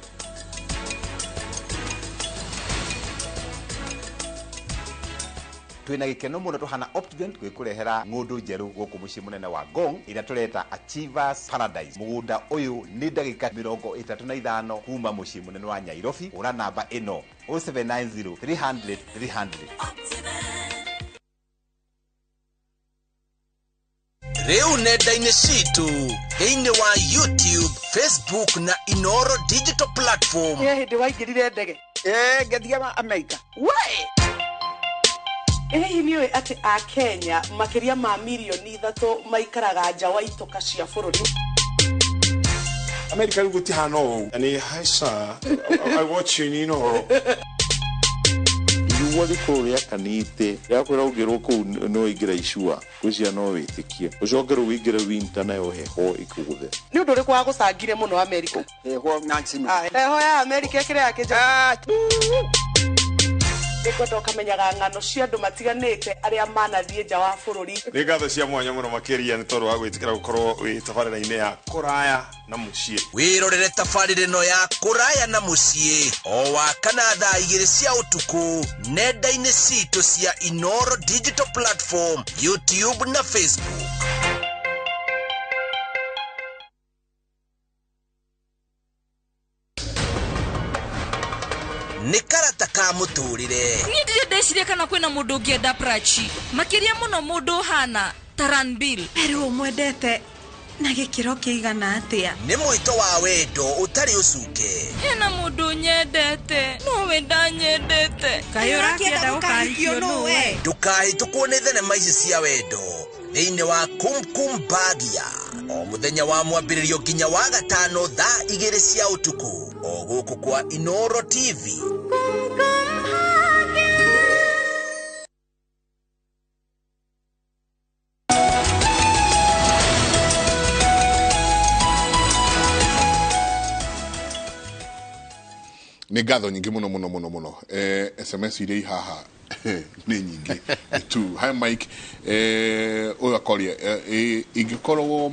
Twina gikeno muno tuhana Optibent gwikurehera ng'undu njeru guku mucii munene wa Ngong ĩrĩa tũreta Achievers Paradise. Mũgũnda ũyũ nĩ ndagĩka 35 kuma mũciĩ mũnene wa Nairobi. Ũra namba ĩno 0790 300 300. Rĩu nenda-inĩ citũ thĩinĩ wa YouTube, Facebook na Inoro digital platform. Nĩ hĩndĩ waingĩrire ndege? Ngĩthiaga Amerika. We! Hihi nĩ ũĩ atĩ Akenya makĩria ma mirioni 3 maikaraga nja wa itoka cia bũrũri? America rĩu gũtihana ũũ. Nĩ hi sir, I watch you in Inoro. Riũa rĩkorwo rĩakanĩte, rĩakwĩra ũngĩrwo kũu no ũingĩre icua, ngwĩciria no wĩtĩkie. Ũcoke rĩu ũingĩre winter nayo heho ĩkũgũthe. Nĩ ũndũ ũrĩkũ wagũcangire mũno Amerika? Heho na ncino. Heho ya Amerika ĩkĩrĩ ya kĩnja. Nĩngwenda ũkamenyaga ng'ano cia andũ matiganĩte arĩa manathiĩ nja wa bũrũri. Nĩ ngatho cia mwanya mũno makĩria nĩ tondũ wa gwĩtĩkĩra gũkorwo wĩ tabarĩra-inĩ ya kũraya na mũciĩ. Wĩrorere tabarĩra ĩno ya kũraya na mũciĩ o wa kana thaa 2 cia ũtukũ nenda-inĩ citũ cia Inoro digital platform, YouTube na Facebook. Nĩ karata ka mũtũrĩre. Niĩ ndirĩ ndeciria kana kwĩna mũndũ ũngĩenda Prachi makĩria mũno mũndũ ũhana Taranbil. Rĩu ũmwendete na gĩkĩro kĩigana atĩa? Nĩ mwĩto wa wendo ũtarĩ ũcuke. Hena mũndũ nyendete nowe ndanyendete. Kaĩ ũrakĩenda gũkahikio nũwe? Ndũkahĩtũkwo nĩ thenema ici cia wendo thĩinĩ wa Kumkum Bhagia o mũthenya wa mwambĩrĩrio nginya wa gatano thaa 2 cia ũtukũ o gũkũ kwa Inoro TV. Nĩ ngatho nyingĩ mũno mũno mũno mũno. SMS iria ihaha nĩ nyingĩ tu. Hi Mike, ũyũ akoria ingĩkorwo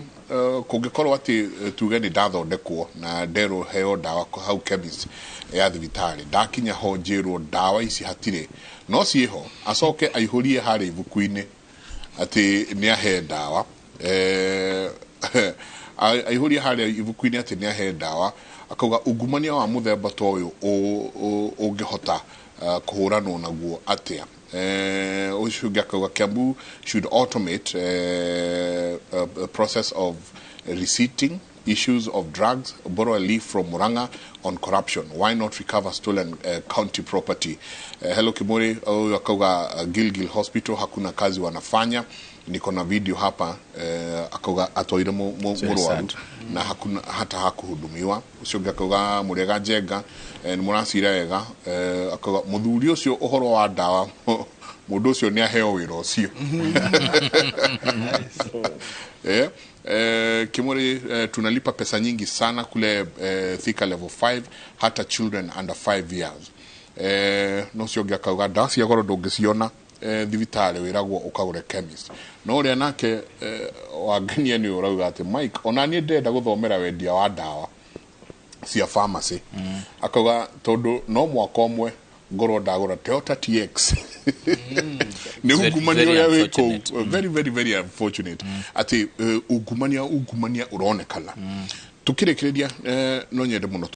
kũngĩkorwo atĩ tuge nĩ ndathondekwo na nderwo heo ndawa hau chemist ya thibitarĩ, ndakinya ho njĩrwo ndawa ici hatirĩ no ciĩho, acoke aihũrie harĩa ibuku-inĩ atĩ nĩ ahe ndawa, aihũrie harĩa ibuku-inĩ atĩ nĩ ahe ndawa, akauga ungumania wa mũthemba ta ũyũ ũngĩhota kũhũranwo naguo atĩa. Ũcio ũngĩ akauga Kiambu should automate a process of receipting issues of drugs, borrow a leaf from Murang'a on corruption. Why not recover stolen county property? Hello Kimori, huyu akauga Gilgil Hospital hakuna kazi wanafanya. Niko na video hapa, akauga atwaire mũrwaru na hakuna hata hakuhudumiwa. Ucio ũngĩ akauga mũrĩega Njenga, nĩ mũracira wega, akauga mũthuri ũcio ũhoro wa ndawa mũndũ ũcio nĩ aheo wĩra ũcio. Kimori, tunalipa pesa nyingi sana kule Thika level 5 hata children under 5 years. No cio ũngĩ akauga ndawa cia goro ndũngĩciona thibitarĩ wĩragwo ũkagũre chemist. No ũrĩa nake wangenia nĩ ũrauga atĩ Mike, ona niĩ ndĩrenda gũthomera wendia wa ndawa cia pharmacy. Akauga tondũ no mwaka ũmwe ngorwo ndagũra Toyota TX. Nĩ ungumania ũrĩa wĩ kũu, very very very unfortunate atĩ ungumania ũronekana. Tukĩrĩkĩrĩria no nyende mũno